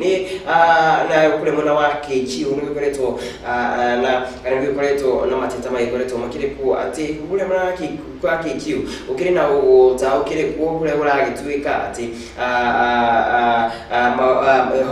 Nĩ na kũrĩa mwena wa KQ nĩ gũkoretwo na kana nĩ gũkoretwo na mateta magĩkoretwo makĩrĩ kuo atĩ kũrĩa mwena wa KQ gũkĩrĩ na ũgũta ũkĩrĩ kuo kũrĩa kũragĩtuĩka atĩ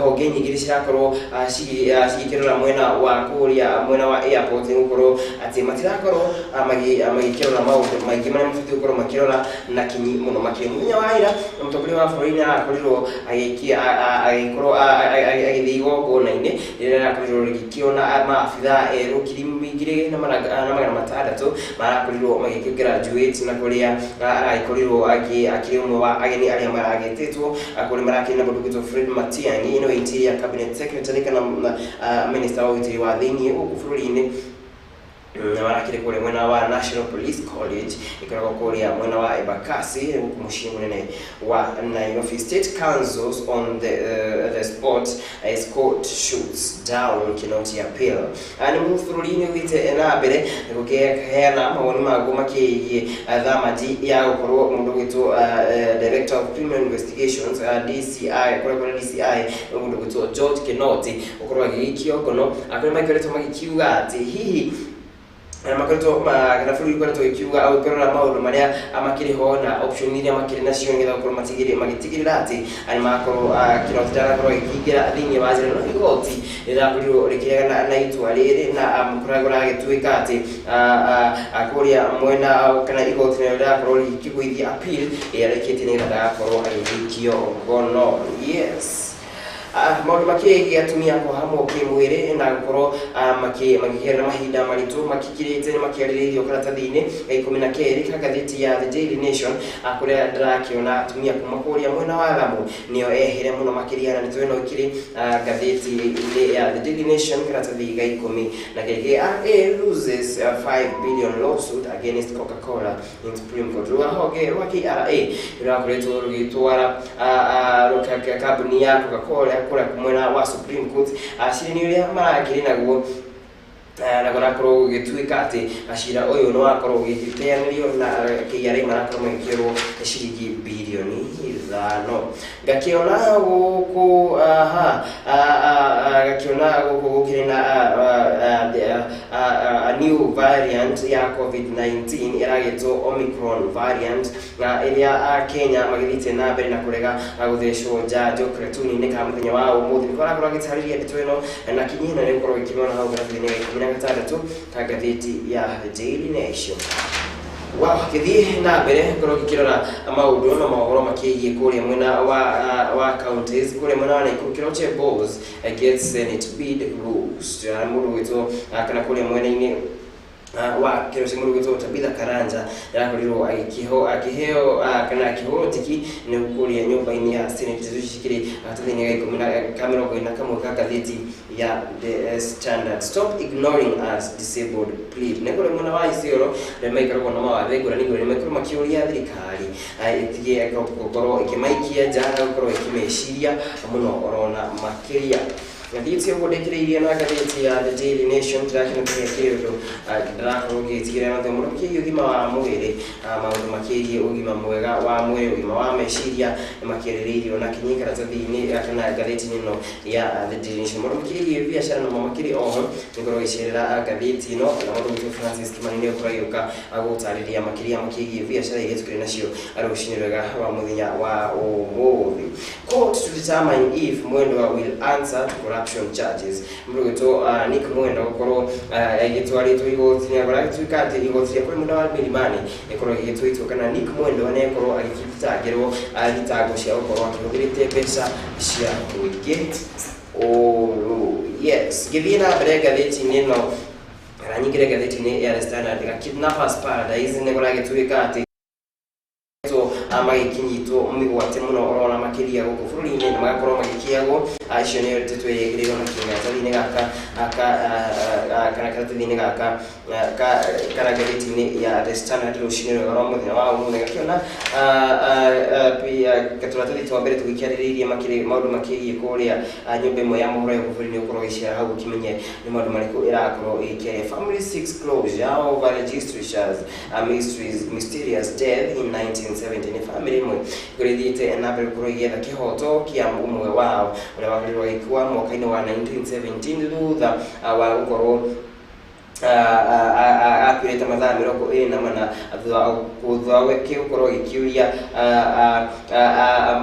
honge nyingĩ nĩ cirakorwo cigĩkĩrora mwena wa kũrĩa mwena wa airport, nĩ gũkorwo atĩ matirakorwo magĩkĩrora maũndũ maingĩ marĩa mabatiĩ gũkorwo makĩrora na kinyi mũno makĩria. Mũthenya wa ira mũtongoria wa bũrũri nĩ arakorirwo agĩkorwo agĩthiĩ igongona-inĩ rĩrĩa rĩrakorirwo rĩgĩkĩona maabithaa erũ 2600 marakorirwo magĩkĩ graduate, na kũrĩa aragĩkorirwo akĩrĩ ũmwe wa ageni arĩa maragĩtĩtwo kũrĩa marakĩrĩ na mũndũ gwĩtwo Fred Matiang'i, nĩwe Interior Cabinet Secretary kana Minister wa ũgitĩri wa thĩiniĩ gũkũ bũrũri-inĩ, na marakĩrĩ kũrĩa mwena wa National Police College ĩkoragwo kũrĩa mwena wa Embakasi gũkũ mũciĩ mũnene wa Nairobi. State councils on the spot as court shoots down Kinoti appeal. Nĩ bũrũri-inĩ ũthiĩte na mbere gũkĩheana mawoni maguo makĩgiĩ thamati ya gũkorwo mũndũ gwĩtwo Director of Criminal Investigations, DCI, kũrĩa kũrĩa DCI mũndũ gwĩtwo George Kinoti gũkorwo agĩgĩikio ngono, kũrĩa maikoretwo magĩkiuga atĩ hihi na makoretwo kana bũrũri ũkoretwo ĩkiuga ũkĩrora maũndũ marĩa makĩrĩ ho na option iria makĩrĩ nacio nĩgetha gũkorwo magĩtigĩrĩra atĩ nĩ makorwo Kinoti ndarakorwo agĩkĩingĩra thĩinĩ wa njĩra, no igoti rĩrakorirwo rĩkĩregana na itua rĩrĩ na kũrĩa kũragĩtuĩka atĩ kũrĩa mwena kana igoti narĩo rĩrakorwo rĩkĩgũithia appeal ĩrĩa rĩkĩtie nĩgetha ndagakorwo agĩgĩikio ngono. Yes, maũndũ makĩgiĩ atumia kũhamwo kĩmwĩrĩ na gũkorwo makĩgerera mahinda maritũ makĩkirĩte nĩ makĩarĩrĩirio karatathi-inĩ ga 12 ka ngathĩti ya The Daily Nation, kũrĩa ndĩrakĩona atumia kuma kũrĩa mwena wa Lamu nĩo ehĩre mũno makĩria, na nĩtũ ĩno ĩkĩrĩ ngathĩti-inĩ ya The Daily Nation karatathi ga 12. KRA loses 5 billion lawsuit against Coca-Cola in Supreme Court. Rũhonge rwa KRA rũrakoretwo rũgĩtwara kambuni ya Coca-Cola kũrĩa mwena wa Supreme Court, cira nĩ ũrĩa marakĩrĩ naguo, na kũrakorwo gũgĩtuĩka atĩ cira ũyũ nĩ wakorwo ũgĩteanĩrio na KRA marakorwo magĩkĩrwo ciringi birioni 5. Ngakĩona gũkũ aha ngakĩona gũkũ gũkĩrĩ na a new variant ya COVID-19 ĩragĩtwo Omicron variant, na ĩrĩa Kenya magĩthiĩte na mbere na kũrega gũthecwo njanjo. Kartuni-inĩ ka mũthenya wa ũmũthĩ nĩko arakorwo agĩtarĩria ndeto ĩno na kinyi, na nĩ gũkorwo gĩkĩmona hau karatathi-inĩ ga 16 ka ngathĩti ya The Daily Nation. Wow, gĩthiĩ na mbere ngorwo ngĩkĩrora maũndũ na mohoro makĩgiĩ kũrĩa mwena wa counties, kũrĩa mwena wa Nakuru, Keroche Boss gets Senate bid boost. Mũndũ gwĩtwo kana kũrĩa mwena-inĩ wa Keroche mũndũ gwĩtwo Tabitha Karanja yarakorirwo agĩkĩho akĩheo kana akĩhũrwo tiki nĩ kũrĩa nyũmba-inĩ ya Senate. Icio cikĩrĩ karatathi-inĩ ga ikũmi na ka 41 ka ngathĩti ya The Standard. "Stop ignoring us, disabled plead." Nĩ kũrĩ mwena wa Isiolo arĩa maikaragwo na mawathe ngũrani ngũrani maikorwo makĩũria thirikari ĩtige gũkorwo ĩkĩmaikia nja na gũkorwo ĩkĩmeciria mũno orona makĩria. Ngathĩti ũguo ndĩkĩrĩirie na ngathĩti ya The Daily Nation, ndĩrakĩona kĩrĩa kĩrĩ ũndũ ndĩrakorwo ngĩtigĩrĩra na mũno kĩgiĩ ũgima wa mwĩrĩ, maũndũ makĩgiĩ ũgima mwega wa mwĩrĩ, ũgima wa meciria nĩ makĩarĩrĩirio na kinyi karatathi-inĩ kana ngathĩti-inĩ ĩno ya The Daily Nation. Maũndũ makĩgiĩ biacara namo makĩrĩ oho, nĩngorwo gĩcerera ngathĩti ĩno na mũndũ gwĩtwo Francis Kimani nĩ ũkorwo agĩũka gũtarĩria makĩria makĩgiĩ biacara iria tũkĩrĩ nacio rũcinĩ rwega wa mũthenya wa ũmũthĩ. Court to determine if Mwendwa will answer to corruption charges. Mũndũ gwĩtwo Nick Mwendwa gũkorwo agĩtwarĩtwo igoti-inĩ, agĩtuĩka atĩ igoti rĩa kũrĩ mwena wa Milimani ĩkorwo ĩgĩtua itua kana Nick Mwendwa nĩ ekorwo agĩthitangĩrwo thitango cia gũkorwo akĩhũthĩrĩte mbeca cia mũingĩ ũru. Yes, ngĩthiĩ na mbere ngathĩti-inĩ ĩno kana nyingĩre ngathĩti-inĩ ya The Standard, ga Kidnappers Paradise, nĩ kũragĩtuĩka atĩ magĩkinyitwo mĩgwate mũno orona makĩria gũkũ bũrũri-inĩ na magakorwo magĩkĩagwo. Icio nĩyo ndeto ĩrĩa ĩkĩrĩirwo na kĩratathi-inĩ gaka kana karatathi-inĩ gaka kana ngathĩti-inĩ ya The Standard rũcinĩ rwega rwa mũthenya wa ũmũthĩ. Ngakĩona tũratathi twa mbere tũgĩkĩarĩrĩirie makĩrĩ maũndũ makĩgiĩ kũrĩa nyũmba ĩmwe ya mohoro ya gũkũ bũrũri-inĩ ũkorwo ĩgĩcera hau ũkĩmenye nĩ maũndũ marĩkũ ĩrakorwo ĩgĩkĩaria. Family seeks closure over registrars mysterious death in 1970. Nĩ family ĩmwe ĩkorwo ĩthiĩte na mbere gũkorwo ĩgĩetha kĩhoto kĩa ũmwe wao. Wao ũrĩa wakorirwo agĩkua mwaka-inĩ wa 1917 thutha wa gũkorwo akuĩrĩte mathaa 24 thutha wake gũkorwo agĩkĩũria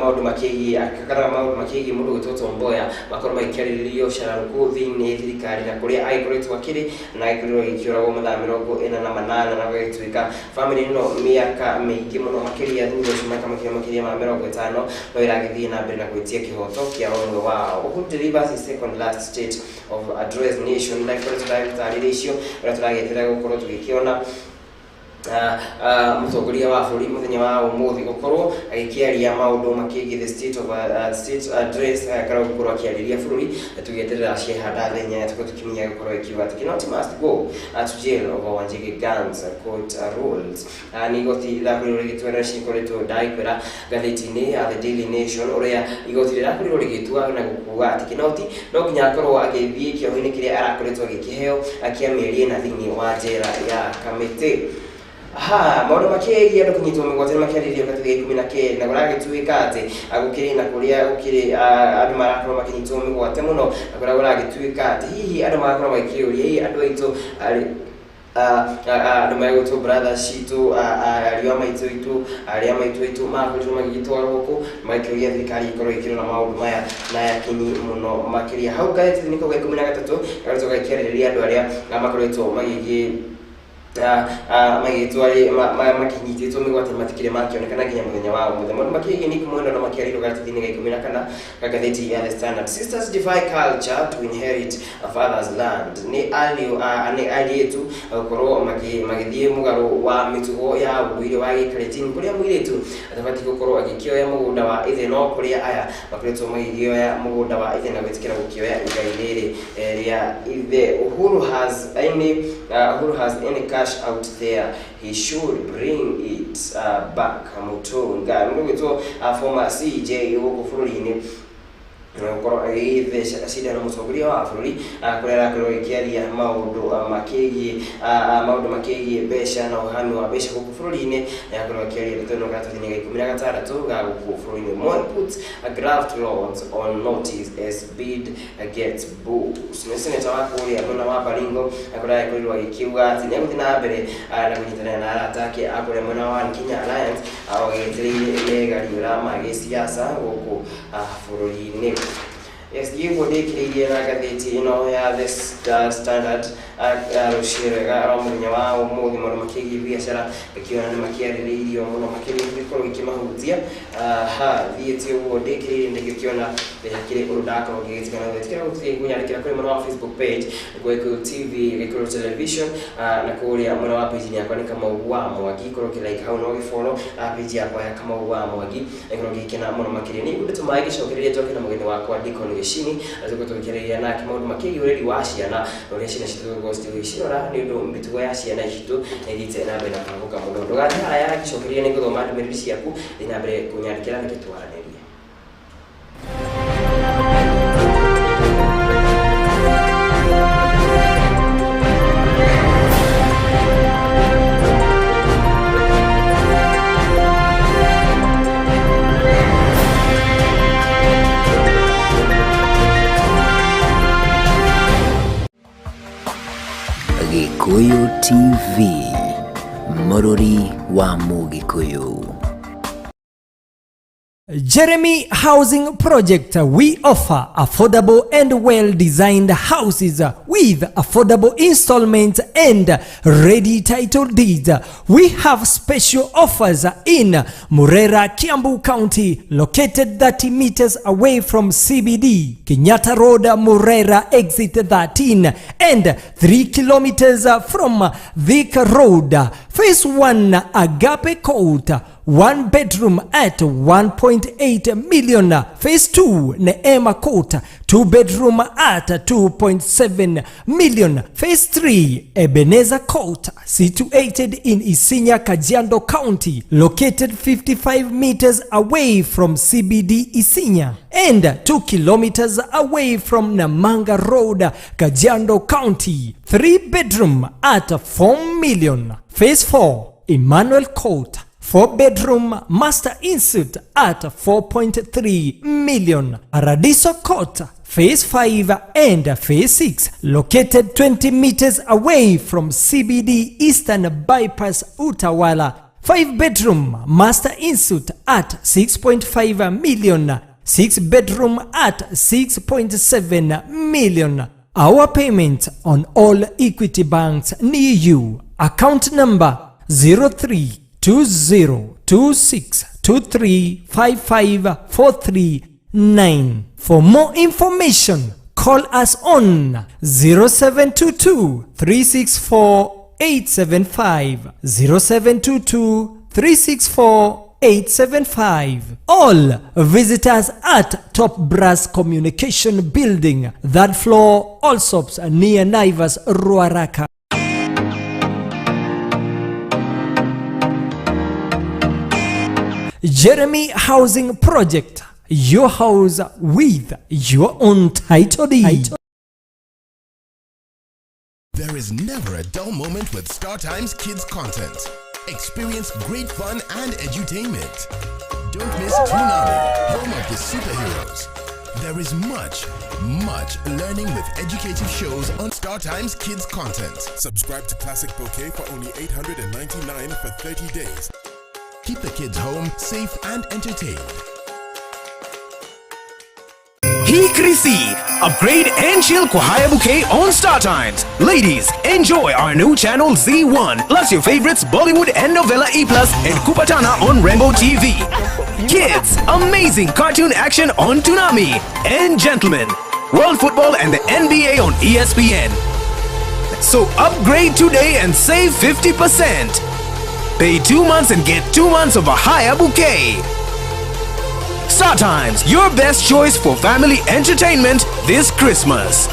maũndũ makĩgiĩ kana maũndũ makĩgiĩ mũndũ gwĩtwo Tom Mboya makorwo magĩkĩarĩrĩrio cararũkũ thĩinĩ thirikari na kũrĩa agĩkoretwo akĩrĩ na agĩkorirwo agĩkĩũragwo mathaa 48 na gũgĩtuĩka bamĩrĩ ĩno mĩaka mĩingĩ mũno makĩria thutha ũcio mĩaka makĩria ma 50 no ĩragĩthiĩ na mbere na gwĩtia kĩhoto kĩa ũmwe wao. Uhuru delivers his second last state of address nation na ikoretwo tũragĩtarĩria icio ũrĩa tũragĩetera gũkorwo tũgĩkĩona mũtongoria wa bũrũri mũthenya wa ũmũthĩ gũkorwo agĩkĩaria maũndũ makĩgiĩ the state of state address, kana gũkorwo akĩarĩria bũrũri tũgĩeterera ciehanda thenya tũkorwo tũkĩmenya gũkorwo ĩkiuga atĩ Kinoti must go to jail over Wanjigi guns court rules. Nĩ igoti rĩrakorirwo rĩgĩtua na cikoretwo ndagĩkwĩra ngathĩti-inĩ ya The Daily Nation ũrĩa igoti rĩrakorirwo rĩgĩtua na gũkuga atĩ Kinoti no nginya akorwo agĩthiĩ kĩoho-inĩ kĩrĩa arakoretwo agĩkĩheo kĩa mĩeri 4 thĩinĩ wa njera ya Kamĩtĩ. Ha maũndũ makĩgiĩ andũ kũnyitwo mĩgwate nĩ makĩarĩrĩrio gathĩti ga 12 na kũragĩtuĩka atĩ gũkĩrĩ na kũrĩa gũkĩrĩ andũ marakorwo makĩnyitwo mĩgwate mũno na kũrĩa kũragĩtuĩka atĩ hihi andũ magakorwo magĩkĩũria hihi andũ aitũ andũ megwĩtwo brothers citũ, ariũ a maitũ itũ, arĩa a maitũ aitũ makorirwo magĩgĩtwarwo kũ, magĩkĩũria thirikari ĩkorwo ĩkĩrora maũndũ maya na ya kinyi mũno makĩria. Hau ngathĩti-inĩ kau ga 13 gakoretwo gakĩarĩrĩria andũ arĩa makoretwo magĩgĩ magĩtwo makĩnyitĩtwo mĩgwate matikĩrĩ makĩonekana nginya mũthenya wa ũmũthĩ. Maũndũ makĩgiĩ Nick Mwendwa no makĩarĩirwo gathĩti-inĩ ga 14 ga ngathĩti ya The Standard. Sisters defy culture to inherit a father's land. Nĩ ariũ nĩ airĩtu gũkorwo magĩthiĩ mũgarũ wa mĩtugo ya ũndũire wa gĩkalenjin kũrĩa mũirĩtu atabatiĩ gũkorwo agĩkĩoya mũgũnda wa ithe, no kũrĩa aya makoretwo magĩkĩoya mũgũnda wa ithe na gwĩtĩkĩra gũkĩoya igai rĩrĩ rĩa ithe. Uhuru has any cash out there, he should bring it back. Mutunga mũndũ gwĩtwo former CJ gũkũ bũrũri-inĩ gũkorwo agĩgĩtheca cindano mũtongoria wa bũrũri kũrĩa arakorirwo agĩkĩaria maũndũ makĩgiĩ mbeca na ũhami wa mbeca gũkũ bũrũri-inĩ. Nĩakorwo akĩaria ndeto ĩno karatathi-inĩ ga 16 ga gũkũ bũrũri-inĩ. Moi puts graft lords on notice as bid gets boost. Nĩ seneta wa kũrĩa mwena wa Baringo kũrĩa agĩkorirwo agĩkiuga atĩ nĩegũthiĩ na mbere na kũnyitanĩra na arata ake a kũrĩa mwena wa Kenya Alliance agĩetereire megariũra ma gĩsiasa gũkũ bũrũri-inĩ. Yes, ndiguo ndĩkĩrĩirie na ngathĩti ĩno ya The Standard rũciũ rwega rwa mũthenya wa ũmũthĩ. Maũndũ makĩgiĩ biacara ngĩkĩona nĩ makĩarĩrĩirio mũno makĩria gĩkorwo gĩkĩmahutia. Ha thiĩte ũguo ndĩkĩrĩirie ndĩgĩkĩona hakĩrĩ ũndũ ndakorwo ngĩgĩtiga na gwĩtĩkĩra gũthiĩ kũnyandĩkĩra kũrĩ mwena wa Facebook page Gĩkũyũ TV, Gĩkũyũ Television, na kũrĩa mwena wa page yakwa nĩ Kamau wa Mwangi, korwo ũkĩ like hau no ũgĩfollow page yakwa ya Kamau wa Mwangi, ĩkorwo ngĩkena mũno makĩria. Nĩ ngũndũ tũmaĩ ngĩcokereria njoke na mũgeni wakwa Deacon Gĩcini tũkorwo tũgĩkĩarĩria nake maũndũ makĩgiĩ ũreri wa ciana na ũrĩa ciana citũ tũgũkorwo tũgĩcirora nĩ ũndũ mĩtugo ya ciana citũ nĩ ĩthiĩte na mbere na kũhagũka mũno. Ndũgathiĩ haraya, ngĩcokereria nĩ ngũthoma ndũmĩrĩri ciaku, thiĩ na mbere kũnyandĩkĩra nĩkĩo twaranĩrie. Gĩkũyũ TV, mũrũri wa Mũgĩkũyũ. Jeremy Housing Project, we offer affordable and well-designed houses with affordable installments and ready title deeds. We have special offers in Murera, Kiambu County, located 30 meters away from CBD, Kenyatta Road, Murera, exit 13, and 3 kilometers from Thika Road. Phase 1, Agape Court, 1 bedroom at 1.8 million. Phase 2, Neema Court, 2 bedroom at 2.7 million. Phase 3, Ebenezer Court, situated in Isinya, Kajiado County, located 55 meters away from CBD Isinya and 2 kilometers away from Namanga Road, Kajiado County. 3 bedroom at 4 million. Phase 4, Emmanuel Court, 4 bedroom master ensuite at 4.3 million. Paradiso Court, Phase 5 and Phase 6, located 20 meters away from CBD Eastern Bypass Utawala. 5 bedroom master ensuite at 6.5 million. 6 bedroom at 6.7 million. Our payment on all Equity banks near you. Account number 032026235543. For more information, call us on 0722 364 875, 0722 364 875. All visitors at Top Brass Communication Building, third floor, Allsops, near Naivas, Ruaraka. Jeremy Housing Project, your house with your own title deed. There is never a dull moment with StarTimes Kids content. Experience great fun and edutainment. Don't miss Toonami, home of the superheroes. There is much, much learning with educative shows on StarTimes Kids content. Subscribe to Classic Bouquet for only 899 for 30 days. Keep the kids home, safe and entertained. Hii Krisi, upgrade and chill kwa Haya Bouquet on Star Times. Ladies, enjoy our new channel Z1, plus your favorites Bollywood and Novella E Plus and Kupatana on Rainbow TV. Kids, amazing cartoon action on Toonami. And gentlemen, World Football and the NBA on ESPN. So upgrade today and save 50%. Pay 2 months and get 2 months of a Haya Bouquet. Star Times, your best choice for family entertainment this Christmas.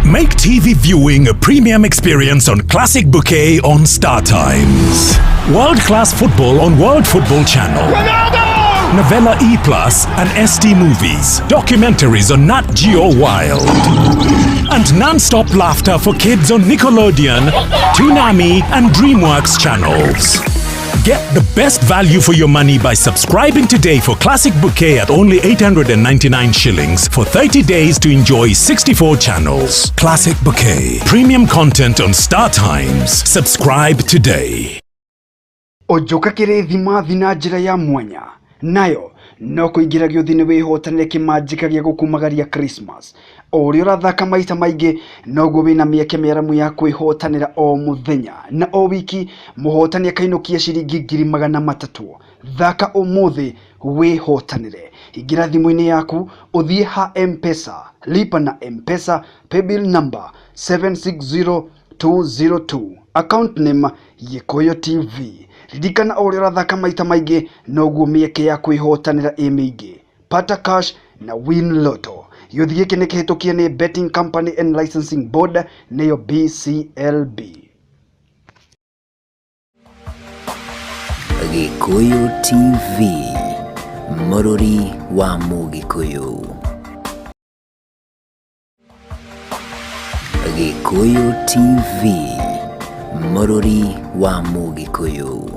Make TV viewing a premium experience on Classic Bouquet on Star Times. World class football on World Football Channel. Ronaldo! Novella E Plus and ST Movies. Documentaries on Nat Geo Wild. And non-stop laughter for kids on Nickelodeon, Toonami, and DreamWorks channels. Get the best value for your money by subscribing today for Classic Bouquet at only 899 shillings for 30 days to enjoy 64 channels. Classic Bouquet. Premium content on Star Times. Subscribe today. Ojoka kĩrĩthimathi na njĩra ya mwanya nayo no kũingĩra gĩũthi-inĩ wĩhotanĩre kĩmanjĩka gĩa gũkumagaria Christmas. O ũrĩa ũrathaka maita maingĩ, noguo wĩna mĩeke mĩaramu ya kwĩhotanĩra. O mũthenya na o wiki, mũhotani akainũkia ciringi 300,000. Thaka ũmũthĩ wĩhotanĩre. Ingĩra thimũ-inĩ yaku, ũthiĩ ha M-Pesa, lipa na M-Pesa, paybill number 760202, account name Gĩkũyũ TV. Ririkana, o ũrĩa ũrathaka maita maingĩ, noguo mĩeke ya kwĩhotanĩra ĩ mĩingĩ. Pata cash na Win Lotto. Gĩũthi gĩkĩ nĩ kĩhĩtũkie nĩ Betting Company and Licensing Board, nĩyo BCLB. Gĩkũyũ TV, mũrũri wa Mũgĩkũyũ. Gĩkũyũ TV, mũrũri wa Mũgĩkũyũ.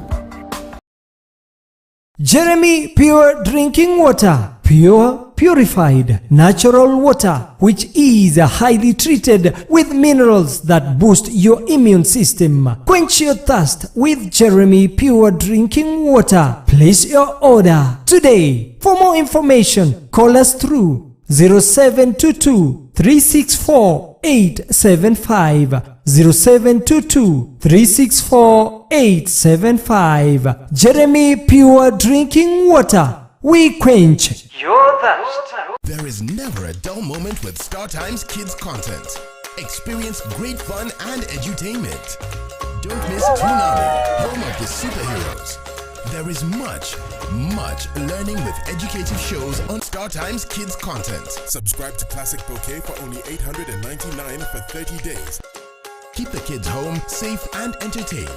Jeremy Pure Drinking Water. Pure, purified, natural water, which is highly treated with minerals that boost your immune system. Quench your thirst with Jeremy Pure Drinking Water. Place your order today. For more information, call us through 0722 364 875, 0722 364 875. Jeremy Pure Drinking Water. We quench your thirst. There is never a dull moment with Star Times Kids content. Experience great fun and edutainment. Don't miss Toonami, home of the superheroes. There is much, much learning with educative shows on Star Times Kids content. Subscribe to Classic Bouquet for only 899 for 30 days. Keep the kids home, safe and entertained.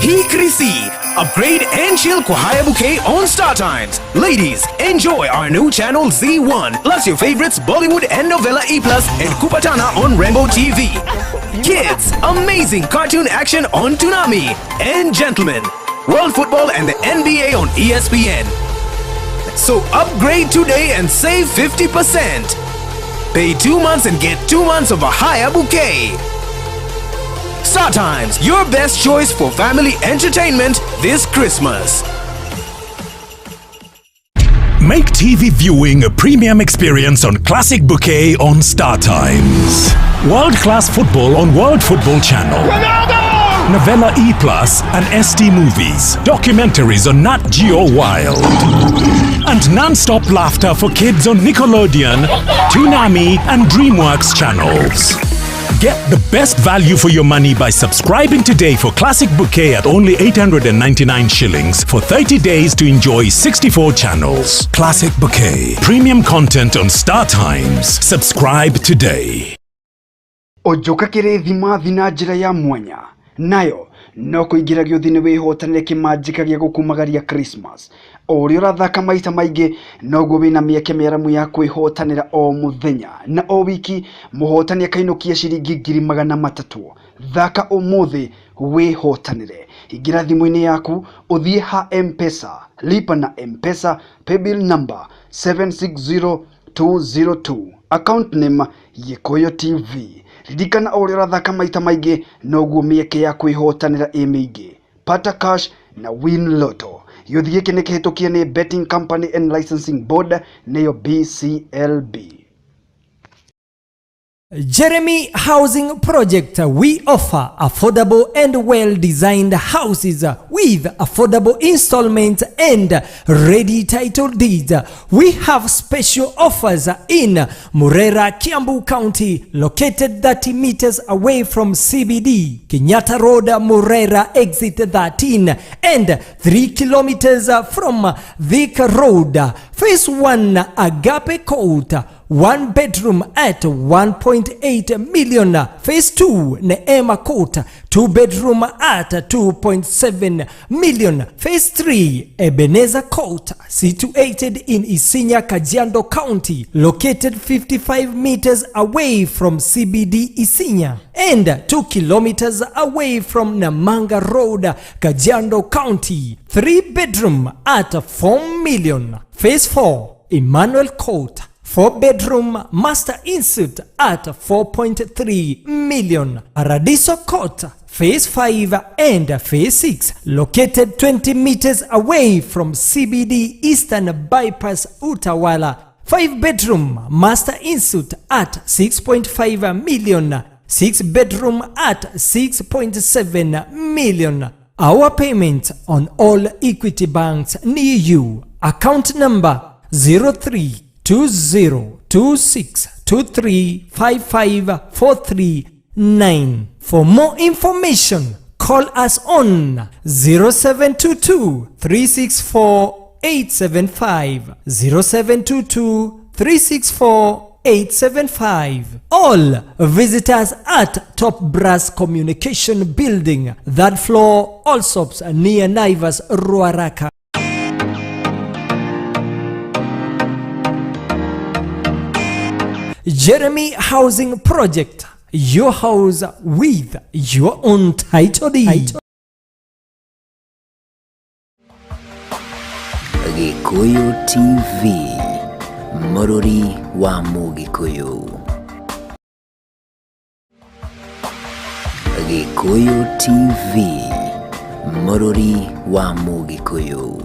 Hii Krisi, upgrade and chill kwa Haya Bouquet on Star Times. Ladies, enjoy our new channel Z1, plus your favorites Bollywood and Novella E Plus and Kupatana on Rainbow TV. Kids, amazing cartoon action on Toonami. And gentlemen, World Football and the NBA on ESPN. So upgrade today and save 50%. Pay 2 months and get 2 months of a higher bouquet. Star Times, your best choice for family entertainment this Christmas. Make TV viewing a premium experience on Classic Bouquet on Star Times. World class football on World Football Channel. Ronaldo! Novella E Plus and ST Movies. Documentaries on Nat Geo Wild. And non-stop laughter for kids on Nickelodeon, Toonami, and DreamWorks channels. Get the best value for your money by subscribing today for Classic Bouquet at only 899 shillings for 30 days to enjoy 64 channels. Classic Bouquet. Premium content on Star Times. Subscribe today. Ũnjũka kĩrĩthimathi na njĩra ya mwanya nayo no kũingĩra gĩũthi-inĩ wĩhotanĩre kĩmanjĩka gĩa gũkumagaria Christmas. O ũrĩa ũrathaka maita maingĩ noguo wĩna mĩeke mĩaramu ya kwĩhotanĩra o mũthenya na o wiki mũhotani akainũkia ciringi 300,000. Thaka ũmũthĩ wĩhotanĩre. Ingĩra thimũ-inĩ yaku ũthiĩ ha M-Pesa, lipa na M-Pesa paybill number 760202, account name Gĩkũyũ TV. Ririkana o ũrĩa ũrathaka maita maingĩ noguo mĩeke ya kwĩhotanĩra ĩ mĩingĩ. Pata cash na win lotto. Gĩũthi gĩkĩ nĩ kĩhĩtũkie nĩ Betting Company and Licensing Board nĩyo BCLB. Jeremy Housing Project. We offer affordable and well designed houses with affordable installments and ready title deeds. We have special offers in Murera, Kiambu County, located 30 meters away from CBD, Kenyatta Road, Murera, exit 13, and 3 kilometers from Thika Road. Phase 1, Agape Court, one bedroom at 1.8 million. Phase 2, Neema Court, two bedroom at 2.7 million. Phase 3, Ebenezer Court, situated in Isinya, Kajiado County, located 55 meters away from CBD Isinya and 2 kilometers away from Namanga Road, Kajiado County. 3 bedroom at 4 million. Phase 4, Emmanuel Court, 4 bedroom master ensuite at 4.3 million. Paradiso Court, Phase 5 and Phase 6, located 20 meters away from CBD Eastern Bypass Utawala. 5 bedroom master ensuite at 6.5 million. 6 bedroom at 6.7 million. Our payment on all Equity banks near you. Account number 032026235543. For more information, call us on 0722 364 875, 0722 364 875. All visitors at Top Brass Communication Building, third floor, Allsops near Naivas, Ruaraka. Jeremy Housing Project, your house with your own title deed. Gikuyu TV, Mũrũri wa Mũgĩkũyũ. Gikuyu TV, Mũrũri wa Mũgĩkũyũ.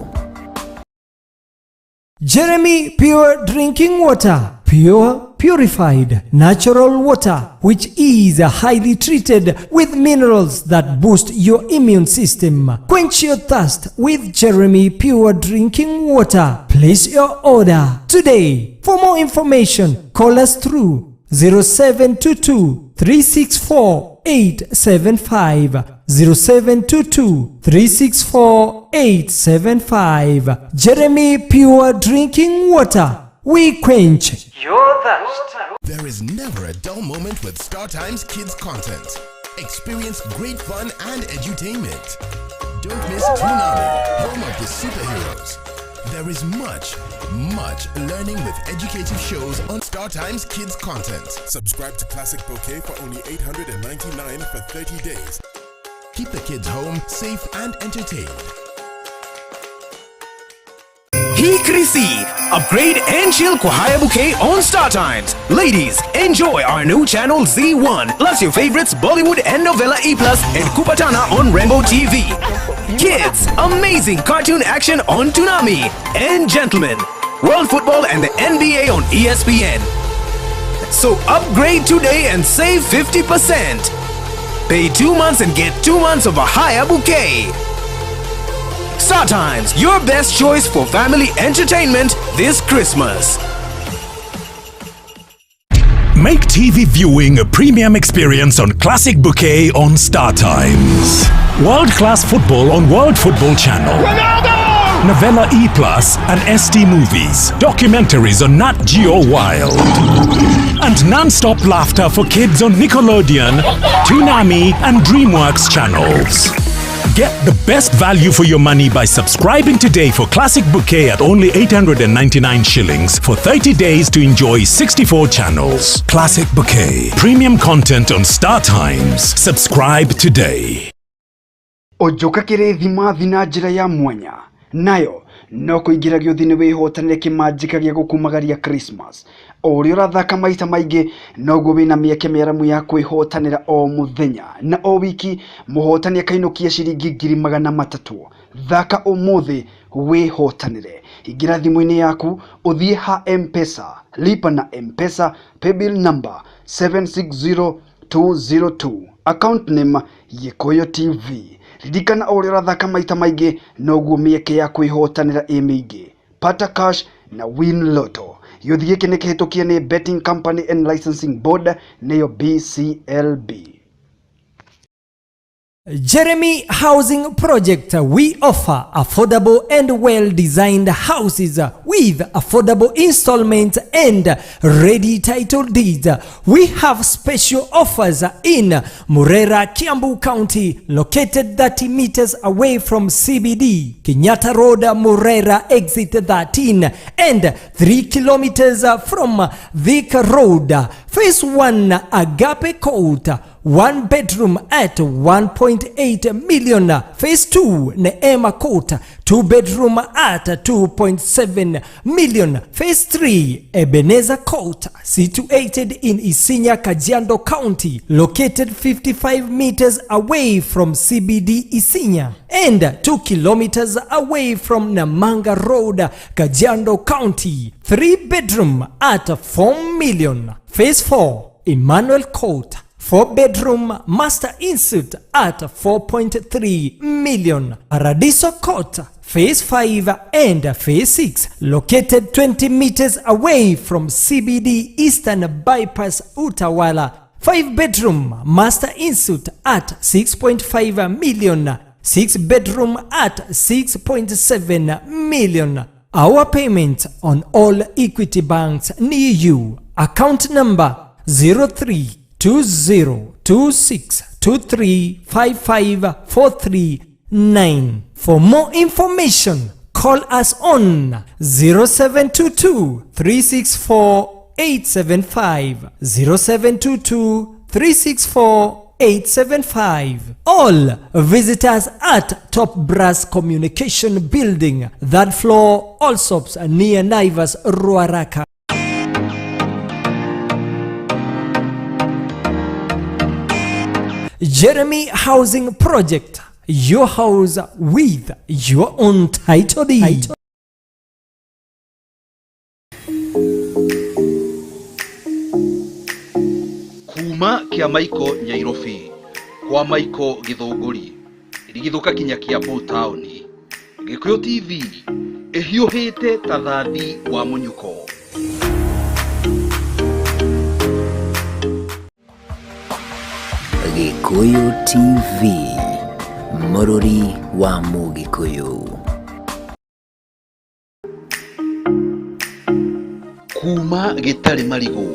Jeremy Pure Drinking Water. Pure, purified, natural water, which is highly treated with minerals that boost your immune system. Quench your thirst with Jeremy Pure Drinking Water. Place your order today. For more information, call us through 0722 364 875, 0722 364 875. Jeremy Pure Drinking Water. We quench your thirst. There is never a dull moment with Star Times Kids content. Experience great fun and edutainment. Don't miss Toonami, home of the superheroes. There is much, much learning with educative shows on Star Times Kids content. Subscribe to Classic Bouquet for only 899 for 30 days. Keep the kids home, safe and entertained. Hii Krisi, upgrade and chill kwa Haya Bouquet on Star Times. Ladies, enjoy our new channel Z1, plus your favorites Bollywood and Novella E Plus and Kupatana on Rainbow TV. Kids, amazing cartoon action on Toonami. And gentlemen, World Football and the NBA on ESPN. So upgrade today and save 50%. Pay 2 months and get 2 months of a Haya Bouquet. Star Times, your best choice for family entertainment this Christmas. Make TV viewing a premium experience on Classic Bouquet on Star Times. World class football on World Football Channel. Ronaldo! Novella E Plus and ST Movies. Documentaries on Nat Geo Wild. And non-stop laughter for kids on Nickelodeon, Toonami, and DreamWorks channels. Get the best value for your money by subscribing today for Classic Bouquet at only 899 shillings for 30 days to enjoy 64 channels. Classic Bouquet. Premium content on Star Times. Subscribe today. Ũnjũkagĩre thimathi na njĩra ya mwanya nayo no kũingĩra gĩũthi-inĩ wĩhotanĩre kĩmanjĩka gĩa gũkumagaria Christmas. O ũrĩa ũrathaka maita maingĩ, noguo wĩna mĩeke mĩaramu ya kwĩhotanĩra. O mũthenya na o wiki, mũhotani akainũkia ciringi 300,000. Thaka ũmũthĩ wĩhotanĩre. Ingĩra thimũ-inĩ yaku, ũthiĩ ha M-Pesa, lipa na M-Pesa, paybill number 760202, account name Gĩkũyũ TV. Ririkana, o ũrĩa ũrathaka maita maingĩ, noguo mĩeke ya kwĩhotanĩra ĩ mĩingĩ. Pata cash na Win Lotto. Gĩũthi gĩkĩ nĩ kĩhĩtũkie nĩ Betting Company and Licensing Board, nĩyo BCLB. Jeremy Housing Project. We offer affordable and well designed houses with affordable installments and ready title deeds. We have special offers in Murera, Kiambu County, located 30 meters away from CBD, Kenyatta Road, Murera, exit 13, and 3 kilometers from Thika Road. Phase 1, Agape Court, one bedroom at 1.8 million. Phase 2, Neema Court, two bedroom at 2.7 million. Phase 3, Ebenezer Court, situated in Isinya, Kajiado County, located 55 meters away from CBD Isinya and 2 kilometers away from Namanga Road, Kajiado County. 3 bedroom at 4 million. Phase 4, Emmanuel Court, 4 bedroom master ensuite at 4.3 million. Paradiso Court, Phase 5 and Phase 6, located 20 meters away from CBD Eastern Bypass Utawala. 5 bedroom master ensuite at 6.5 million. 6 bedroom at 6.7 million. Our payment on all Equity banks near you. Account number 032026235543. For more information, call us on 0722 364 875, 0722 364 875. All visitors at Top Brass Communication Building, third floor, Allsops, near Naivas, Ruaraka. Jeremy Housing Project, your house with your own title deed. Kuma kĩa Maiko Nyairobi, kwa Maiko Gĩthũngũri, rigithũka kinya Kiambu taũni, Gĩkũyũ TV ĩhiũhĩte ta thathi wa mũnyuko. Gĩkũyũ TV, mũrũri wa Mũgĩkũyũ. Kuma gĩtarĩ marigũ,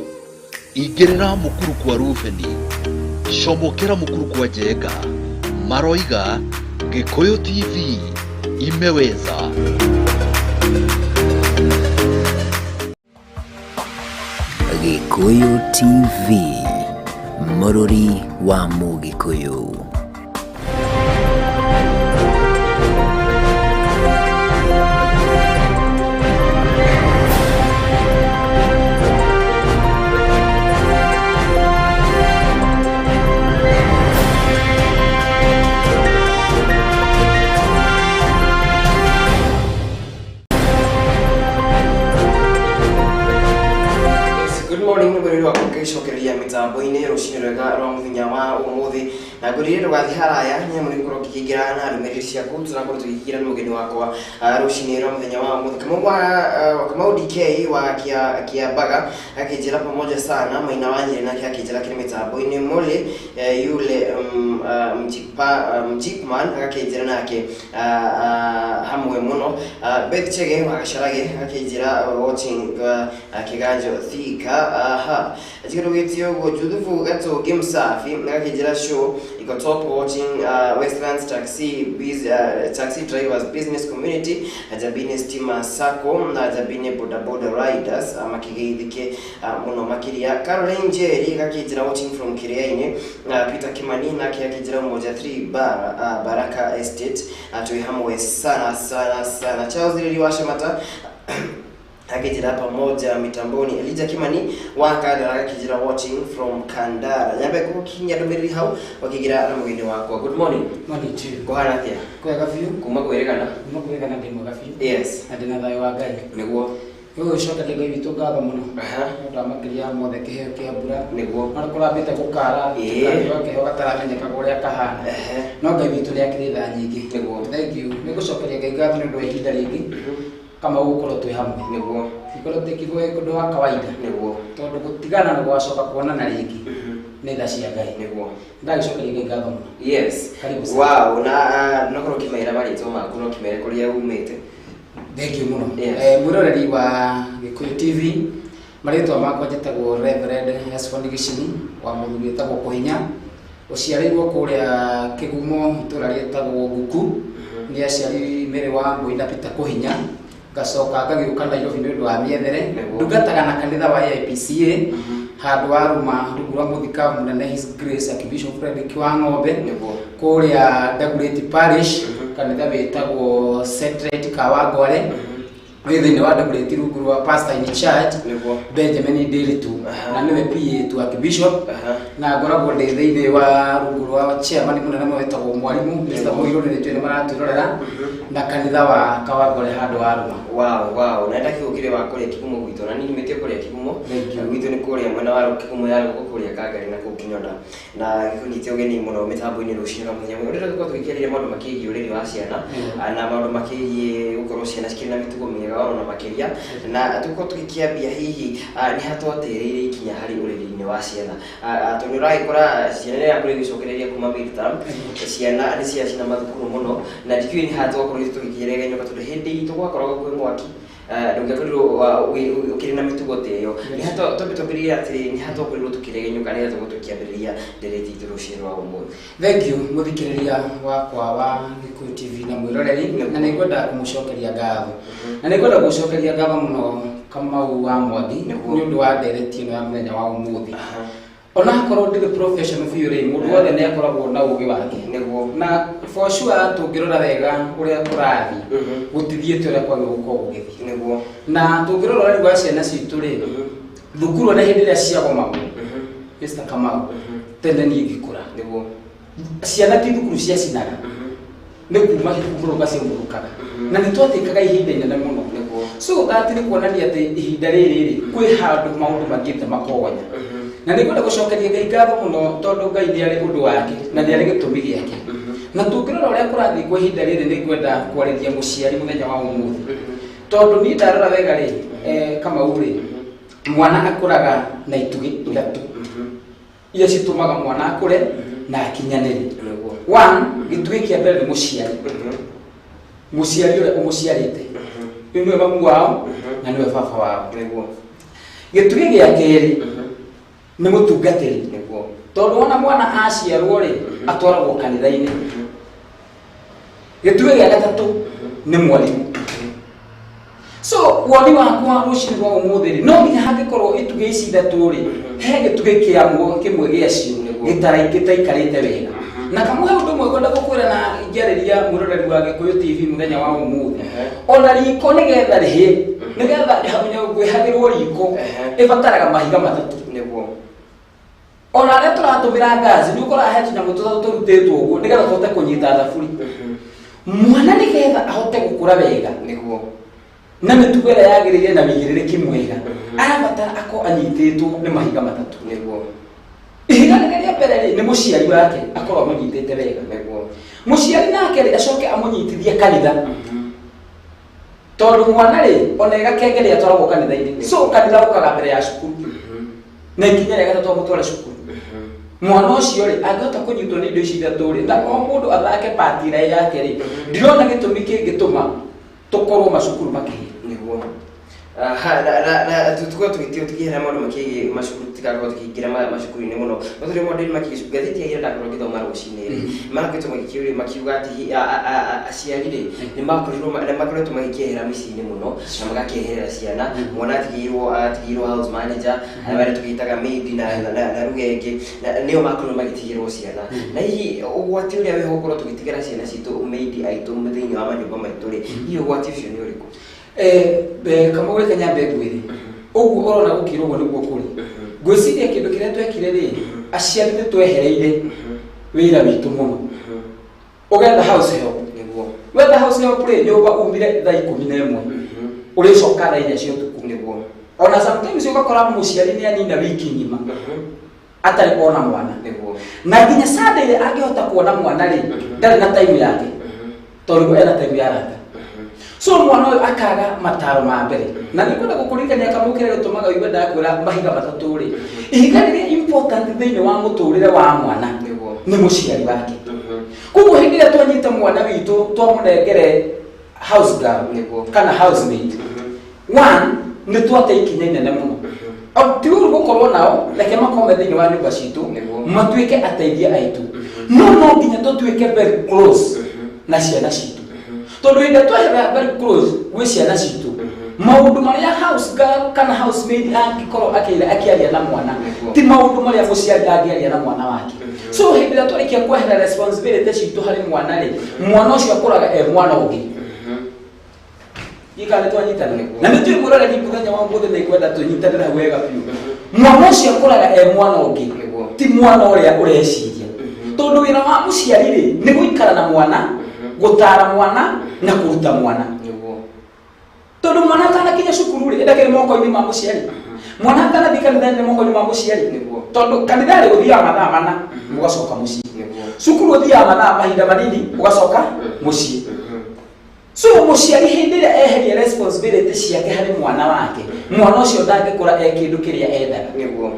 ingĩrĩra mũkuru kwa Rubeni, comokera mũkuru kwa Njenga, maroiga Gĩkũyũ TV imeweza. Gĩkũyũ TV, mũrũri wa Mũgĩkũyũ. Yes, good morning nĩ mwĩrĩ waku ngĩcokereria mĩtambo-inĩ rũcinĩ rwega rwa mũthenya wa ũmũthĩ na ngwĩrire ndũgathiĩ haraya nĩ amu nĩngũkorwo ngĩkĩingĩra na ndũmĩrĩri ciaku tũrakorwo tũgĩkĩingĩra nĩ mũgeni wakwa rũcinĩ rwa mũthenya wa ũmũthĩ. Kamau wa Kamau DK wa Kiambaga akĩnjĩra pamoja sana. Maina wa Nyerĩ nake akĩnjĩra kĩrĩ mĩtambo-inĩ. Mole yule Mjipman agakĩnjĩra nake hamwe mũno. Beth Chege wa Gacharage akĩnjĩra watching Kiganjo Thika. Aha, njikĩrũgĩtie ũguo. Juthubu Gatũngĩ Msafi agakĩnjĩra show iko top, watching Westlands taxi taxi drivers business community, Jabini Stima Sacco na Jabini boda boda riders makigeithike mũno makĩria. Caroline Njeri agakĩnjĩra watching from Kiriaini. Peter Kimani nake akĩnjĩra Umoja 3 Baraka Estate, twĩ hamwe sana sana sana. Charles Riri wa Shamata akijira pamoja mitamboni. Elijah Kimani wa Kandara akijira watching from Kandara. Nyambe gukinya ndũmĩrĩri hau wakigira na mũgeni wakwa. Good morning. Morning to you. Kũhana atĩa? Kwega biũ. Kuma kwĩrĩgana. Kuma kwĩrĩgana ndĩ mwega biũ. Yes. Na ndĩna thayũ wa Ngai. Nĩguo. Nĩgũgĩcokeria Ngai witũ ngatho mũno. Aha. Nĩ ũndũ wa makĩria mothe kĩheo kĩa mbura. Nĩguo. No kũrambĩte gũkara, tũkaheo kĩheo gataramenyekaga ũrĩa kahana. No Ngai witũ nĩ akĩrĩ tha nyingĩ. Nĩguo. Thank you. Nĩngũcokeria Ngai ngatho nĩ ũndũ wa ihinda rĩngĩ. Kama gũkorwo twĩ hamwe. Nĩguo. Gĩkorwo ti ũndũ wa kawaida. Nĩguo. Tondũ gũtigana na gwacoka kuonana rĩngĩ. Nĩ tha cia Ngai. Nĩguo. Ndagĩcokeria Ngai ngatho mũno. Yes. Karibu sana. Wow, na nokorwo ũkĩmera marĩtwa maku no kĩmere kũrĩa umĩte. Thank you mũno. Yes. Mwĩroreri wa Gĩkũyũ TV, marĩtwa makwa njĩtagwo Reverend Hesford Gĩcini wa mũthuri wĩtagwo Kũhinya, ũciarĩirwo kũrĩa Kĩgumo itũra rĩtagwo Nguku, nĩ aciari Mary wa Mbui na Peter Kũhinya. Ngacoka ngagĩũka Nairobi nĩ ũndũ wa mĩethere. Ndungataga na kanitha wa AIPCA handũ wa Ruma rungu rwa mũthikabu mũnene His Grace Archbishop Frederick Wang'ombe kũrĩa Dagoretti Parish, kanitha wĩtagwo Centrate Kawangware wĩ thĩinĩ wa Dagoretti rungu rwa pastor in charge Benjamin Ndiritu, na nĩwe PA to Archbishop, na ngoragwo ndĩ thĩinĩ wa rungu rwa chairman mũnene mũno wĩtagwo Mwalimu Mr. Mũirũ nĩ nĩtũĩ nĩ maratwĩrorera na kanitha wa Kawangware handũ wa Ruma. Wow, wow. Na ndakĩgũkire wa kũrĩa Kigumo gwitũ na niĩ nyumĩte kũrĩa Kigumo. Gwitũ nĩ kũrĩa mwena wa Kigumo ya rũgongo kũrĩa Kangari na kũu Kĩnyonda. Na gĩkũnyite ũgeni mũno mĩtambo-inĩ rũcinĩ rwa mũthenya ũyũ. Ũrĩa tũgũkorwo tũgĩkĩarĩria maũndũ makĩgiĩ ũreri wa ciana na maũndũ makĩgiĩ gũkorwo ciana cikĩrĩ na mĩtugo mĩega ona makĩria, na tũgũkorwo tũgĩkĩambia hihi nĩ ha twatereire ikinya harĩ ũreri-inĩ wa ciana, tondũ nĩ ũragĩkora ciana nĩ irakorwo igĩcokereria kuma midterm, ciana nĩ ciacina mathukuru mũno, na ndikĩũĩ nĩ ha twakorirwo tũgĩkĩregenyũka tondũ hĩndĩ itũ gwakoragwo kwĩ mwaki, ndũngĩakorirwo ũkĩrĩ na mĩtugo ta ĩyo. Nĩ ha twambe twambĩrĩrie atĩrĩrĩ, nĩ ha twakorirwo tũkĩregenyũka rĩrĩa tũgũkorwo tũkĩambĩrĩria ndereti itũ rũcinĩ rwa ũmũthĩ? Thank you mũthikĩrĩria wakwa wa Gĩkũyũ TV na mwĩroreri, na nĩngwenda kũmũcokeria ngatho, na nĩngwenda gũcokeria ngatho mũno Kamau wa Mwangi nĩ ũndũ wa ndereti ĩno ya mũthenya wa ũmũthĩ. Ona akorwo ndirĩ professional biũ rĩ, mũndũ wothe nĩ akoragwo na ũgĩ wake. Nĩguo. Na for sure tũngĩrora wega ũrĩa kũrathiĩ, gũtithiĩte ũrĩa kwagĩrĩirwo gũkorwo gũgĩthiĩ. Nĩguo. Na tũngĩrora ũreri wa ciana citũ rĩ, thukuru ona hĩndĩ ĩrĩa ciagomagwo, Mr. Kamau, tene niĩ ngĩkũra. Nĩguo. Ciana ti thukuru ciacinaga, nĩ kuma kũmũrũka ciamũrũkaga, na nĩ twatĩkaga ihinda inene mũno. So that nĩ kuonania atĩ ihinda rĩrĩ rĩ, kwĩ handũ maũndũ mathiĩte makogonya. Na nĩngwenda gũcokeria Ngai ngatho mũno tondũ Ngai nĩ arĩ ũndũ wake na nĩ arĩ gĩtũmi gĩake. Na tũngĩrora ũrĩa kũrathiĩ kwa ihinda rĩrĩ, nĩngwenda kwarĩria mũciari mũthenya wa ũmũthĩ, tondũ niĩ ndarora wega rĩ, Kamau rĩ, mwana akũraga na itugĩ ithatũ iria citũmaga mwana akũre na akinyanĩre. One, gĩtugĩ kĩa mbere nĩ mũciari, mũciari ũrĩa ũmũciarĩte, ũyũ nĩwe mamu wao na nĩwe baba wao. Gĩtugĩ gĩa kerĩ nĩ mũtungatĩri, tondũ wona mwana aciarwo rĩ, atwaragwo kanitha-inĩ. Gĩtugĩ gĩa gatatũ nĩ mwarimũ. So woni wakwa rũcinĩ rwa ũmũthĩ rĩ, no nginya hangĩkorwo itugĩ ici ithatũ rĩ, he gĩtugĩ kĩamwe kĩmwe gĩacio gĩtaikarĩte wega. Na kamwe ũndũ ũmwe ngwenda gũkwĩra na ingĩarĩria mwĩroreri wa Gĩkũyũ TV mũthenya wa ũmũthĩ, ona riko nĩgetha rĩhĩe, nĩgetha kwĩhagĩrwo riko ĩbataraga mahiga matatũ. Nĩguo. Ona arĩa tũratũmĩra ngaci nĩ ũkoraga he tũnyamũ tũtatũ tũrutĩtwo ũguo nĩgetha tũhote kũnyita thaburi. Mwana nĩgetha ahote gũkũra wega Nĩguo. na mĩtugo ĩrĩa yagĩrĩire na wĩigĩrĩrĩki mwega, arabatara akorwo anyitĩtwo nĩ mahiga matatũ. Nĩguo. Ihiga rĩrĩa rĩa mbere rĩ, nĩ mũciari wake akorwo amũnyitĩte wega. Nĩguo. Mũciari nake rĩ, acoke amũnyitithie kanitha, tondũ mwana rĩ, ona ĩgakengere atwaragwo kanitha-inĩ. So kanitha ũkaga mbere ya cukuru, na ikinya rĩa gatatũ amũtware cukuru. Mwana ũcio rĩ, angĩhota kũnyitwo nĩ indo ici ithatũ rĩ, na o mũndũ athake part ĩrĩa yake rĩ, ndirona gĩtũmi kĩngĩtũma tũkorwo macukuru makĩhĩa. Nĩguo. Aha, na tukorwo tũgĩtio tũkĩhera maũndũ makĩgiĩ macukuru, tutigakorwo tũkĩingĩra macukuru-inĩ mũno, no tũrĩ maũndũ-inĩ makĩgiĩ ngathĩti ya ira ndakorwo ngĩthoma rũcinĩ rĩ, marakoretwo magĩkĩũrio makiuga atĩ aciari rĩ, nĩ makoretwo magĩkĩehera mĩciĩ-inĩ mũno na magakĩeherera ciana. Mwana atigĩirwo house manager, arĩa marĩa tũgĩtaga maid na lugha ĩngĩ, na nĩo makorirwo magĩtigĩrwo ciana. Na hihi ũgwati ũrĩa wĩho gũkorwo tũgĩtigĩra ciana citũ maid aitũ thĩinĩ wa manyũmba maitũ rĩ, hihi ũgwati ũcio nĩ ũrĩkũ? Kamau, reke nyambe ngwĩre ũguo ũrona gũkĩrwo ũguo nĩguo kũrĩ. Ngwĩciria kĩndũ kĩrĩa twekire rĩ, aciari nĩ twehereire wĩra witũ mũno, ũgetha house help. Nĩguo. Wetha house help rĩ, nyũmba umire thaa 11, ũrĩcoka thaa 4 cia ũtukũ. Nĩguo. Ona sometimes ũgakora mũciari nĩ anina wiki ng'ima atarĩ ona mwana. Nĩguo. Na nginya Sunday ĩrĩa angĩhota kuona mwana rĩ, ndarĩ na time yake, tondũ ena time ya arata. So mwana ũyũ akaga mataro ma mbere. Na nĩ kwenda gũkũririkania, kamũ, kĩrĩa gĩtũmaga ũigue ndakwĩra mahiga matatũ rĩ, ihiga rĩrĩa important thĩinĩ wa mũtũrĩre wa mwana Nĩguo. nĩ mũciari wake. Koguo hĩndĩ ĩrĩa twanyita mwana witũ twamũnengere house girl Nĩguo. kana housemaid, one, nĩ twate ikinya inene mũno. Ti ũru gũkorwo nao, reke makorwo me thĩinĩ wa nyũmba citũ, Nĩguo. matuĩke ateithia aitũ, no nginya tũtuĩke very close na ciana citũ, tondũ hĩndĩ ĩrĩa twehera very close gwĩ ciana citũ, maũndũ marĩa house girl kana housemaid angĩkorwo akĩaria na mwana Nĩguo. ti maũndũ marĩa mũciari angĩaria na mwana wake. So hĩndĩ ĩrĩa twarĩkia kwehera responsibility citũ harĩ mwana rĩ, mwana ũcio akũraga e mwana ũngĩ. Ika nĩ twanyitana? Nĩguo. Na nĩ tũĩ mwĩroreri mũthenya wa ũmũthĩ nĩ ngwenda tũnyitanĩre hau wega biũ. Mwana ũcio akũraga e mwana ũngĩ, Nĩguo. ti mwana ũrĩa ũreciria, tondũ wĩra wa mũciari rĩ, nĩ gũikara na mwana, gũtara mwana na kũruta mwana. Nĩguo. Tondũ mwana atanakinya cukuru rĩ, endakĩrĩ moko-inĩ ma mũciari. Mwana atanathiĩ kanitha nĩ moko-inĩ ma mũciari. Nĩguo. Tondũ kanitha rĩ, ũthiaga mathaa 4 ũgacoka mũciĩ. Nĩguo. Cukuru ũthiaga mathaa mahinda manini ũgacoka mũciĩ. So mũciari hĩndĩ ĩrĩa eheria responsibility ciake harĩ mwana wake, mwana ũcio ndangĩkũra e kĩndũ kĩrĩa endaga. Nĩguo.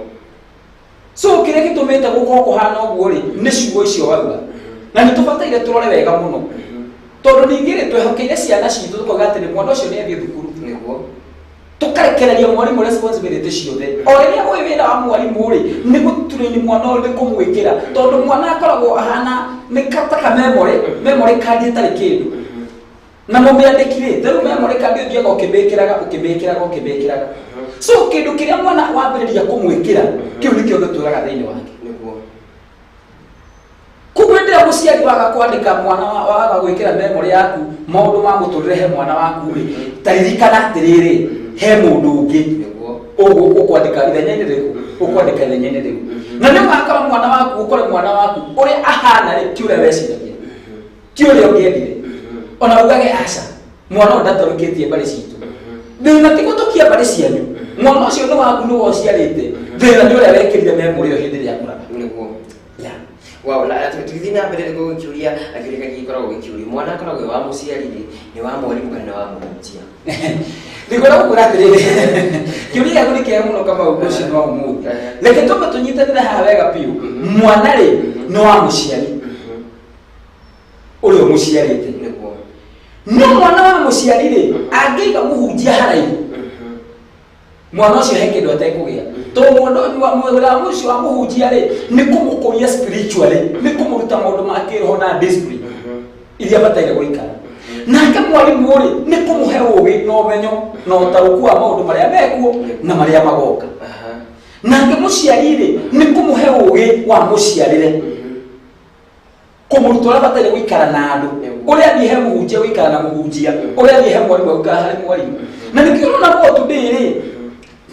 So kĩrĩa gĩtũmĩte gũkorwo kũhana ũguo rĩ, nĩ ciugo icio wauga, na nĩ tũbataire tũrore wega mũno, tondũ ningĩ rĩ, twehokeire ciana citũ tũkauga atĩ nĩ mwana ũcio nĩ athiĩ thukuru, Nĩguo. tũkarekereria mwarimũ responsibility ciothe. O rĩrĩa ũyũ wĩra wa mwarimũ rĩ, nĩ gũtrain mwana ũyũ, nĩ kũmwĩkĩra, tondũ mwana akoragwo ahana nĩ ta ka memory card ĩtarĩ kĩndũ na mũmĩandĩki rĩ, ta rĩu memory card ũthiaga ũkĩmĩkĩraga, ũkĩmĩkĩraga, ũkĩmĩkĩraga. So kĩndũ kĩrĩa mwana wambĩrĩria kũmwĩkĩra, kĩu nĩkĩo gĩtũraga thĩinĩ wake. Nĩguo. Koguo hĩndĩ ĩrĩa mũciari waga kwandĩka mwana waga gwĩkĩra memory yaku maũndũ ma mũtũrĩre he mwana waku rĩ, ta ririkana atĩrĩrĩ, he mũndũ ũngĩ Nĩguo. Ũkwandĩka ithenya-inĩ rĩu, ũkwandĩka ithenya-inĩ rĩu, na nĩ ũgakora mwana waku, ũkore mwana waku ũrĩa ahana rĩ, ti ũrĩa weciragia, ti ũrĩa ũngĩendire, ona ugage aca, mwana ũyũ ndatarũkĩtie mbarĩ citũ. Thĩna ti gũtũkia mbarĩ cianyu, mwana ũcio nĩ waku, nĩ ũciarĩte. Thĩna nĩ ũrĩa wekĩrire memory ĩyo hĩndĩ ĩrĩa akũraga. Nĩguo. Yeah. Wow, na tũgĩthiĩ na mbere gũkĩũria kĩũria kĩngĩ gĩkoragwo gĩkĩũrio, mwana akoragwo e wa mũciari rĩ, nĩ wa mwarimũ kana nĩ wa mũhunjia? Ndigwenda gũkwĩra atĩrĩrĩ, kĩũria gĩaku nĩ kĩega mũno, Kamau, rũcinĩ wa ũmũthĩ. Reke twambe tũnyitanĩre haha wega biũ. Mwana rĩ, nĩ wa mũciari ũrĩa ũmũciarĩte. Nĩguo. No mwana wa mũciari rĩ, angĩiga mũhunjia haraihu, mwana ũcio he kĩndũ atekũgĩa, tondũ mwana wĩra wa mũcio wa mũhunjia rĩ, nĩ kũmũkũria spiritually, nĩ kũmũruta maũndũ ma kĩroho na discipline iria bataire gũikara. Nake mwarimu rĩ nĩ kũmũhe ũgĩ na ũmenyo na ũtaũku wa maũndũ marĩa mekuo na marĩa magoka. Nake mũciari rĩ nĩ kũmũhe ũgĩ wa mũciarĩre, kũmũruta ũrĩa bataire gũikara na andũ, ũrĩa athiĩ he mũhunjia gũikara na mũhunjia, ũrĩa athiĩ he mwarimũ gũikara harĩ mwarimũ. Na nĩkĩo ũrona mo today rĩ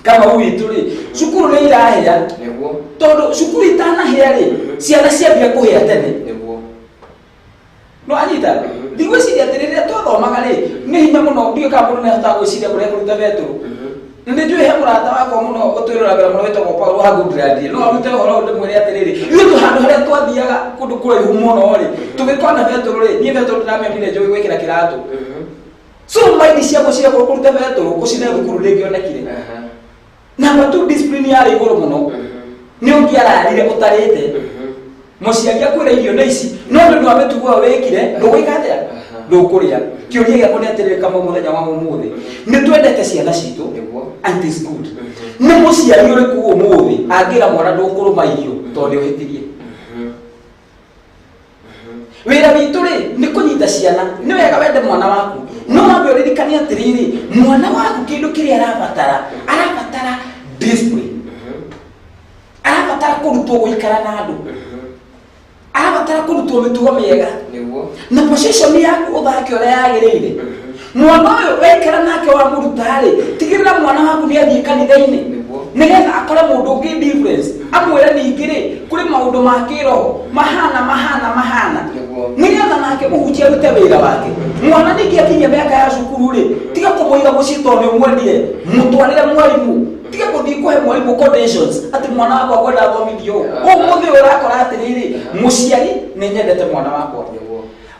kama witũ rĩ cukuru nĩ irahĩa, tondũ cukuru itanahĩa rĩ ciana ciambia kũhĩa tene. No anyita ndigwĩciria atĩ rĩrĩa twathomaga rĩ nĩ hinya mũno, ndiũĩ kana mũndũ nĩahotaga gwĩciria kũrĩa kũruta betũrũ. Na nĩ njũĩ he mũrata wakwa mũno ũtwĩroragĩra mũno wĩtagwo Paul wa Goodland, no arute ũhoro ũyũ ndĩmwĩre atĩrĩrĩ, ithuĩ twĩ handũ harĩa twathiaga kũndũ kũraihu mũno rĩ tũgĩkona betũrũ rĩ, niĩ betũrũ ndĩramĩonire njũĩ gwĩkĩra kĩratũ. So maindi ciakwa cia kũruta betũrũ kũcina thukuru ndĩngĩonekire. Number 2, discipline yarĩ igũrũ mũno. Nĩ ũngĩararire ũtarĩte, mũciari akwĩra irio nĩ ici, no nĩ ũndũ wa mĩtugo ĩyo wĩkire ndũgwĩka atĩa, ndũkũrĩa. Kĩũria gĩakwa nĩ atĩrĩrĩ kama mũthenya wa ũmũthĩ, nĩ twendete ciana citũ and is good. Nĩ mũciari ũrĩkũ ũmũthĩ angĩra mwana ndũkũrũma irio tondũ nĩ ũhĩtirie? Wĩra witũ rĩ nĩ kũnyita ciana. Nĩ wega wende mwana waku, no wambe ũririkane atĩrĩrĩ, mwana waku kĩndũ kĩrĩa arabatara, arabatara discipline, arabatara kũrutwo gũikara na andũ, arabatara kũrutwo mĩtugo mĩega na position yaku ũthake ũrĩa yagĩrĩire. Mwana ũyũ waikara nake wamũruta rĩ, tigĩrĩra mwana waku nĩ athiĩ kanitha-inĩ nĩgetha akore mũndũ ũngĩ difference, amwĩre ningĩ rĩ kũrĩ maũndũ ma kĩroho mahana mahana mahana, nĩgetha nake mũhunjia arute wĩra wake. Mwana ningĩ akinyia mĩaka ya cukuru rĩ, tiga kũmũiga mũciĩ tondũ nĩ ũmwendire, mũtwarĩre mwarimũ. Tiga gũthiĩ kũhe mwarimũ conditions atĩ mwana wakwa ngwenda athomithio ũũ. Ũmũthĩ ũrakora atĩrĩrĩ, mũciari nĩ nyendete mwana wakwa,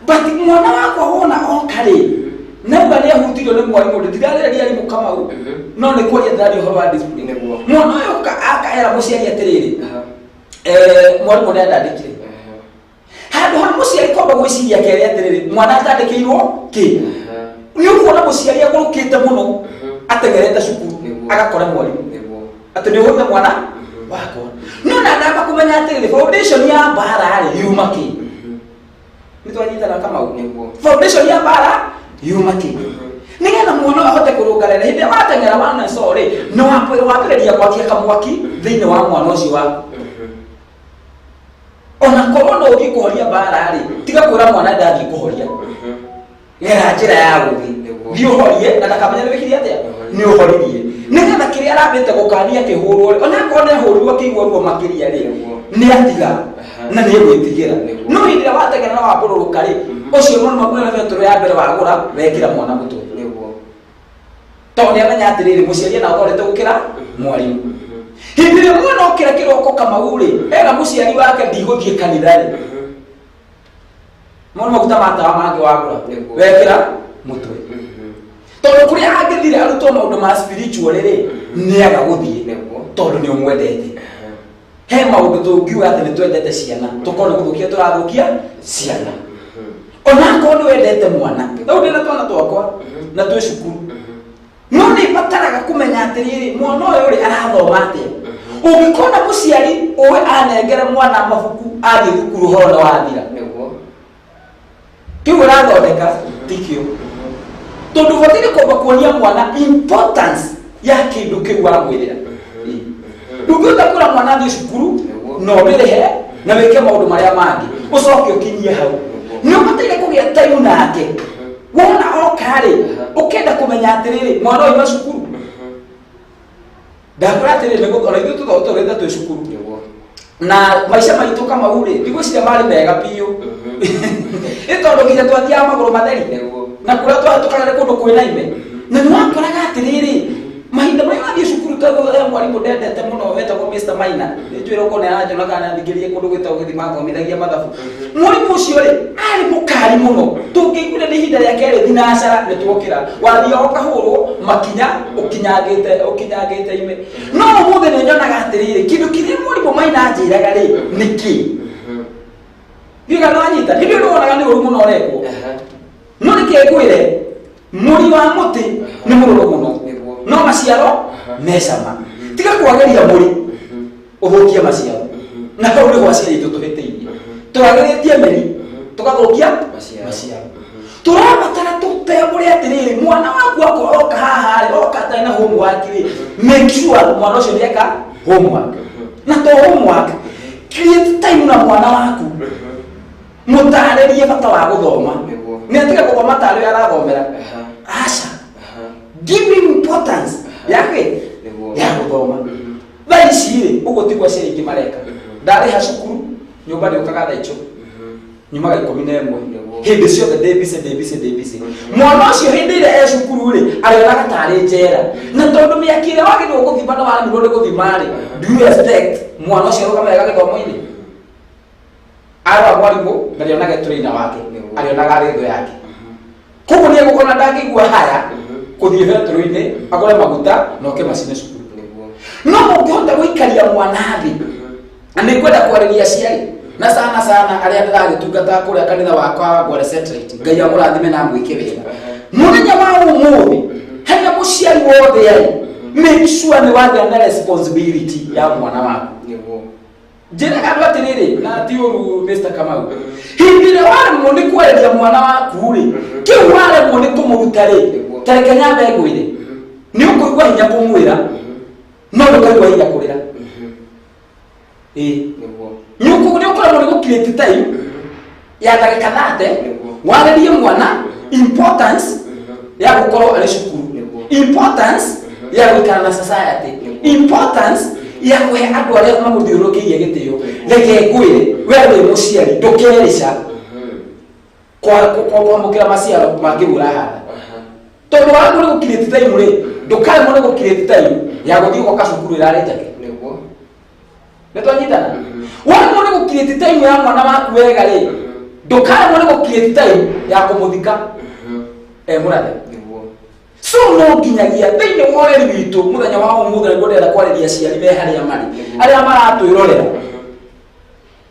but mwana wakwa wona oka rĩ nauga nĩ ahutirio nĩ mwarimũ. Ndirarĩrĩria arimũ Kamau, no nĩ kwaria ndĩraria ũhoro wa discipline. Mwana ũyũ akaera mũciari atĩrĩrĩ, mwarimũ nĩ andandĩkire. Handũ ha mũciari kwamba gwĩciria kerĩ atĩrĩrĩ, mwana atandĩkĩirwo kĩ, nĩ ũkuona mũciari agũrũkĩte mũno ateng'erete cukuru agakora mwarimũ atĩ nĩ ũhũrire mwana wakwa. No na ndamba kũmenya atĩrĩrĩ, foundation ya mbara rĩ yuma kĩ? Nĩ twanyitana Kamau? Foundation ya mbara yuma kĩ? Nĩgetha mwana ahote kũrũngarĩra hĩndĩ ĩrĩa wateng'era wana sorry nĩ wambĩrĩria gwakia kamwaki thĩinĩ wa mwana ũcio waku. Ona korwo no ũthiĩ kũhoria mbara rĩ, tiga kwĩra mwana ndathiĩ kũhoria, gera njĩra ya gũthiĩ, thiĩ ũhorie na ndakamenya nĩ wĩkire atĩa, nĩ ũhoririe, nĩgetha kĩrĩa arambĩte gũkania kĩhũrwo rĩ, ona akorwo nĩ ahũrirwo akĩigua ruo makĩria rĩ, nĩ atiga na nĩ egwĩtigĩra. No hĩndĩ ĩrĩa wateng'era na wambũrũrũka rĩ, ũcio mwana makwĩra betũrũ ya mbere wagũra wekĩra mwana mũtwe, tondũ nĩ amenya atĩrĩrĩ, mũciari ena authority gũkĩra mwarimũ. Hĩndĩ ĩrĩa mwana okĩra kĩroko Kamau rĩ, era mũciari wake ndigũthiĩ kanitha rĩ, mwana maguta ma tawa mangĩ wagũra wekĩra mũtwe, tondũ kũrĩa angĩthire arutwo maũndũ ma spiritual rĩ, nĩaga gũthiĩ tondũ nĩ ũmwendete. He maũndũ tũngiuga atĩ nĩ twendete ciana, tũkorwo nĩ gũthũkia tũrathũkia ciana. Ona akorwo nĩ wendete mwana, rĩu ndĩna twana twakwa na twĩ cukuru, no nĩ bataraga kũmenya atĩrĩrĩ, mwana ũyũ rĩ arathoma atĩa. Ũngĩkona mũciari ũĩ anengere mwana mabuku athiĩ thukuru, ũhoro nĩ wathira. Kĩu ũrathondeka tikĩo, tondũ ũbataire kwamba kuonia mwana importance ya kĩndũ kĩu wamwĩrĩra. Ndũngĩhota kwĩra mwana athiĩ cukuru na ũmĩrĩhe na wĩke maũndũ marĩa mangĩ ũcoke ũkinyie hau. Nĩ ũbataire kũgĩa time nake, wona oka rĩ, ũkenda kũmenya atĩrĩrĩ, mwana ũyũ aima cukuru ndakwĩra atĩrĩrĩ, nĩgũ- ona ithuĩ tũtũrĩte twĩ cukuru na maica maitũ Kamau rĩ, ndigwĩciria marĩ mega biũ, nĩ tondũ nginya twathiaga magũrũ matheri na kũrĩa twahĩtũkaga nĩ kũndũ kwĩna ime, na nĩ wakoraga atĩrĩrĩ, mahinda marĩa wathiĩ cukuru tondũ he mwarimũ ndendete mũno wetagwo Mr. Maina, nĩ njũĩ okorwo nĩ aranjona kana athikĩrĩrie, kũndũ gwĩtagwo gĩthima athomithagia mathabu. Mwarimũ ũcio rĩ arĩ mũkari mũno, tũngĩiguire nĩ ihinda rĩa kerĩ thinacara nĩ tuokĩra, wathiaga ũkahũrwo makinya ũkinyangĩte ũkinyangĩte ime. No ũmũthĩ nĩ nyonaga atĩrĩrĩ, kĩndũ kĩrĩa mwarimũ Maina anjĩraga rĩ nĩ kĩ ndiũĩ kana wanyita. Hĩndĩ ĩyo nĩ wonaga nĩ ũru mũno ũrekwo, no nĩkĩ ngwĩre, mũri wa mũtĩ nĩ mũrũrũ mũno no maciaro mecama. Tiga kwagĩria mũri ũthũkie maciaro, na hau nĩho aciari aitũ tũhĩtĩirie, tũragĩrĩtie mĩri tũgathũkia maciaro. Tũrabatara tũtembũre atĩrĩrĩ mwana waku akorwo oka haha rĩ oka atarĩ na homework rĩ make sure mwana ũcio nĩeka homework na to homework create time na mwana waku mũtarĩrie bata wa gũthoma nĩ atiga gũthoma tarĩ ũrĩa arathomera aca give him importance yake ya gũthoma thaa ici rĩ ũguo tiguo aciari aingĩ mareka ndarĩha cukuru nyũmba ndĩũkaga thaa icio nyumaga 11 hĩndĩ ciothe ndĩ busy ndĩ busy ndĩ busy mwana ũcio hĩndĩ ĩrĩa e cukuru rĩ arĩonaga tarĩ njera na tondũ mĩaki ĩrĩa wagĩrĩirwo gũthima na waremirwo nĩ gũthima rĩ do you expect mwana ũcio arũgame wega gĩthomo-inĩ arora mwarimũ ndarĩonaga trainer wake arĩonaga arĩ thũ yake koguo nĩ egũkona ndangĩigua haya kũthiĩ betũrũ-inĩ agũre maguta na oke macine cukuru no mũngĩhota gũikaria mwana thĩ na nĩ ngwenda kwarĩria aciari na sana sana arĩa ndĩragĩtungata kũrĩa kanitha wakwa wa Ngware Satellite Ngai amũrathime na amwĩke wega mũthenya wa ũmũthĩ harĩa mũciari wothe arĩ make sure nĩ wagĩa na responsibility ya mwana waku njĩraga andũ atĩrĩrĩ na ti ũru Mr. Kamau hĩndĩ ĩrĩa waremwo nĩ kwarĩria mwana waku rĩ kĩu waremwo nĩ kũmũruta rĩ ta reke nyambe ngwĩre nĩ ũkũigua hinya kũmwĩra no ndũkaigua hinya kũrĩra ĩĩ nĩ ũkũremwo nĩ gũ-create time ya ndagĩka 30 warĩrie mwana importance ya gũkorwo arĩ cukuru importance ya gũikara na society importance ya kũhe andũ arĩa mamũthiũrũrũkĩirie gĩtĩo reke ngwĩre we wĩ mũciari ndũkerĩca kwamũkĩra maciaro ma kĩu ũrahanda tondũ waremwo nĩ gũ-create time rĩ ndũkaremwo nĩ gũ-create time ya gũthiĩ gwaka cukuru ĩrarĩ njake nĩ twanyitana waremwo nĩ gũ-create time ya mwana waku wega rĩ ndũkaremwo nĩ gũ-create time ya kũmũthika e mũrathe so no nginyagia thĩinĩ wa ũreri witũ mũthenya wa ũmũthĩ nĩguo ndĩrenda kwarĩria aciari me harĩa marĩ arĩa maratwĩrorera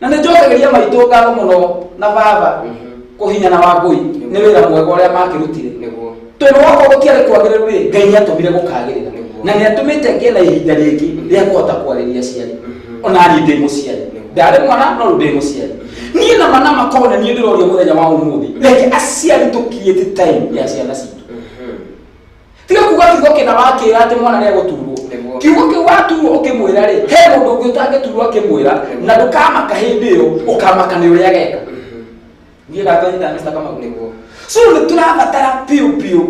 na nĩ njokagĩria maitũ ngatho mũno na baba kũhinyana wa ngũi nĩ wĩra mwega ũrĩa makĩrutire tondũ wakorwo gũtiarĩ kwagĩrĩru rĩ Ngai nĩ atũmire gũkagĩrĩra na nĩ atũmĩte ngĩe na ihinda rĩngĩ rĩa kũhota kwarĩria aciari ona niĩ ndĩ mũciari ndarĩ mwana no rĩu ndĩ mũciari niĩ na mana makona niĩ ndĩroria mũthenya wa ũmũthĩ reke aciari tũ create time ya ciana citũ tiga kuga kiugo kĩna wakĩra atĩ mwana nĩ egũturwo kiugo kĩu waturwo ũkĩmwĩra rĩ he mũndũ ũngĩ ũtangĩturwo akĩmwĩra na ndũkamaka hĩndĩ ĩyo ũkamaka nĩ ũrĩa ageka niĩ gatwanyita Mr. Kamau so nĩ tũrabatara piũ piũ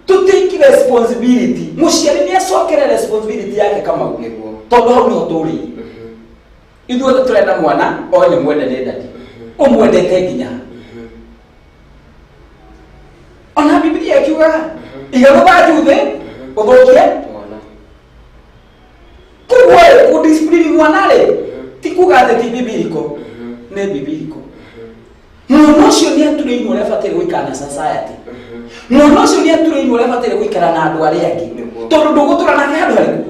to take responsibility mũciari nĩ acokere responsibility yake Kamau tondũ hau nĩho tũrĩire ithuothe tũrenda mwana oe nĩ mwende nĩ ndadi ũmwendete nginya ona Biblia ĩkiugaga iga rũthanju thĩ ũthũkie koguo rĩ kũdiscipline mwana rĩ ti kuga atĩ ti bibiliko nĩ bibiliko mwana ũcio nĩ aturĩirwo ũrĩa abataire gũikara na society mwana ũcio nĩ aturĩirwo ũrĩa abataire gũikara na andũ arĩa angĩ tondũ ndũgũtũra nake handũ harĩkũ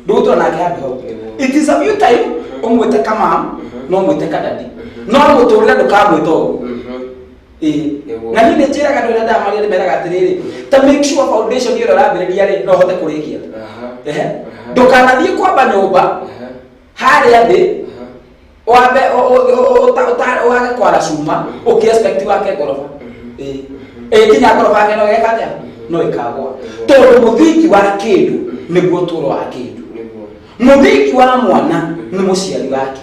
ndũgũtũra nake handũ hau it is a few time ũmwĩte kamam no ũmwĩte kadadi no mũtũrĩre ndũkamwĩta ũguo ĩĩ na niĩ nĩ njĩraga andũ arĩa ndamaria ndĩmeraga atĩrĩrĩ ta make sure foundation ĩrĩa ũrambĩrĩria rĩ no ũhote kũrĩkia ehe ndũkanathiĩ kwamba nyũmba harĩa thĩ wambe wage kwara cuma ũkĩ expect wake ngoroba ĩĩ ĩkinya ngoroba yake no ĩgeka atĩa no ĩkagwa tondũ mũthingi wa kĩndũ nĩguo ũtũũro wa kĩndũ mũthingi wa mwana nĩ mũciari wake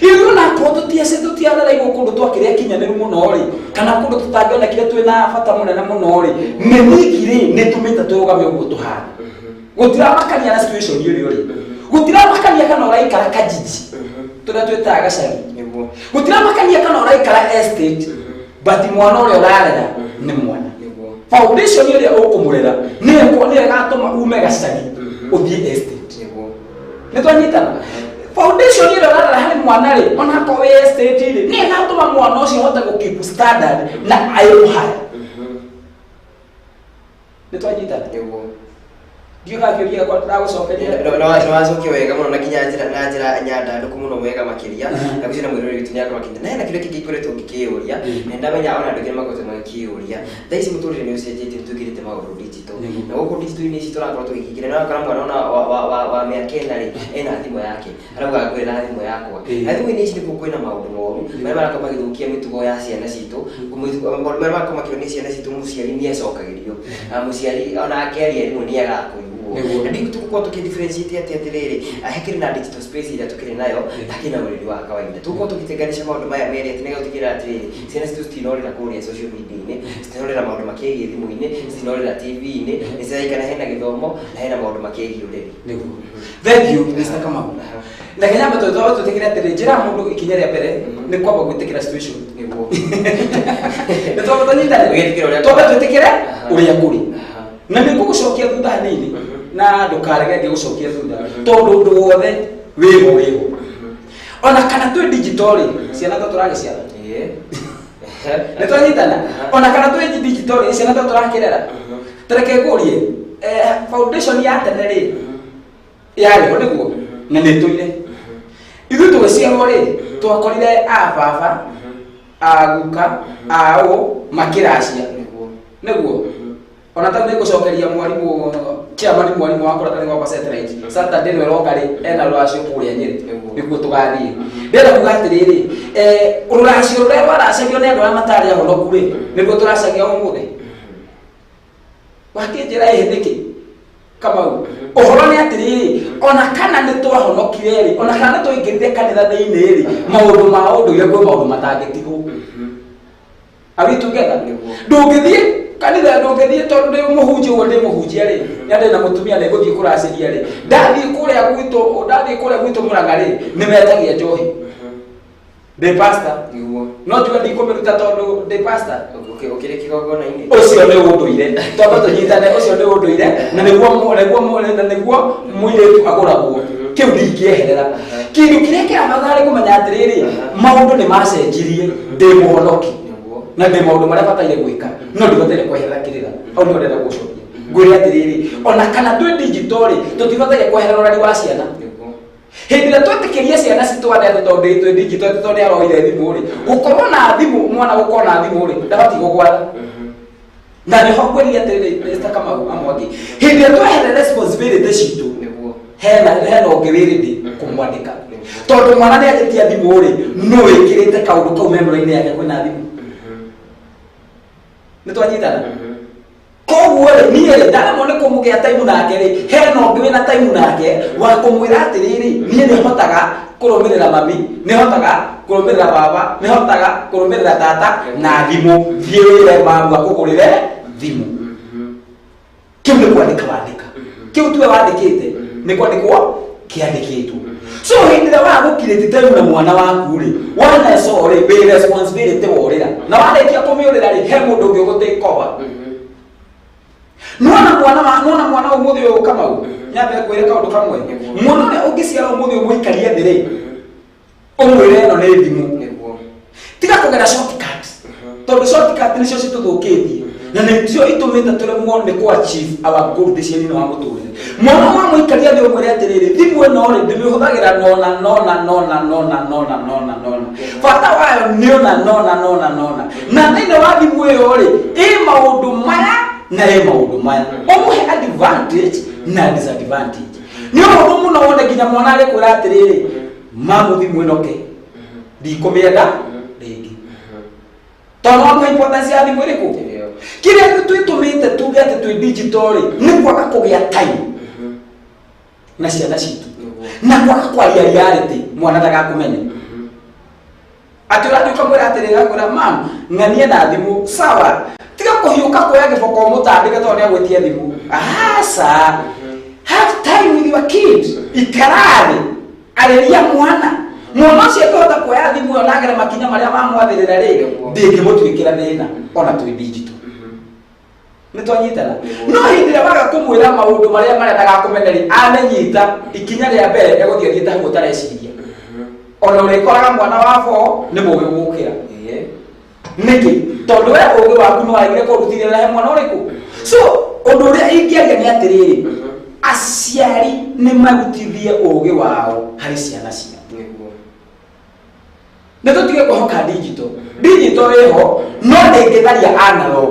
ithuĩ onakorwo tũtiarereirwo kũndũ twakĩrĩ akinyanĩru mũno rĩ kana kũndũ tũtangĩonekire twĩna bata mũnene mũno rĩ mĩthingi rĩ nĩ tũmĩte tũrũgame ũguo tũhana gũtiramakania na situation ĩrĩa ũrĩ gũtiramakania kana ũraikara kajiji tũrĩa twĩtaga gacagi gũtiramakania kana ũraikara estate but mwana ũrĩa ũrarera nĩ mwana foundation ĩrĩa ũkũmũrera nĩyo ĩgatũma ume gacagi ũthiĩ estate nĩ twanyitana foundation ĩrĩa ũrarera harĩ mwana rĩ onakorwo wĩ estate rĩ nĩ ĩgatũma mwana ũcio ahote gũ keep standard na aim high nĩ twanyitana Ndiũ gakĩũria gĩakwa ndagũcokeria. Nĩwacokia wega mũno na nginya njĩra na njĩra nyandandũku mũno wega makĩria, na gũcina mwĩrori witũ nĩakorwo akĩnyita. Na hena kĩũria kĩngĩ ikoretwo ngĩkĩyũria, na ndamenya ona andũ aingĩ nĩmakoretwo magĩkĩyũria. Thaa ici mũtũrĩre nĩ ũcenjetie, nĩtũingĩrĩte maũndũ digital, na gũkũ digital-inĩ ici tũrakorwo tũgĩkĩingĩra, na ũrakora mwana ona wa mĩaka 4 rĩ, ena thimũ yake, arauga ngũrĩra thimũ yakwa. Na thimũ-inĩ ici nĩkuo kwĩna maũndũ moru marĩa marakorwo magĩthũkia mĩtugo ya ciana citũ, maũndũ marĩa marakorwo makĩonia ciana citũ mũciari nĩ acokagĩrio. Na mũciari ona angĩaria rĩmwe nĩ agaga kũiguo. Na ndiũ tũgũkorwo tũkĩ differentiate atĩ atĩrĩrĩ, hakĩrĩ na digital space ĩrĩa tũkĩrĩ nayo, hakĩrĩ na ũreri wa kawaida. Tũgũkorwo tũgĩtenganisha maũndũ maya merĩ atĩ nĩgetha gũtigĩrĩra atĩrĩrĩ, ciana citũ citinorĩra kũrĩa social media-inĩ, citinorĩra maũndũ makĩgiĩ thimũ-inĩ, citinorĩra TV-inĩ, nĩ ciraikara hena gĩthomo na hena maũndũ makĩgiĩ ũreri. Nĩguo. Thank you, Mr. Kamau. Na Kenya mbere twaba twĩtĩkĩre atĩrĩ, njĩra mũndũ ikinya rĩa mbere nĩ kwamba gwĩtĩkĩra situation. Nĩguo. Nĩ twamba tũnyitane. Gwĩtĩkĩra ũrĩa Twamba twĩtĩkĩre ũrĩa kũrĩ. Na nĩ ngũgũcokia thutha hanini, na ndũkarege ngĩgũcokia thutha, tondũ ũndũ wothe wĩho wĩho. Ona kana twĩ digital rĩ, ciana to tũragĩciara. Nĩ twanyitana. Ona kana twĩ digital rĩ, ciana to tũrakĩrera. Tareke ngũrie, foundation ya tene rĩ, yarĩ ho nĩguo, na nĩ tũire. Ithuĩ tũgĩciarwo rĩ, twakorire a baba, a guka, a ũ makĩracia. Nĩguo. Ona tau nĩngũcokeria mwarimũ, chairman mwarimũ wakwa ũrĩa gwakwa satellite. Saturday ĩno ĩroka rĩ, ena rũracio kũrĩa Nyĩrĩ. Nĩkuo tũgathiĩ. Ndĩrenda kuga atĩrĩrĩ, rũracio rũrĩa rwaracagio nĩ andũ arĩa matarĩ ahonoku rĩ, nĩruo tũracagia ũmũthĩ. Wakĩnjĩra ĩhĩ nĩkĩ? Kamau. Ũhoro nĩ atĩrĩrĩ, ona kana nĩ twahonokire rĩ, ona kana nĩ twaingĩrire kanitha thĩinĩ rĩ, maũndũ ma ũndũire kwĩ maũndũ matangĩtigwo. Are we together? Ndũngĩthiĩ kanitha, ndũngĩthiĩ tondũ ndĩ mũhunjia ũguo ndĩ mũhunjia rĩ, nĩ ndĩ na mũtumia nĩ ngũthiĩ kũracĩria rĩ, ndathiĩ kũrĩa gwitũ Mũrang'a rĩ, nĩ metagia njohi. Ndĩ pastor. No njuge ndikũmĩruta tondũ ndĩ pastor. Ũkĩrĩ kĩgongona-inĩ. Ũcio nĩ ũndũire. Twambe tũnyitane, ũcio nĩ ũndũire, na nĩguo mũirĩtu agũragwo. Kĩu ndingĩeherera. Kĩndũ kĩrĩa kĩrabatara nĩ kũmenya atĩrĩrĩ, maũndũ nĩ macenjirie, ndĩ mũhonoki. Na ndĩ maũndũ marĩa bataire gwĩka, no ndibataire kweherera kĩrĩra. Hau nĩho ndĩrenda gũcokia. Ngwĩre atĩrĩrĩ, ona kana twĩ digital rĩ, tũtibataire kweherera ũreri wa ciana. Hĩndĩ ĩrĩa twetĩkĩria ciana citwathe atĩ tondũ twĩ digital, atĩ tondũ nĩ aroire thimũ rĩ, gũkorwo na thimũ, mwana gũkorwo na thimũ rĩ, ndabatiĩ gũgwatha. Na nĩho ngwĩrire atĩrĩrĩ, Mr. Kamau Amwangi, hĩndĩ ĩrĩa tweherera responsibility citũ, hena ũngĩ wĩ ready kũmwandĩka. Tondũ mwana nĩ agĩtia thimũ rĩ, nũ wĩkĩrĩte kaũndũ kau memory-inĩ yake kwĩna thimũ. Nĩ twanyitana? Koguo rĩ, niĩ rĩ, ndaremwo nĩ kũmũgĩa time nake rĩ, hena ũngĩ wĩna time nake wa kũmwĩra atĩrĩrĩ, niĩ nĩhotaga kũrũmĩrĩra mami, nĩhotaga kũrũmĩrĩra baba, nĩhotaga kũrũmĩrĩra tata na thimũ, thiĩ wĩre mamu akũgũrĩre thimũ. Kĩu nĩ kwandĩka wandĩka. Kĩu tiwe wandĩkĩte, nĩ kwandĩkwo kĩandĩkĩtwo. So hĩndĩ ĩrĩa waga gũkirĩti time na mwana waku rĩ, wana sorry, wĩ responsibility worĩra. Na warĩkia kũmĩũrĩra rĩ, he mũndũ ũngĩ ũgũ take over. Nona mwana wa, nona mwana ũmũthĩ ũyũ Kamau, nyambe ngwĩre kaũndũ kamwe. Mwana ũrĩa ũngĩciara ũmũthĩ ũmũikarie thĩ rĩ, ũmwĩre ĩno nĩ thimũ. Tiga kũgera shortcut. Tondũ shortcut nĩcio citũthũkĩtie. Na nĩcio itũmĩte tũremwo nĩ kũ achieve our goal thĩinĩ wa mũtũrĩre. Mwana wa mũikaria thĩ ũmwĩre atĩrĩrĩ, thimũ ĩno rĩ, ndĩmĩhũthagĩra nona, nona, nona, nona, nona, nona, nona. Bata wayo nĩ ũna, nona, nona, nona. Na thĩinĩ wa thimũ ĩyo rĩ, ĩ maũndũ maya na ĩ maũndũ maya. Ũmũhe advantage na disadvantage. Nĩ ũhũthũ mũno wone nginya mwana agĩkwĩra atĩrĩrĩ, mamu thimũ ĩno ke, ndikũmĩenda rĩngĩ. Tondũ wamũhe importance ya thimũ ĩrĩkũ? Kĩrĩa twĩtũmĩte tuge atĩ twĩ digital rĩ, nĩ kwaga kũgĩa time na ciana citũ, na kwaga kwaria reality, mwana ndagakũmenye. Atĩ ũrathiĩ ũkamwĩra atĩrĩrĩ, akwĩra mam, ng'anie na thimũ, sawa, tiga kũhiũka kuoya gĩboko ũmũtandĩke tondũ nĩ agwĩtia thimũ. Aca, have time with your kid, ikara thĩ, arĩria mwana. Mwana ũcio angĩhota kuoya thimũ ĩyo na agere makinya marĩa mamwathĩrĩra rĩ, ndĩngĩmũtuĩkĩra thĩna ona twĩ digital. Nĩ twanyitana? No hĩndĩ ĩrĩa waga kũmwĩra maũndũ marĩa marĩa ndagakũmenya rĩ, amenyita ikinya rĩa mbere egũthiĩ athiĩte hau ũtareciria. Ona ũrĩkoraga mwana wa 4 nĩ mũũgĩ gũgũkĩra. Nĩkĩ? Tondũ we ũũgĩ waku nĩ wagire kũrutithia he mwana ũrĩkũ. So ũndũ ũrĩa ingĩaria nĩ atĩrĩrĩ, Aciari nĩ marutithie ũgĩ wao harĩ ciana ciao. Nĩ tũtige kũhoka digital. Digital ĩho no ndĩngĩtharia analog.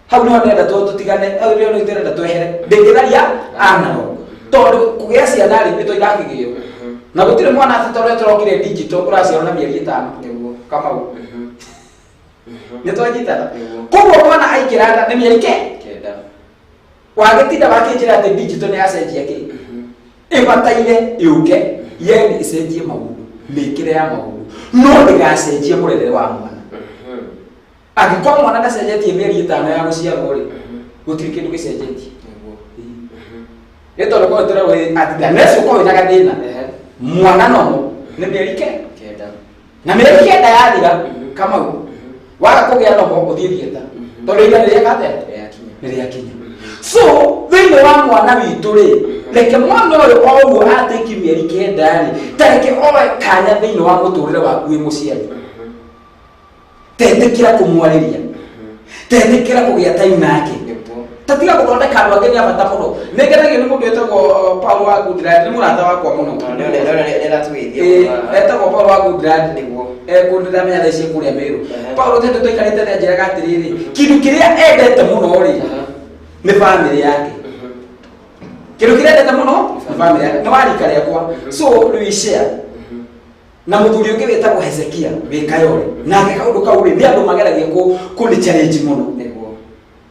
Hau niho ndĩrenda tũtigane, hau niho ndĩrenda twehere. Ndĩngĩtharia analog. Tondũ kũgĩa ciana rĩ nĩ tũirakĩgĩo. Na gũtirĩ mwana atĩ tondũ tũrokire digital ũraciarwo na mĩeri 5. Kamau. Nĩ twanyitana. Koguo mwana aingĩra nda nĩ mĩeri 9. Wagĩtinda wakĩnjĩra atĩ digital nĩ yacenjia kĩ. Ĩbataire yũke yeni ĩcenjie maũndũ, mĩkĩre ya maũndũ, no ndĩgacenjie mũrerere wa mwana. Angĩkorwo mwana ndacenjetie mĩeri 5 ya gũciarwo rĩ, gũtirĩ kĩndũ gĩcenjetie. Nĩ tondũ korwo tũrerwo atĩ ndaneci ũkorwo wĩna gathĩna, mwana nomo nĩ mĩeri 9. Na mĩeri 9 yathira Kamau, waga kũgĩa nomo ũthiĩ thieta, tondũ ihinda nĩ rĩeka atĩa? Nĩ rĩakinya. So thĩinĩ wa mwana witũ rĩ, reke mwana ũyũ o ũguo atĩki mĩeri 9 rĩ, ta reke oe kanya thĩinĩ wa mũtũrĩre waku wĩ mũciari. Tetĩkĩra kũmwarĩria, tetĩkĩra kũgĩa time nake, tatiga gũthondeka andũ angĩ nĩ a bata mũno. Nĩ ngenagio nĩ mũndũ wĩtagwo Paul wa Goodland, nĩ mũrata wakwa mũno. Etagwo Paul wa Goodland. Kũndũ ndĩramenya thaa ici kũrĩa Meru. Paul tete tũikarĩte nĩ anjĩraga atĩrĩrĩ, kĩndũ kĩrĩa endete mũno rĩ nĩ bamĩrĩ yake. Kĩndũ kĩrĩa endete mũno nĩ bamĩrĩ yake, nĩ wa rika rĩakwa. So we share. Na mũthuri ũngĩ wĩtagwo Hezekia wĩ Kayore, nake kaũndũ kau rĩ nĩ andũ mageragia kũnĩ challenge mũno.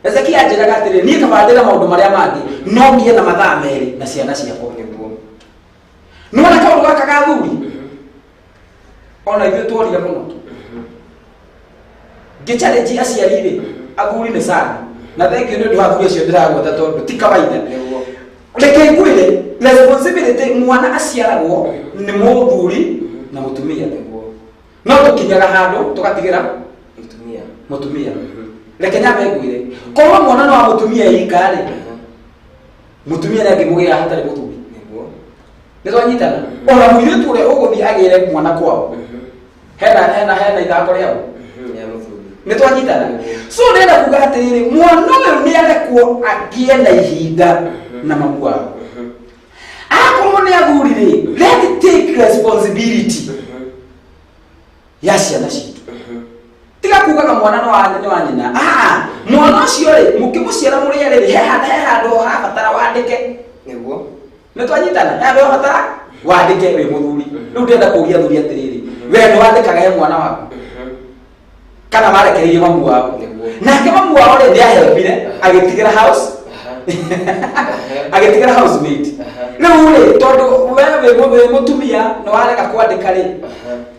Hezekia anjĩraga atĩrĩrĩ, niĩ kaba ndĩre maũndũ marĩa mangĩ no ngĩe na mathaa 2 na ciana ciakwa. Nĩwona kaũndũ gaka ga thuri ona ithuĩ tworire mũno. Ngĩ challenge aciari rĩ, athuri nĩ sana, na thengio nĩ ũndũ wa athuri acio ndĩragweta tondũ ti kawaida. Reke ngwĩre, responsibility mwana aciaragwo nĩ mũthuri na mũtumia. No tũkinyaga handũ tũgatigĩra mũtumia. Reke nyambe ngwĩre, korwo mwana no wa mũtumia ika rĩ, mũtumia nĩ angĩmũgĩra hatarĩ mũthuri. Nĩ twanyitana. Ona mũirĩtu ũrĩa ũgũthiĩ agĩre mwana kwao, hena ithako rĩao. Nĩ twanyitana. So ndĩrenda kuga atĩrĩrĩ, mwana ũyũ nĩ arekwo agĩe na ihinda na mamu wao. Akorwo nĩ athuri rĩ, let take responsibility ya ciana citũ. Tiga kugaga mwana nĩ wa nyina. Mwana ũcio rĩ, mũkĩmũciara mũrĩ erĩ rĩ, he handũ harabatara wandĩke. Nĩ twanyitana, he handũ harabatara wandĩke wĩ mũthuri. Rĩu ndĩrenda kũũria athuri atĩrĩrĩ, we nĩ wandĩkaga he mwana waku? Kana marekereirie mamu wao? Nake mamu wao rĩ, nĩ ahembire, agĩtigĩra house. Agĩtigĩra housemaid. Rĩu rĩ, tondũ we wĩ mũtumia nĩ warega kwandĩka rĩ,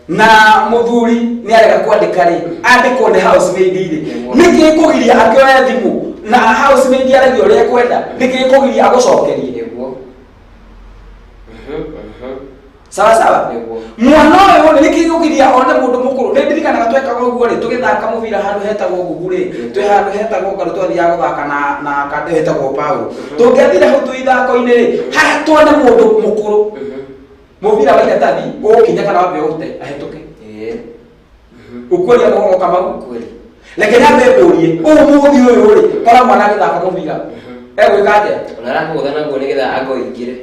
na mũthuri nĩ arega kwandĩka rĩ, andĩkwo nĩ housemaid rĩ, nĩkĩ kũgiria akĩoya thimũ na housemaid aragia ũrĩa ekwenda, nĩkĩ kũgiria agũcokerie? Sawa sawa. Mwana ũyũ rĩ, nĩkĩ kũgiria one mũndũ mũkũrũ? Nĩ ndirikanaga twekaga ũguo rĩ, tũgĩthaka mũbira handũ hetagwo Ngugu rĩ, twĩ handũ hetagwo Ngarũ twathiaga gũthaka na kandũ hetagwo Paul. Tũngĩathire hau twĩ ithako-inĩ rĩ, haha tuone mũndũ mũkũrũ. Mũbira wa iratathi ũgũkinya kana wambe ũte ahĩtũke. Ũkũria mũhoro Kamau? Reke nyambe ngũrie, ũmũthĩ ũyũ rĩ, kora mwana agĩthaka mũbira. Egwĩka atĩa? Ona arakũgũtha naguo nĩgetha akoingĩre.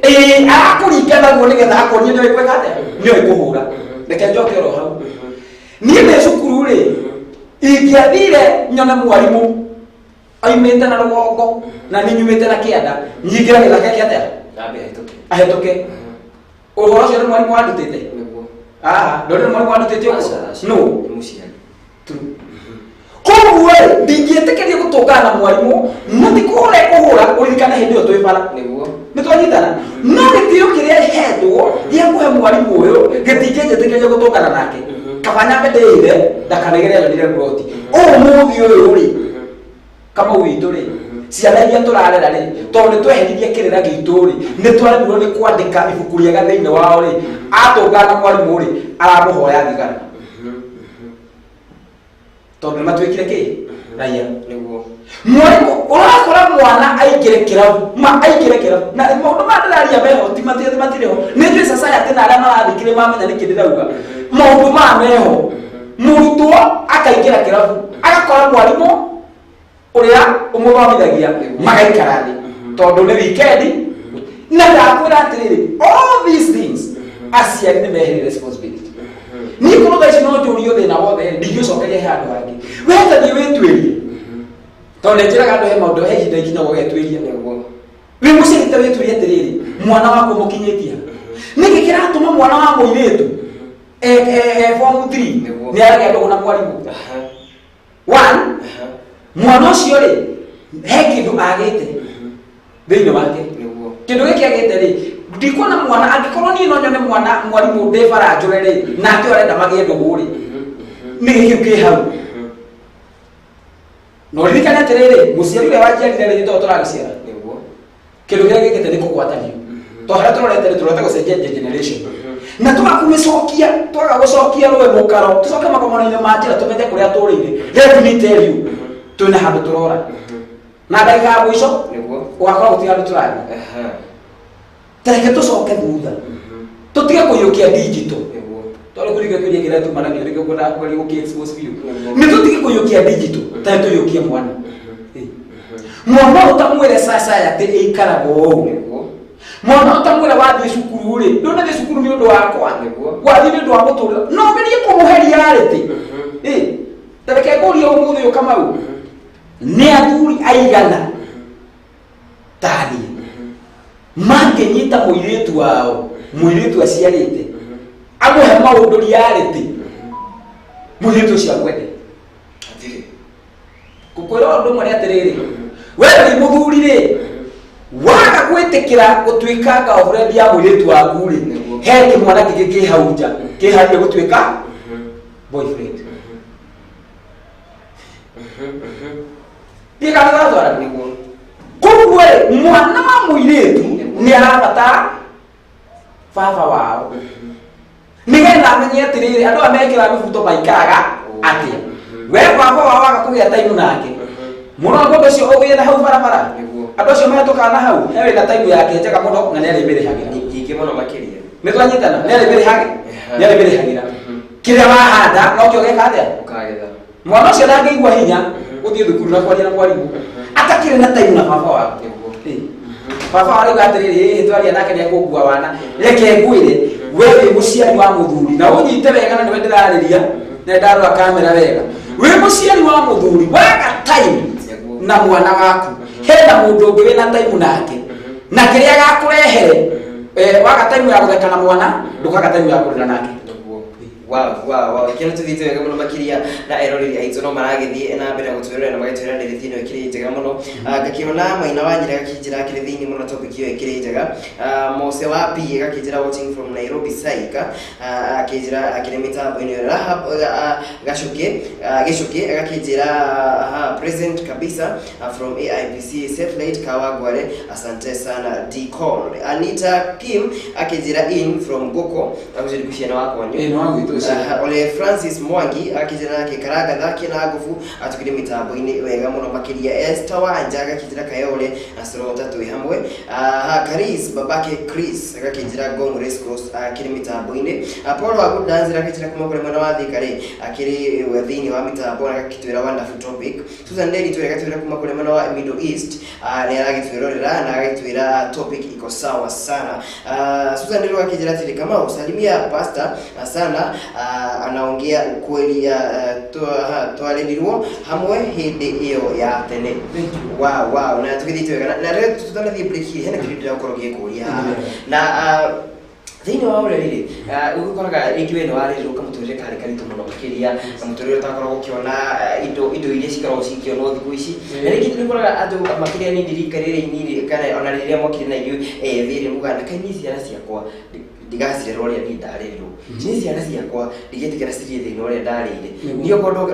Arakũringa naguo nĩgetha akonie nĩoĩ gwĩka atĩa? Nĩoĩ kũhũra. Reke njoke oro hau. Niĩ ndĩ cukuru rĩ, ingĩathire nyone mwarimũ aimĩte na rũgongo na niĩ nyumĩte na kĩanda, nyingĩre gĩthaka kĩa atĩa? Ambe ahĩtũke. Ahĩtũke. Ũhoro ũcio nĩ mwarimũ wandutĩte? Ndonire mwarimũ wandutĩte ũguo? No. Nĩ mũciari. Koguo rĩ, ndingĩtĩkĩria gũtũngana na mwarimũ, no ti kũhũra ekũhũra, ũririkane hĩndĩ ĩyo twĩ bara. Nĩ twanyitana. No gĩtĩo kĩrĩa hetwo gĩa kũhe mwarimũ ũyũ, gĩtingĩnjĩtĩkĩria gũtũngana nake. Kaba nyambe ndĩithe, ndakanegere nyonire mburoti. Ũmũthĩ ũyũ rĩ, Kamau witũ rĩ, ciana iria tũrarera rĩ, tondũ nĩ tweheririe kĩrĩra gitũ rĩ, nĩ twaremirwo nĩ kwandĩka ibuku rĩega thĩinĩ wao rĩ, atũngana na mwarimũ rĩ, aramũhoya thigara. Tondũ nĩ matuĩkire kĩ? Raia. Mwarimũ, ũrakora mwana aingĩre kĩrabu, ma aingĩre kĩrabu. Na maũndũ maya ndĩraria meho, ti matirĩ ho. Nĩ njũĩ society na arĩa marathikĩrĩria mamenya nĩkĩ ndĩrauga. Maũndũ maya meho. Mũrutwo akaingĩra kĩrabu, agakora mwarimũ ũrĩa ũmũthomithagia, magaikara thĩ. Tondũ nĩ weekend na ndakwĩra atĩrĩrĩ, all these things aciari nĩ meherie responsibility. Niĩ korwo thaa ici no njũrio thĩna wothe, ndingĩũcokeria he handũ hangĩ. We ta thiĩ wĩtuĩrie, tondũ nĩ njĩraga andũ he maũndũ, he ihinda ikinya ũgetuĩria. Wĩ mũciari, ta wĩtuĩrie atĩrĩrĩ, mwana waku ũmũkinyĩtie nĩkĩ kĩratũma mwana wa mũirĩtu e form 3 nĩ aragĩa ndũgũ na mwarimũ? One, mwana ũcio rĩ, he kĩndũ agĩte thĩinĩ wake. Kĩndũ gĩkĩ agĩte rĩ, ndikuona mwana angĩkorwo niĩ no nyone mwana mwarimũ ndĩ bara njũre rĩ, nake ũrenda magĩe ndũgũ rĩ, nĩ gĩkĩ kĩ hau? Na ũririkane atĩrĩrĩ, mũciari ũrĩa wanjiarire rĩ, tondũ tũragĩciara kĩndũ kĩrĩa gĩkĩte nĩ kũgwatanio, to harĩa tũrorete rĩ, tũrorete gũcenjia generation na twaga kũmĩcokia, twaga gũcokia rũĩ mũkaro, tũcoke magomano-inĩ ma njĩra, tũmenye kũrĩa tũrĩire. Let me tell you, twĩna handũ tũrora na ndagĩka ya mũico ũgakorwo gũtirĩ handũ tũrathiĩ. Tareke tũcoke thutha, tũtige kũiyũkia digital, tondũ kũringa kĩũria kĩrĩa tuma nakĩo nĩkĩo ngwendaga kũgeria gũkĩ expose biũ. Nĩ tũtige kũiyũkia digital, tarĩ tũiyũkie mwana. Mwana ũtamwĩre society ĩikaraga ũũ, mwana ũtamwĩre wathiĩ cukuru rĩ, ndũnathiĩ cukuru nĩ ũndũ wakwa, wathiĩ nĩ ũndũ wa mũtũrĩre, no ũgerie kũmũhe reality. Tareke ngũrie ũmũthĩ ũyũ, Kamau, nĩ athuri aigana taniĩ mangĩnyita mũirĩtu wao, mũirĩtu aciarĩte, amũhe maũndũ reality, mũirĩtu ũcio amwende? Ngũkwĩra ũndũ ũmwe nĩ atĩrĩrĩ, we wĩ mũthuri rĩ, waga gwĩtĩkĩra gũtuĩka girlfriend ya mũirĩtu waku rĩ, he kĩmwana kĩngĩ kĩ hau nja kĩharĩrie gũtuĩka boyfriend. Ndiĩ kana tũratwara. Koguo rĩ, mwana wa mũirĩtu nĩ arabatara baba wao nĩgetha amenye atĩrĩrĩ, andũ aya mekĩra mĩbuto maikaraga atĩa. We baba wao waga kũgĩa time nake mũno, mũndũ ũcio ũgĩe na hau barabara, andũ acio mahĩtũkaga na hau, he wĩna time yake njega mũno na nĩ arĩmĩrĩhagĩra. Nyingĩ mũno makĩria. Nĩ twanyitana? Nĩ arĩmĩrĩhagĩra, nĩ arĩmĩrĩhagĩra. Kĩrĩa wahanda nokĩo geka atĩa? Ũkagetha. Mwana ũcio ndangĩigua hinya gũthiĩ thukuru na kwaria na mwarimũ atakĩrĩ na time na baba wao. Baba wao arauga atĩrĩrĩ, ĩĩ twaria nake nĩ ekũngua wana. Reke ngwĩre, we wĩ mũciari wa mũthuri, na ũnyite wega, na nĩwe ndĩrarĩria na ndarora kamera wega, wĩ mũciari wa mũthuri, waga time na mwana waku, hena mũndũ ũngĩ wĩna time nake, na kĩrĩa agakũrehere, waga time ya gũtheka na mwana, ndũkaga time ya kũrĩra nake. Wow, kĩrĩa tũthiĩte wega mũno makĩria, na eroreri aitũ no maragĩthiĩ na mbere na gũtwĩrorera na magĩtwĩra ndereti ĩno ĩkĩrĩ njega mũno. Ngakĩona Maina wa Nyira gakĩnjĩra akĩrĩ thĩinĩ mũno, topic ĩyo ĩkĩrĩ njega. Mose wa P gakĩnjĩra watching from Nairobi Saika, akĩnjĩra akĩrĩ mĩtambo-inĩ. Rahab Gacuki, Gĩcuki agakĩnjĩra aha, present kabisa from AIPC Satellite Kawangware, asante sana Dcon. Anita Kim akĩnjĩra in from Goko, agũciri kuciana wakwa. Ĩĩ, nĩ wa gwitũ ũcio. Aha, Ole Francis Mwangi akĩnjĩra nake Karanga thaki na ngubu atukire mĩtambo-inĩ wega mũno makĩria. Esther Wanja agakĩnjĩra Kayole na Sorota twĩ hamwe. Aha, Karis babake Chris agakĩnjĩra Ngong Race Course akĩrĩ mĩtambo-inĩ. Paul wa Good Dance agakĩnjĩra kuma kũrĩ mwena wa Thika rĩ, akĩrĩ thĩinĩ wa mĩtambo na agakĩtwĩra wonderful topic. Susan Nderi twĩra agatwĩra kuma kũrĩ mwena wa Middle East, nĩ aragĩtwĩrorera na agagĩtwĩra topic iko sawa sana. Susan Nderi akĩnjĩra atĩrĩ, Kamau, salimia pastor sana, anaongea ukweli, twarerirwo hamwe hĩndĩ ĩyo ya tene. Wow, na tũgĩthiĩte wega na rĩrĩa tũtanathiĩ break hena kĩndũ ndĩrakorwo ngĩkũria haha na thĩinĩ wa ũreri rĩ, ũgĩkoraga rĩngĩ we nĩ warĩrwo kamũtũrĩre karĩ karitũ mũno makĩria, kamũtũrĩre ũtakoragwo ũkĩona indo iria cikoragwo cikĩonwo thikũ ici, na rĩngĩ nĩ ũkoraga andũ makĩria nini rika rĩrĩ inini kana ona rĩrĩa mokire na ithuĩ ethĩ rĩ, mugaga na kaĩ niĩ ciana ciakwa ndigacirera ũrĩa niĩ ndarĩrirwo, niĩ ciana ciakwa ndigĩtĩkĩra cithiĩ thĩna ũrĩa ndarĩire niĩ, okorwo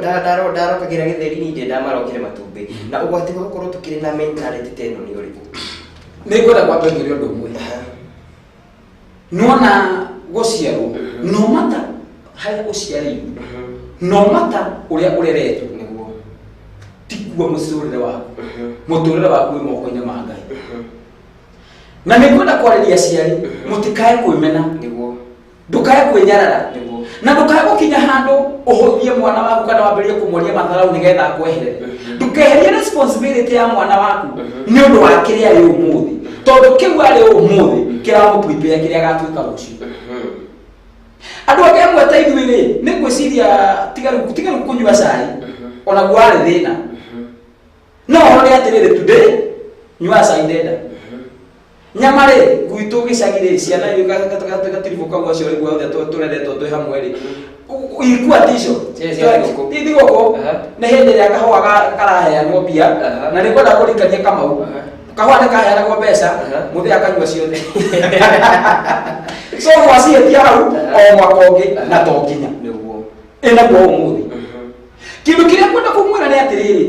ndarokagĩra gĩtheri niĩ ndĩ ndamarokire matumbĩ. Na ũgwati wa gũkorwo tũkĩrĩ na mentality ta ĩno nĩ ũrĩkũ? Nĩ ngwenda kwamba ngwĩre ũndũ ũmwe. Nĩwona gũciarwo, no mata harĩa ũciarĩirwo, no mata ũrĩa ũreretwo, tikuo mũtũrĩre waku. Mũtũrĩre waku wĩ moko-inĩ ma Ngai. Na nĩ ngwenda kwarĩria aciari, mũtikae kwĩmena, ndũkae kwĩnyarara. Na ndũkae gũkinya handũ ũhũthie mwana waku kana wambĩrĩrie kũmuonia matharau nĩgetha akweherere. Ndũkeherie responsibility ya mwana waku nĩ ũndũ wa kĩrĩa arĩ ũmũthĩ, tondũ kĩu arĩ ũmũthĩ kĩramũprepare kĩrĩa agatuĩka rũciũ. Andũ angĩ amwe ta ithuĩ rĩ, nĩ ngwĩciria tiga rĩu kũnyua cai onaguo warĩ thĩna, no ũhoro nĩ atĩrĩrĩ, today nyua cai ndenda nyama rĩ, gwitũ gĩcagi rĩ, ciana gatiribũ kau acio rĩ guothe tũreretwo twĩ hamwe rĩ, ikua tico Cia thigũkũ. Ti thigũkũ nĩ hĩndĩ ĩrĩa kahũa karaheanwo mbia, na nĩ ngwenda kũrikania Kamau, kahũa nĩ kaheanagwo mbeca, mũthee akanyua ciothe, so mwaciĩtia hau o mwaka ũngĩ na to nginya ĩnaguo ũmũthĩ. Kĩndũ kĩrĩa ngwenda kũmwĩra nĩ atĩrĩrĩ,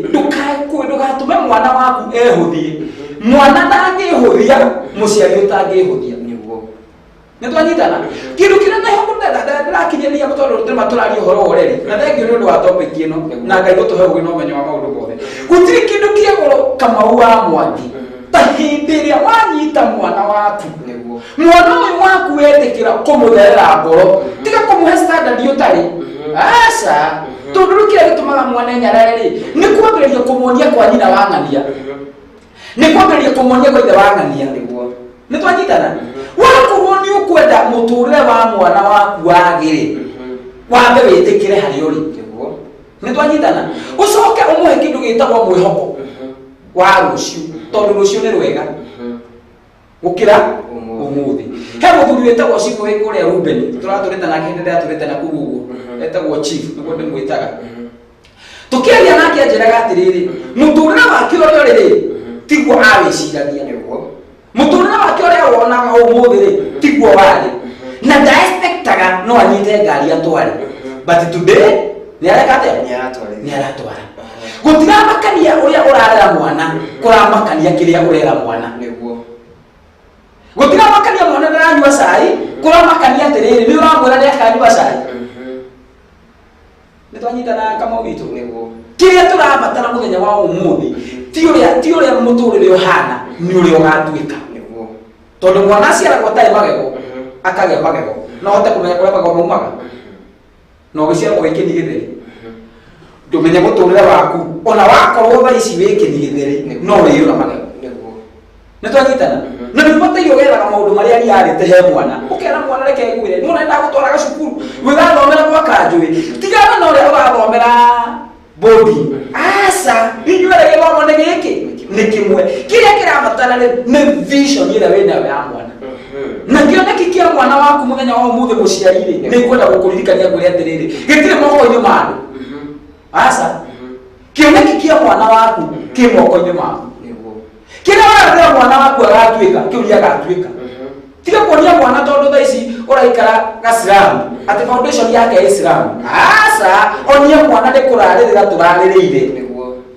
ndũgatũme mwana waku ehũthie. Mwana ndangĩhũthia mũciari ũtangĩhũthia. Nĩ twanyitana? Kĩndũ kĩrĩa naho ndĩrakinyĩria, tondũ tũrĩma tũraria ũhoro wa ũreri, na thengiũ nĩ ũndũ wa topic ĩno, na Ngai gũtũhe ũgĩ na ũmenyo wa maũndũ mothe, gũtirĩ kĩndũ kĩa goro, Kamau wa Mwangi, ta hĩndĩ ĩrĩa wanyita mwana waku, mwana ũyũ waku wetĩkĩra kũmũtherera ngoro, tiga kũmũhe standard ũtarĩ, aca. Tondũ rĩu kĩrĩa gĩtũmaga mwana enyarare rĩ, nĩ kwambĩrĩria kũmuonia kwa nyina wa ng'ania, nĩ kwambĩrĩria kũmuonia kwa ithe wa ng'ania. Nĩ twanyitana? Wakorwo nĩ ũkwenda mũtũrĩre wa mwana waku wagĩre, wambe wĩtĩkĩre harĩa ũrĩ. Nĩ twanyitana? Ũcoke ũmũhe kĩndũ gĩtagwo mwĩhoko wa rũciũ, tondũ rũciũ nĩ rwega gũkĩra ũmũthĩ. He mũthuri wĩtagwo chief wĩ kũrĩa Ruben, tũratũrĩte nake hĩndĩ ndĩratũrĩte na kũu ũguo, etagwo chief, nĩguo ndĩmwĩtaga. Tũkĩaria nake anjĩraga atĩrĩrĩ, mũtũrĩre wake ũrĩa ũrĩ rĩ, tiguo awĩciragia. Mũtũrĩre wake ũrĩa wonaga ũmũthĩ rĩ, tiguo warĩ, na ndaexpectaga no anyite ngari atware, but today nĩ areka atĩa? Nĩ aratwara. Gũtiramakania ũrĩa ũrarera mwana, kũramakania kĩrĩa ũrera mwana. Gũtiramakania mwana ndaranyua cai, kũramakania atĩrĩrĩ, nĩ ũramwĩra nĩ akanyua cai. Nĩ twanyitana, Kamau witũ? Kĩrĩa tũrabatara mũthenya wa ũmũthĩ ti ũrĩa mũtũrĩre ũhana, nĩ ũrĩa ũgatuĩka, tondũ mwana aciaragwo atarĩ magego, akagĩa magego. No hote kũmenya kũrĩa magego maumaga, na ũgĩciarwo wĩ kĩni gĩtheri, ndũmenye mũtũrĩre waku ona wakorwo thaa ici wĩ kĩni gĩtheri, no wĩyũra magego. Nĩ twanyitana? Na nĩ ũbataire ũgethaga maũndũ marĩa reality he mwana, ũkera mwana, reke ngwĩre, nĩ ũrenda gũtwaraga cukuru wĩgathomera gwa kanjũĩ, tigana na ũrĩa ũrathomera boarding, aca. Inyuĩ gĩthomo nĩ gĩkĩ nĩ kĩmwe. Kĩrĩa kĩrabatara nĩ vision ĩrĩa wĩnayo ya mwana na kĩoneki kĩa mwana waku. Mũthenya wa ũmũthĩ, mũciari rĩ, nĩ ngwenda gũkũririkania ngwĩre atĩrĩrĩ, gĩtirĩ moko-inĩ ma andũ, aca. Kĩoneki kĩa mwana waku kĩ moko-inĩ maku. Kĩrĩa ũrathĩra mwana waku agatuĩka, kĩu nĩ agatuĩka. Tiga kuonia mwana tondũ thaa ici ũraikara gaciramu atĩ foundation yake ĩ Islamu, aca. Onia mwana nĩ kũrarĩrĩra tũrarĩrĩire,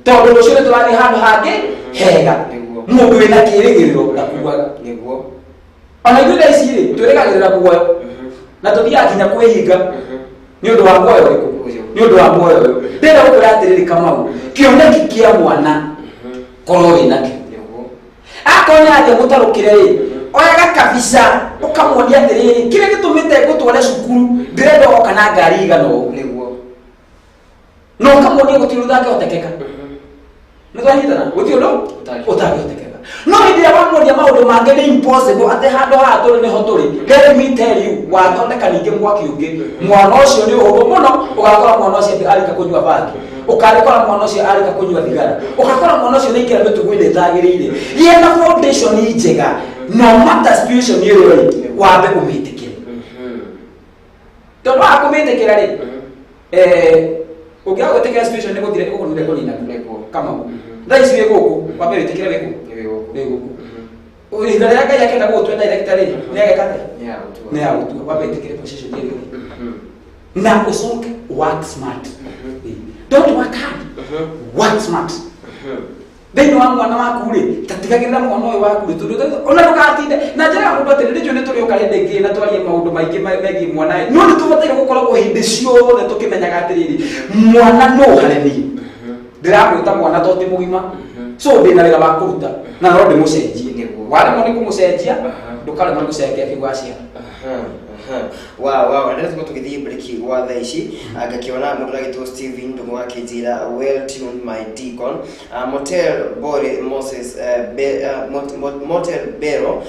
tondũ rũciũ nĩ tũrathiĩ handũ hangĩ hega. Mũndũ wĩna kĩrĩgĩrĩro ndakuaga. Ona ithuĩ thaa ici rĩ, twĩrĩgagĩrĩra muoyo na tũthiaga nginya kwĩhinga nĩ ũndũ wa muoyo ũrĩkũ? Nĩ ũndũ wa muoyo ũyũ. Ndĩrenda gũkwĩra atĩrĩrĩ, Kamau, kĩoneki kĩa mwana korwo wĩ nakĩo, akorwo nĩ athiĩ mũtarũkĩre rĩ, oyaga kabica ũkamuonia atĩrĩrĩ, kĩrĩa gĩtũmĩte ngũtware cukuru, ndĩrenda oka na ngari igana ũũ, na ũkamuonia gũtirĩ ũndũ ũtangĩhotekeka. Nĩ twanyitana? Gũtirĩ ũndũ ũtangĩhotekeka. No hĩndĩ ĩrĩa wamuonia maũndũ mangĩ nĩ impossible, atĩ handũ haha tũrĩ nĩho tũrĩ, let me tell you, wathondeka ningĩ mwaki ũngĩ. Mwana ũcio nĩ ũhũthũ mũno ũgakora mwana ũcio arĩka kũnyua bangi, ũkarĩkora mwana ũcio arĩka kũnyua thigara, ũgakora mwana ũcio nĩ aingĩra mĩtugo-inĩ ĩtagĩrĩire. Gĩa na foundation njega, no matter situation ĩrĩa ũrĩ, wambe ũmĩtĩkĩre, tondũ waga kũmĩtĩkĩra rĩ, ũngĩaga gwĩtĩkĩra situation nĩ gũthire ũgũnire kũnina. Kamau, thaa ici wĩ gũkũ, wambe wĩtĩkĩre wĩ kũ, wĩ gũkũ. Ihinda rĩrĩa Ngai akenda gũgũtua director rĩ, nĩ ageka atĩa? Nĩ agũtua. Wambe wĩtĩkĩre position ĩrĩa ũrĩ na ũcoke work smart, don't work hard, work smart. Thĩinĩ wa mwana waku rĩ, ta tigagĩrĩra mwana ũyũ waku rĩ, tondũ ona ndũgatinde na njĩra ya mũndũ atĩrĩ, nĩnjũĩ nĩ tũrĩũka hĩndĩ ĩngĩ na twarie maũndũ maingĩ megiĩ mwana ĩ, no nĩ tũbataire gũkoragwo hĩndĩ ciothe tũkĩmenyaga atĩrĩrĩ, mwana no harĩ niĩ ndĩramwĩta mwana to ti mũgima, so ndĩna wĩra wa kũruta na no ndĩmũcenjie. Waremwo nĩ kũmũcenjia, ndũkaremwo nĩ gũcenjia kĩu wa ciana. Wow, na rĩu tũgĩthiĩ break gwa thaa ici, ngakĩona mũndũ agĩtwo Steven Ndung'u akĩnjĩra, "Well tuned, my deacon." Motel Bore Moses, Motel Bero,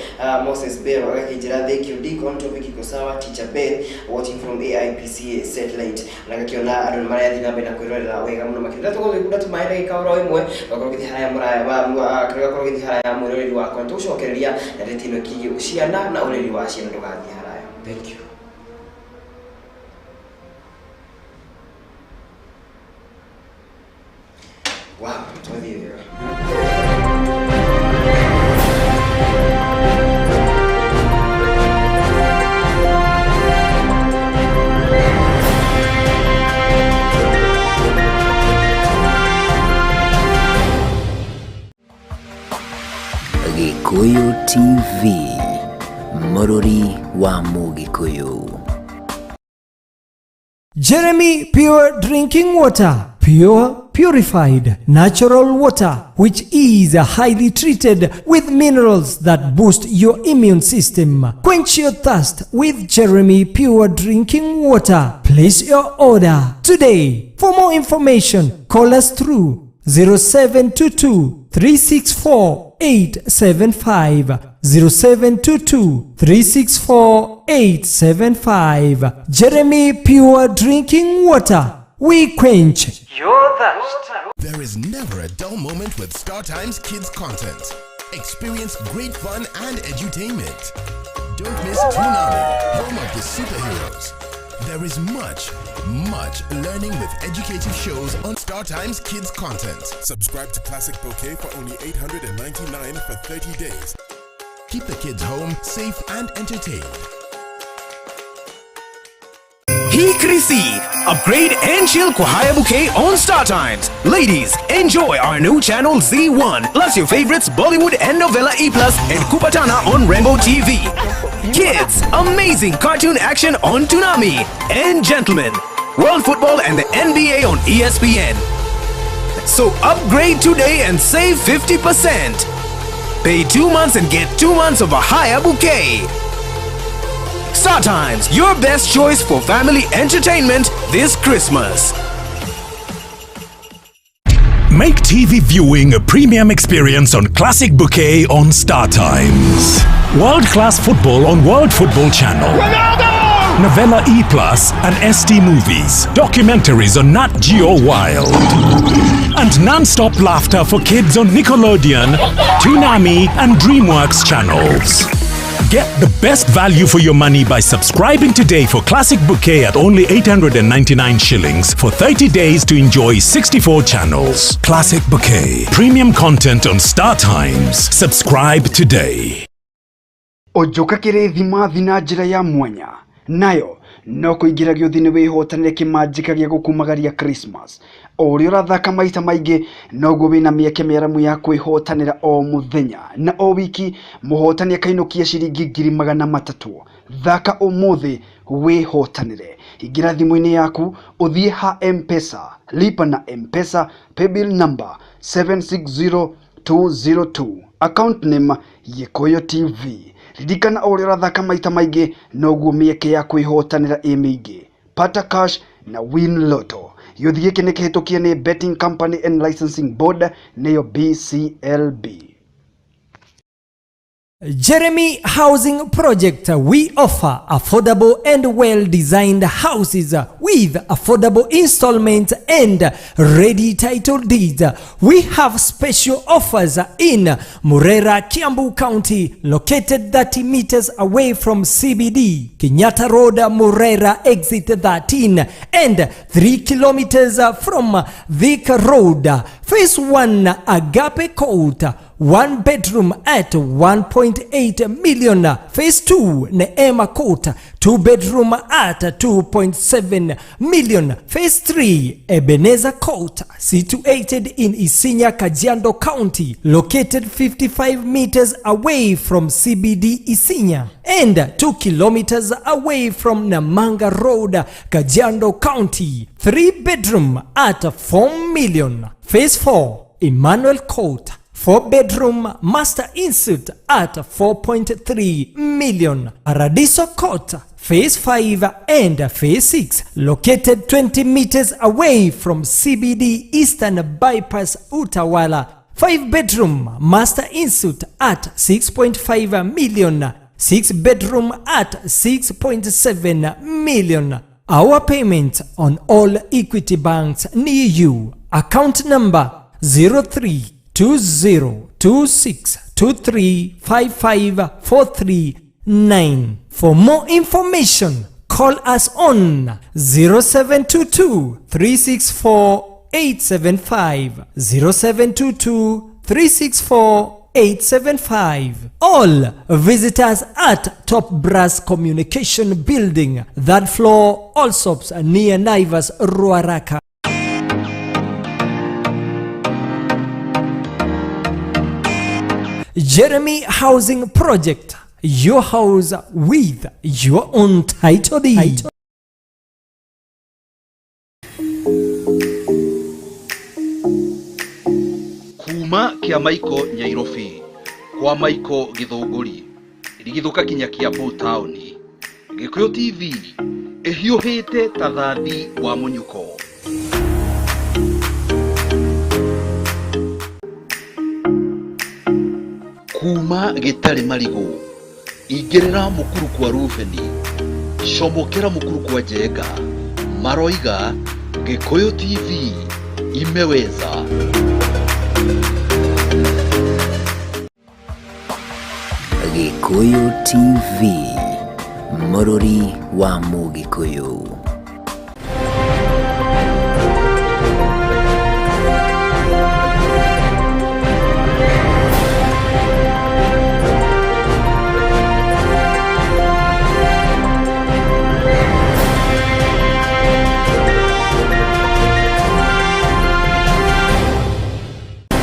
Moses Bero agakĩnjĩra, "Thank you, deacon, topic iko sawa. Teacher Beth watching from AIPCA satellite." Na ngakĩona andũ nĩ marathiĩ na mbere na kwĩrorera wega mũno makĩria. Tũgũgĩkunda tũmaĩ ndagĩka oro ĩmwe, gakorwo gĩthiĩ haraya mũraya gakorwo gĩthiĩ haraya mwĩroreri wakwa. Tũgũcokereria na ndeto ĩno ĩkĩgiĩ ciana na ũreri wa ciana. Ndũgathiĩ haraya. Thank you. Wow, twathiĩ wega. Gĩkũyũ TV, mũrũri wa Mũgĩkũyũ. Jeremy Pure Drinking Water. Pure, purified, natural water, which is highly treated with minerals that boost your immune system. Quench your thirst with Jeremy Pure Drinking Water. Place your order today. For more information, call us through 0722 364 875, 0722 364 875. Jeremy Pure Drinking Water. We quench your thirst. There is never a dull moment with Star Times Kids content. Experience great fun and edutainment. Don't miss Toonami, home of the superheroes. There is much, much learning with educative shows on Star Times Kids content. Subscribe to Classic Bouquet for only 899 for 30 days. Keep the kids home, safe and entertained. Hii Krisi, upgrade and chill kwa Haya Bouquet on Star Times. Ladies, enjoy our new channel Z1, plus your favorites Bollywood and Novella E Plus and Kupatana on Rainbow TV. Kids, amazing cartoon action on Toonami. And gentlemen, World Football and the NBA on ESPN. So upgrade today and save 50%. Pay 2 months and get 2 months of a Haya Bouquet. Star Times, your best choice for family entertainment this Christmas. Make TV viewing a premium experience on Classic Bouquet on Star Times. World class football on World Football Channel. Ronaldo! Novella E Plus and ST Movies. Documentaries on Nat Geo Wild. And non-stop laughter for kids on Nickelodeon, Toonami, and DreamWorks channels. Get the best value for your money by subscribing today for Classic Bouquet at only 899 shillings for 30 days to enjoy 64 channels. Classic Bouquet. Premium content on Star Times. Subscribe today. Ũnjũkagĩrĩ thimathi na njĩra ya mwanya nayo no kũingĩra gĩũthi-inĩ wĩhotanĩre kĩmanjĩka gĩa gũkumagaria Christmas. O ũrĩa ũrathaka maita maingĩ, noguo wĩna mĩeke mĩaramu ya kwĩhotanĩra. O mũthenya na o wiki, mũhotani akainũkia ciringi 300,000. Thaka ũmũthĩ wĩhotanĩre. Ingĩra thimũ-inĩ yaku, ũthiĩ ha M-Pesa, lipa na M-Pesa, paybill number 760202, account name Gĩkũyũ TV. Ririkana, o ũrĩa ũrathaka maita maingĩ, noguo mĩeke ya kwĩhotanĩra ĩ mĩingĩ. Pata cash na win lotto. Gĩũthi gĩkĩ nĩ kĩhĩtũkie nĩ Betting Company and Licensing Board, nĩyo BCLB. Jeremy Housing Project. We offer affordable and well designed houses with affordable installments and ready title deeds. We have special offers in Murera, Kiambu County, located 30 meters away from CBD, Kenyatta Road, Murera, exit 13, and 3 kilometers from Thika Road. Phase 1, Agape Court, one bedroom at 1.8 million. Phase 2, Neema Court, two bedroom at 2.7 million. Phase 3, Ebenezer Court, situated in Isinya, Kajiado County, located 55 meters away from CBD Isinya and 2 kilometers away from Namanga Road, Kajiado County. 3 bedroom at 4 million. Phase 4, Emmanuel Court, 4 bedroom master ensuite at 4.3 million. Paradiso Court, Phase 5 and Phase 6, located 20 meters away from CBD Eastern Bypass Utawala. 5 bedroom master ensuite at 6.5 million. 6 bedroom at 6.7 million. Our payment on all Equity banks near you. Account number 032026235543. For more information, call us on 0722 364 875, 0722 364 875. All visitors at Top Brass Communication Building, third floor, Allsops, near Naivas, Ruaraka. Jeremy Housing Project, your house with your own title deed. Kuma kia Maiko Nyairobi kwa Maiko Githũngũri rigithuka kinya Kiambu taũni. Gĩkũyũ TV ĩhiũhĩte ta thathi wa mũnyuko. Kuma gĩtarĩ marigũ ingĩrĩra mũkuru kwa Rubeni, comokera mũkuru kwa Njenga, maroiga Gĩkũyũ TV imeweza. Gĩkũyũ TV, mũrũri wa Mũgĩkũyũ.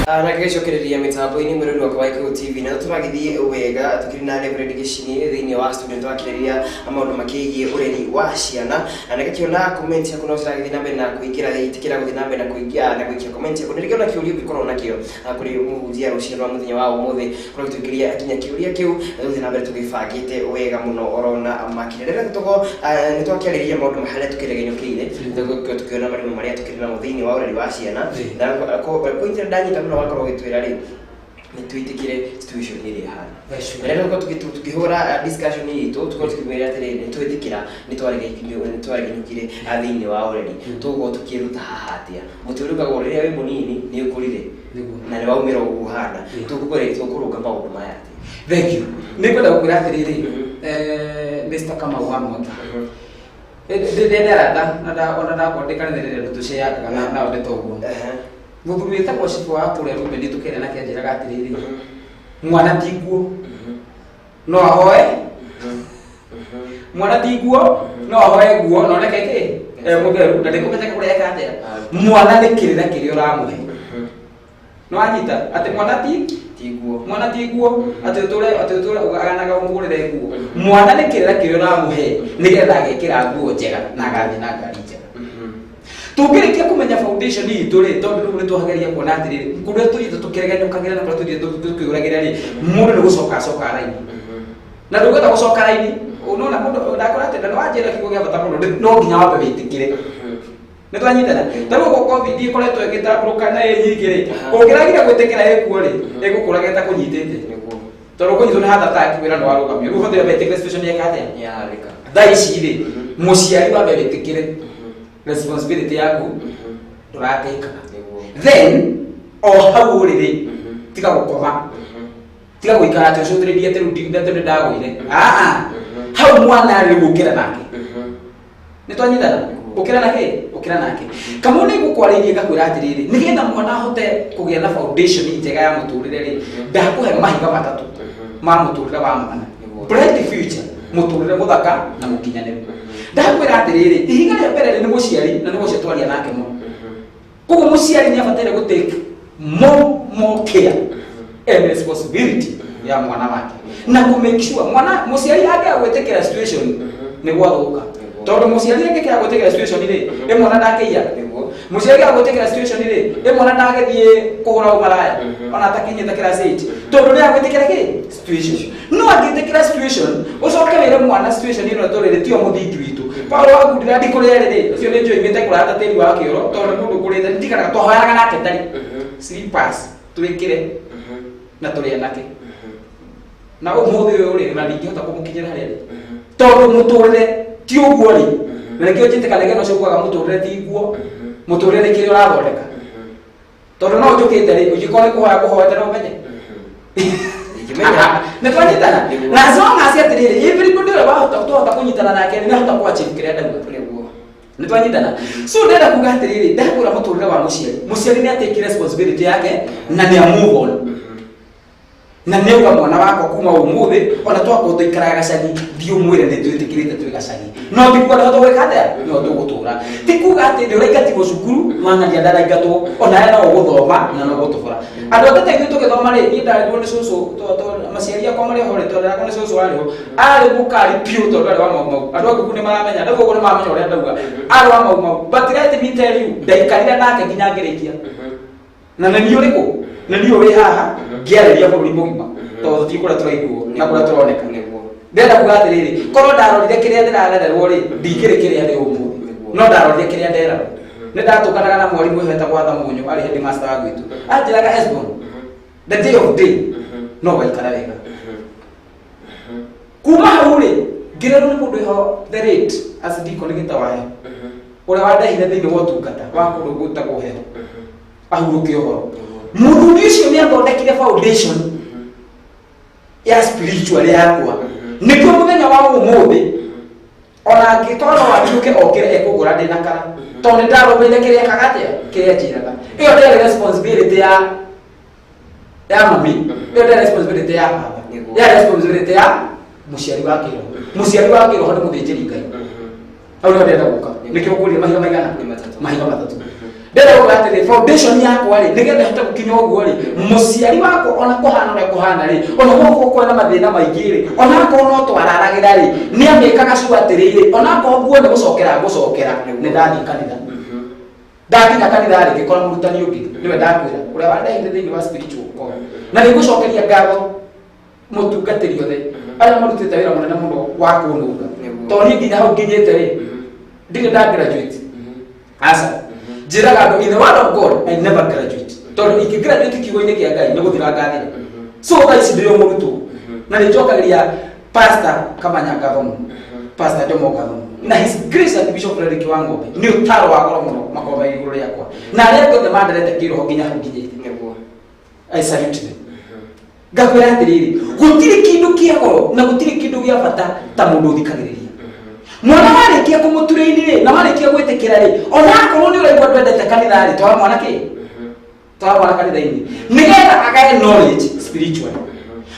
Na gĩcokereria mĩtambo-inĩ mwĩrori wakwa wa Gĩkũyũ TV, na tũragĩthiĩ wega tũkĩrĩ na Reverend Gĩcini thĩinĩ wa studio, twakĩrĩria maũndũ makĩgiĩ ũreri wa ciana, na nĩgakĩona comment yaku no ciragĩthiĩ na mbere na kũingĩra, ĩtĩkĩra gũthiĩ na mbere na kũingĩra na gũikia comment yaku. Nĩrĩkĩona kĩũria ũngĩkorwo nakĩo kũrĩ mũhunjia rũciũ rwa mũthenya wa ũmũthĩ, kũrĩa tũingĩria nginya kĩũria kĩu na tũthiĩ na mbere tũgĩbangĩte wega mũno orona makĩria. Rĩrĩa tũgo nĩ twakĩarĩrĩria maũndũ harĩa tũkĩregenyũkĩire, tũkĩona marimũ marĩa tũkĩrĩ namo thĩinĩ wa ũreri wa ciana, na kũingĩra ndanyita mũno wakorwo ũgĩtwĩra rĩ nĩ twĩtĩkĩre situation ĩrĩa ĩhana. Na rĩrĩa tũkĩhũra discussion itũ tũkorwo tũkĩmwĩra atĩrĩrĩ, nĩ twĩtĩkĩra nĩ twaregenyũkire thĩinĩ wa ũreri, tũgũkorwo tũkĩruta haha atĩa? Mũtĩ ũrĩa ũkagwo rĩrĩa wĩ mũnini nĩ ũkũrire na nĩ waumĩra ũguo ũhana, tũkũrũnga maũndũ maya atĩa? Thank you. Nĩ ngwenda gũkwĩra atĩrĩrĩ, Mr. Kamau wa Mwata, ndĩrenda na ona ndakwandĩka nĩ ndĩrenda tũceangaga na ndeto ũguo. Mũthuri wĩtagwo cibũ wa kũrĩa Rubeni tũkĩaria nake anjĩraga atĩrĩrĩ, mwana ti nguo no ahoe, mwana ti nguo no ahoe nguo na oneke kĩ e mũtheru na ndĩkũmenyeka kũrĩa eka atĩa. Mwana nĩ kĩrĩra kĩrĩa ũramũhe, no anyita atĩ mwana ti nguo, mwana ti nguo atĩ ũtũre ũganaga ũmũgũrĩre nguo. Mwana nĩ kĩrĩra kĩrĩa ũramũhe nĩgetha agekĩra nguo njega na agathiĩ na ngari njega. Tũngĩrĩkia kũmenya foundation itũ rĩ, tondũ rĩu nĩtwageria kuona atĩrĩrĩ, kũrĩa tũthiĩte tũkĩregenyũkagĩra na kũrĩa tũthiĩte tũkĩũragĩra rĩ, mũndũ nĩ gũcoka acoka raini, na ndũngĩhota gũcoka raini. Ũnona mũndũ ndakora atĩ na nĩwanjĩra kiugo gĩa bata mũno, no nginya wambe wĩtĩkĩre. Nĩ twanyitana ta rĩu ũguo COVID ĩkoretwo ĩgĩtambũrũka na ĩ nyingĩ rĩ, ũngĩragire gwĩtĩkĩra ĩkuo rĩ, ĩgũkũraga ĩtakũnyitĩte, tondũ ũkũnyitwo nĩ heart attack wĩra nĩ warũgamio. Rĩu ũbataire wetĩkĩre situation yeka atĩa thaa ici rĩ, mũciari wambe wĩtĩkĩre responsibility yaku ndũratĩkaga, then o hau ũrĩ rĩ, tiga gũkoma, tiga gũikara atĩ ũcũthĩrĩrie atĩ rĩu atĩ nĩ ndagũire. Aa, hau mwana rĩ, ũkĩra nake. Nĩ twanyitana? Ũkĩra nake, ũkĩra nake. Kamau nĩ ngũkwarĩirie ngakwĩra atĩrĩrĩ, nĩgetha mwana ahote kũgĩa na foundation njega ya mũtũrĩre rĩ, ndakũhe mahiga matatũ ma mũtũrĩre wa mwana, bright future, mũtũrĩre mũthaka na mũkinyanĩru. Ndakwĩra atĩrĩrĩ, ihiga rĩa mbere rĩ, nĩ mũciari, na nĩ ũcio twaria nake mũno. Koguo mũciari nĩ abataire gũ take more care and responsibility ya mwana wake na kũ make sure mwana mũciari angĩaga gwĩtĩkĩra situation nĩ gwathũka, tondũ mũciari angĩkĩaga gwĩtĩkĩra situation rĩ, ĩ mwana ndakĩiya. Mũciari agwĩtĩkĩra situation rĩ, ĩ mwana ndagĩthiĩ kũgũra ũmaraya ona atakinyĩte class 8, tondũ nĩ agwĩtĩkĩra kĩ situation. No angĩtĩkĩra situation, ũcoke wĩre mwana situation ĩno tũrĩ tiyo mũthingi witũ. Paulo agundira ndikũrĩa rĩ, ũcio nĩ njoimĩte kũrata tĩri wa kĩoro, tondũ nĩ mũndũ ũkũrĩte ndirikanaga twahoyaga nake tari slippers twĩkĩre na tũrĩ anake na ũmũthĩ ũyũ rĩ, na ndingĩhota kũmũkinyĩra harĩa rĩ, tondũ mũtũrĩre ti ũguo rĩ, na nĩkĩo njĩtĩkanagia na ũcio kuaga mũtũrĩre ti guo, mũtũrĩre nĩ kĩrĩa ũrathondeka, tondũ no njũkĩte rĩ, ũngĩkorwo nĩ kũhoya kũhoete no ũmenye. Ingĩmenya. Nĩ twanyitana na as long as atĩrĩrĩ everybody ũrĩa wahota twahota kũnyitana nake nĩ ahota kũ achieve kĩrĩa ndauga. Nĩ twanyitana. So ndĩrenda kuga atĩrĩrĩ, ndakwĩra mũtũrĩre wa mũciari, mũciari nĩ atake responsibility yake na nĩ a move on, na nĩ auga mwana wakwa kuma ũmũthĩ ona twakorwo tũikaraga gacagi, thiĩ ũmwĩre nĩ twĩtĩkĩrĩte twĩ gacagi, no ti kuga ndahota gwĩka atĩa, no tũgũtũra. Ti kuga atĩ nĩ ũraingatirwo cukuru wang'ania ndaraingatwo, ona no ũgũthoma na no ũgũtũbũra. Andũ angĩ ta ithuĩ tũgĩthoma rĩ, niĩ ndarĩirwo nĩ cũcũ, maciari akwa marĩ ho rĩ, twareragwo nĩ cũcũ warĩ ho, arĩ mũkari biũ tondũ arĩ wa Mau Mau. Andũ a Ngũkũ nĩ maramenya, rĩu ũguo nĩ maramenya ũrĩa ndauga, arĩ wa Mau Mau. But let me tell you, ndaikarire nake nginya ngĩrĩkia, na nĩ niĩ ũrĩkũ, nĩ niĩ ũrĩ haha ngĩarĩria bũrũri mũgima, tondũ tũtirĩ kũrĩa tũraiguo na kũrĩa tũroneka. Ndĩrenda kuga atĩrĩrĩ, korwo ndarorire kĩrĩa ndĩrarererwo rĩ, ndingĩrĩ kĩrĩa ndĩ ũmũthĩ, no ndarorire kĩrĩa nderarwo. Nĩ ndatũnganaga na mwarimũ ũyũ wetagwo Arthur Mũnyũ, arĩ headmaster wa gwitũ, anjĩraga, "Esbon, the day of day no waikara wega." Kuma hau rĩ, ngĩrerwo nĩ mũndũ ĩho, the late Asidiko nĩ Gĩtawahe, ũrĩa wandehire thĩinĩ wa ũtungata wa kũndũ gwĩtagwo heho ahurũke ũhoro. Mũthuri ũcio nĩ athondekire foundation ya spiritual yakwa, nĩkĩo mũthenya wa ũmũthĩ ona angĩkorwo no atuĩke okĩre ekũngora ndĩ na kara, tondũ nĩ ndarũmĩire kĩrĩa ekaga atĩa, kĩrĩa njĩraga. Ĩyo ndĩarĩ responsibility ya mami, ĩyo ndĩarĩ responsibility ya baba, yarĩ responsibility ya mũciari wa kĩroho. Mũciari wa kĩroho nĩ mũthĩnjĩri Ngai. Hau nĩho ndĩrenda gũka, nĩkĩo ngũria mahiga maigana? Nĩ matatũ. Mahiga matatũ. Ndĩrenda gũka atĩrĩ, foundation yakwa rĩ, nĩgetha hote gũkinya ũguo rĩ, mũciari wakwa ona kũhana ũrĩa kũhana rĩ, ona gũkũ kwĩna mathĩna maingĩ rĩ, ona akorwo no twararagĩra rĩ, nĩ amĩkaga sure atĩrĩrĩ, ona akorwo nguo nĩ gũcokera ngũcokera, nĩ ndathiĩ kanitha. Ndakinya kanitha rĩ, ngĩkora mũrutani ũngĩ, nĩwe ndakwĩra ũrĩa wandehire thĩinĩ wa spiritual call, na nĩ ngũcokeria ngatho mũtungatĩri othe arĩa marutĩte wĩra mũnene mũno wa kũnũnga, tondũ niĩ nginya hau nginyĩte rĩ, ndirĩ nda graduate, aca. Njĩraga andũ, in the word of God I never graduate, tondũ ingĩ graduate kiugo-inĩ kĩa Ngai nĩ gũthira ngathira. So thaa ici ndĩ o mũrutwo, na nĩ njokagĩria Pastor Kamanya ngatho mũno, Pastor Jomo ngatho mũno, na His Grace Archbishop Frederick Wang'ombe, nĩ ũtaro wa goro mũno makorwo me igũrũ rĩakwa na arĩa angĩ othe manderete kĩroho nginya hau nginyĩte. I salute them. Ngakwĩra atĩrĩrĩ, gũtirĩ kĩndũ kĩa goro na gũtirĩ kĩndũ gĩa bata ta mũndũ ũthikagĩrĩria mwana. Warĩkia kũmũturĩini rĩ, na warĩkia gwĩtĩkĩra rĩ, ona akorwo nĩ ũraigua ndwendete kanitha rĩ, twara mwana kĩ, twara mwana kanitha-inĩ nĩgetha agae knowledge spiritual.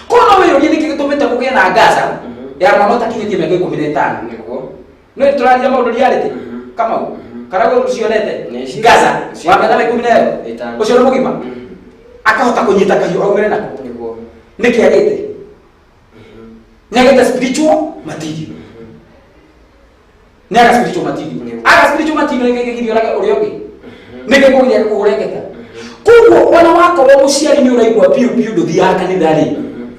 Korwo no wĩyũrie nĩkĩ gĩtũmĩte kũgĩe na ngaca ya mwana ũtakinyĩtie mĩaka 15. Nĩ tũraria maũndũ reality, Kamau, kana gũ cionete ngaca wa mĩaka 15, Ĩtano. ũcio nĩ mũgima akahota kũnyita kahiũ aumĩre nako. Nĩkĩ agĩte? Nĩ agĩte spiritual material, nĩ aga spiritual material, aga spiritual material nĩ kĩgirio ũrĩa ũngĩ nĩ kĩkũgiria kũhũra ngeta. Koguo ona wakorwo mũciari nĩ ũraigua biũ biũ ndũthiaga kanitha rĩ,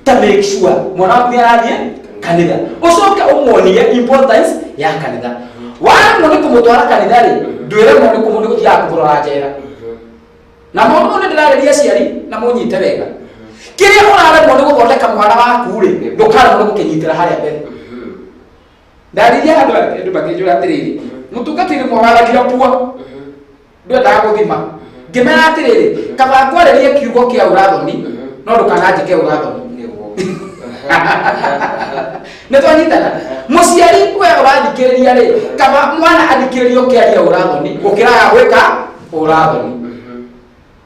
ta make sure mwana waku nĩ arathiĩ kanitha, ũcoke ũmuonie importance ya kanitha. Waremwo nĩ kũmũtwara kanitha rĩ, ndwĩremwo nĩ kũmũ nĩ gũthiaga kũmũrora njera. Na maũndũ mau nĩ ndĩrarĩria aciari na mũnyite wega, kĩrĩa ũraremwo nĩ gũthondeka mwana waku rĩ, ndũkaremwo nĩ gũkĩnyitĩra harĩa mbere. Ndaririe andũ, andũ makĩnjũra atĩrĩrĩ, mũtungatĩri mwawaragia pua ndwendaga gũthima. Ngĩmera atĩrĩrĩ, kaba ngwarĩrie kiugo kĩa ũrathoni, no ndũkananjĩke ũrathoni. Nĩ twanyitana? Mũciari we ũrathikĩrĩria rĩ, kaba mwana athikĩrĩrio kĩaria ũrathoni gũkĩraga gwĩka ũrathoni.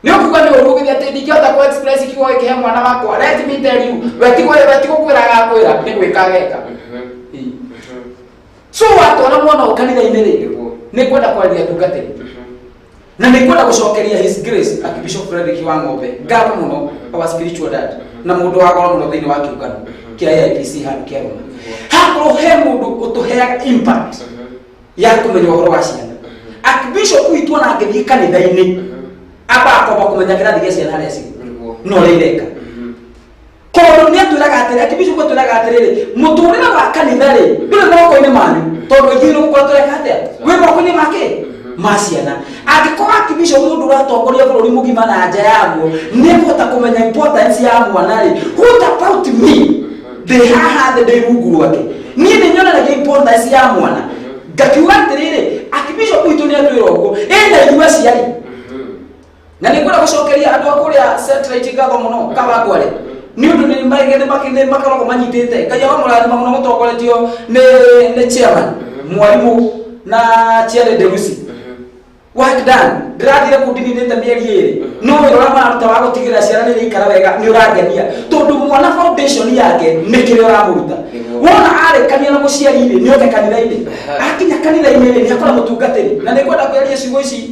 Nĩ ũkuga nĩ ũru ũgĩthiĩ atĩ ndingĩhota kũ express kiugo gĩkĩ he mwana wakwa. Let me tell you, we ti we ti gũkwĩra agakwĩra, nĩ gwĩka ageka. Ĩĩ. So watwara mwana ũyũ kanitha-inĩ rĩ, nĩ ngwenda kwarĩria tungatĩri na nĩ ngwenda gũcokeria His Grace Archbishop Frederick wa Ng'ombe ngatho mũno, our spiritual dad na mũndũ wa goro mũno thĩinĩ wa kĩũngano kĩa AIPC handũ kĩa Roma. Hakorwo he mũndũ ũtũheaga impact ya kũmenya ũhoro wa ciana. Archbishop Archbishop witũ ona angĩthiĩ kanitha-inĩ amba akomba kũmenya kĩrathi gĩa ciana harĩa cirĩ no ũrĩa ireka tondũ nĩ atwĩraga atĩrĩ Archbishop atwĩraga atĩrĩrĩ mũtũrĩre wa kanitha rĩ ndũrĩ moko-inĩ manyu tondũ ithuĩ nĩ gũkorwo tũreka atĩa wĩ moko-inĩ make ma ciana angĩkorwo Archbishop mũndũ ũratongoria bũrũri mũgima na nja yaguo nĩ ekũhota kũmenya importance ya mwana rĩ, what about me ndĩ haha thĩ ndĩ rungu rwake niĩ nĩ nyonanagia importance ya mwana ngakiuga atĩrĩrĩ Archbishop witũ nĩ atwĩra ũguo ĩna ithuĩ aciari na nĩ ngwenda gũcokeria andũ a kũrĩa Satellite ngatho mũno Kawangware nĩ ũndũ nĩ makoragwo manyitĩte Ngai akamũrathima mũno mũtongoretio nĩ chairman mwarimũ na chair Derusi work done ndĩrathire kũu ndininĩte mĩeri ĩrĩ no wĩra ũrĩa mararuta wa gũtigĩrĩra ciana nĩ iraikara wega nĩ ũrangenia tondũ mwana foundation yake nĩ kĩrĩa ũramũruta wona arĩkania na mũciari rĩ nĩ oke kanitha-inĩ akinya kanitha-inĩ rĩ nĩ akora mũtungatĩri na nĩ ngwenda kũaria ciugo ici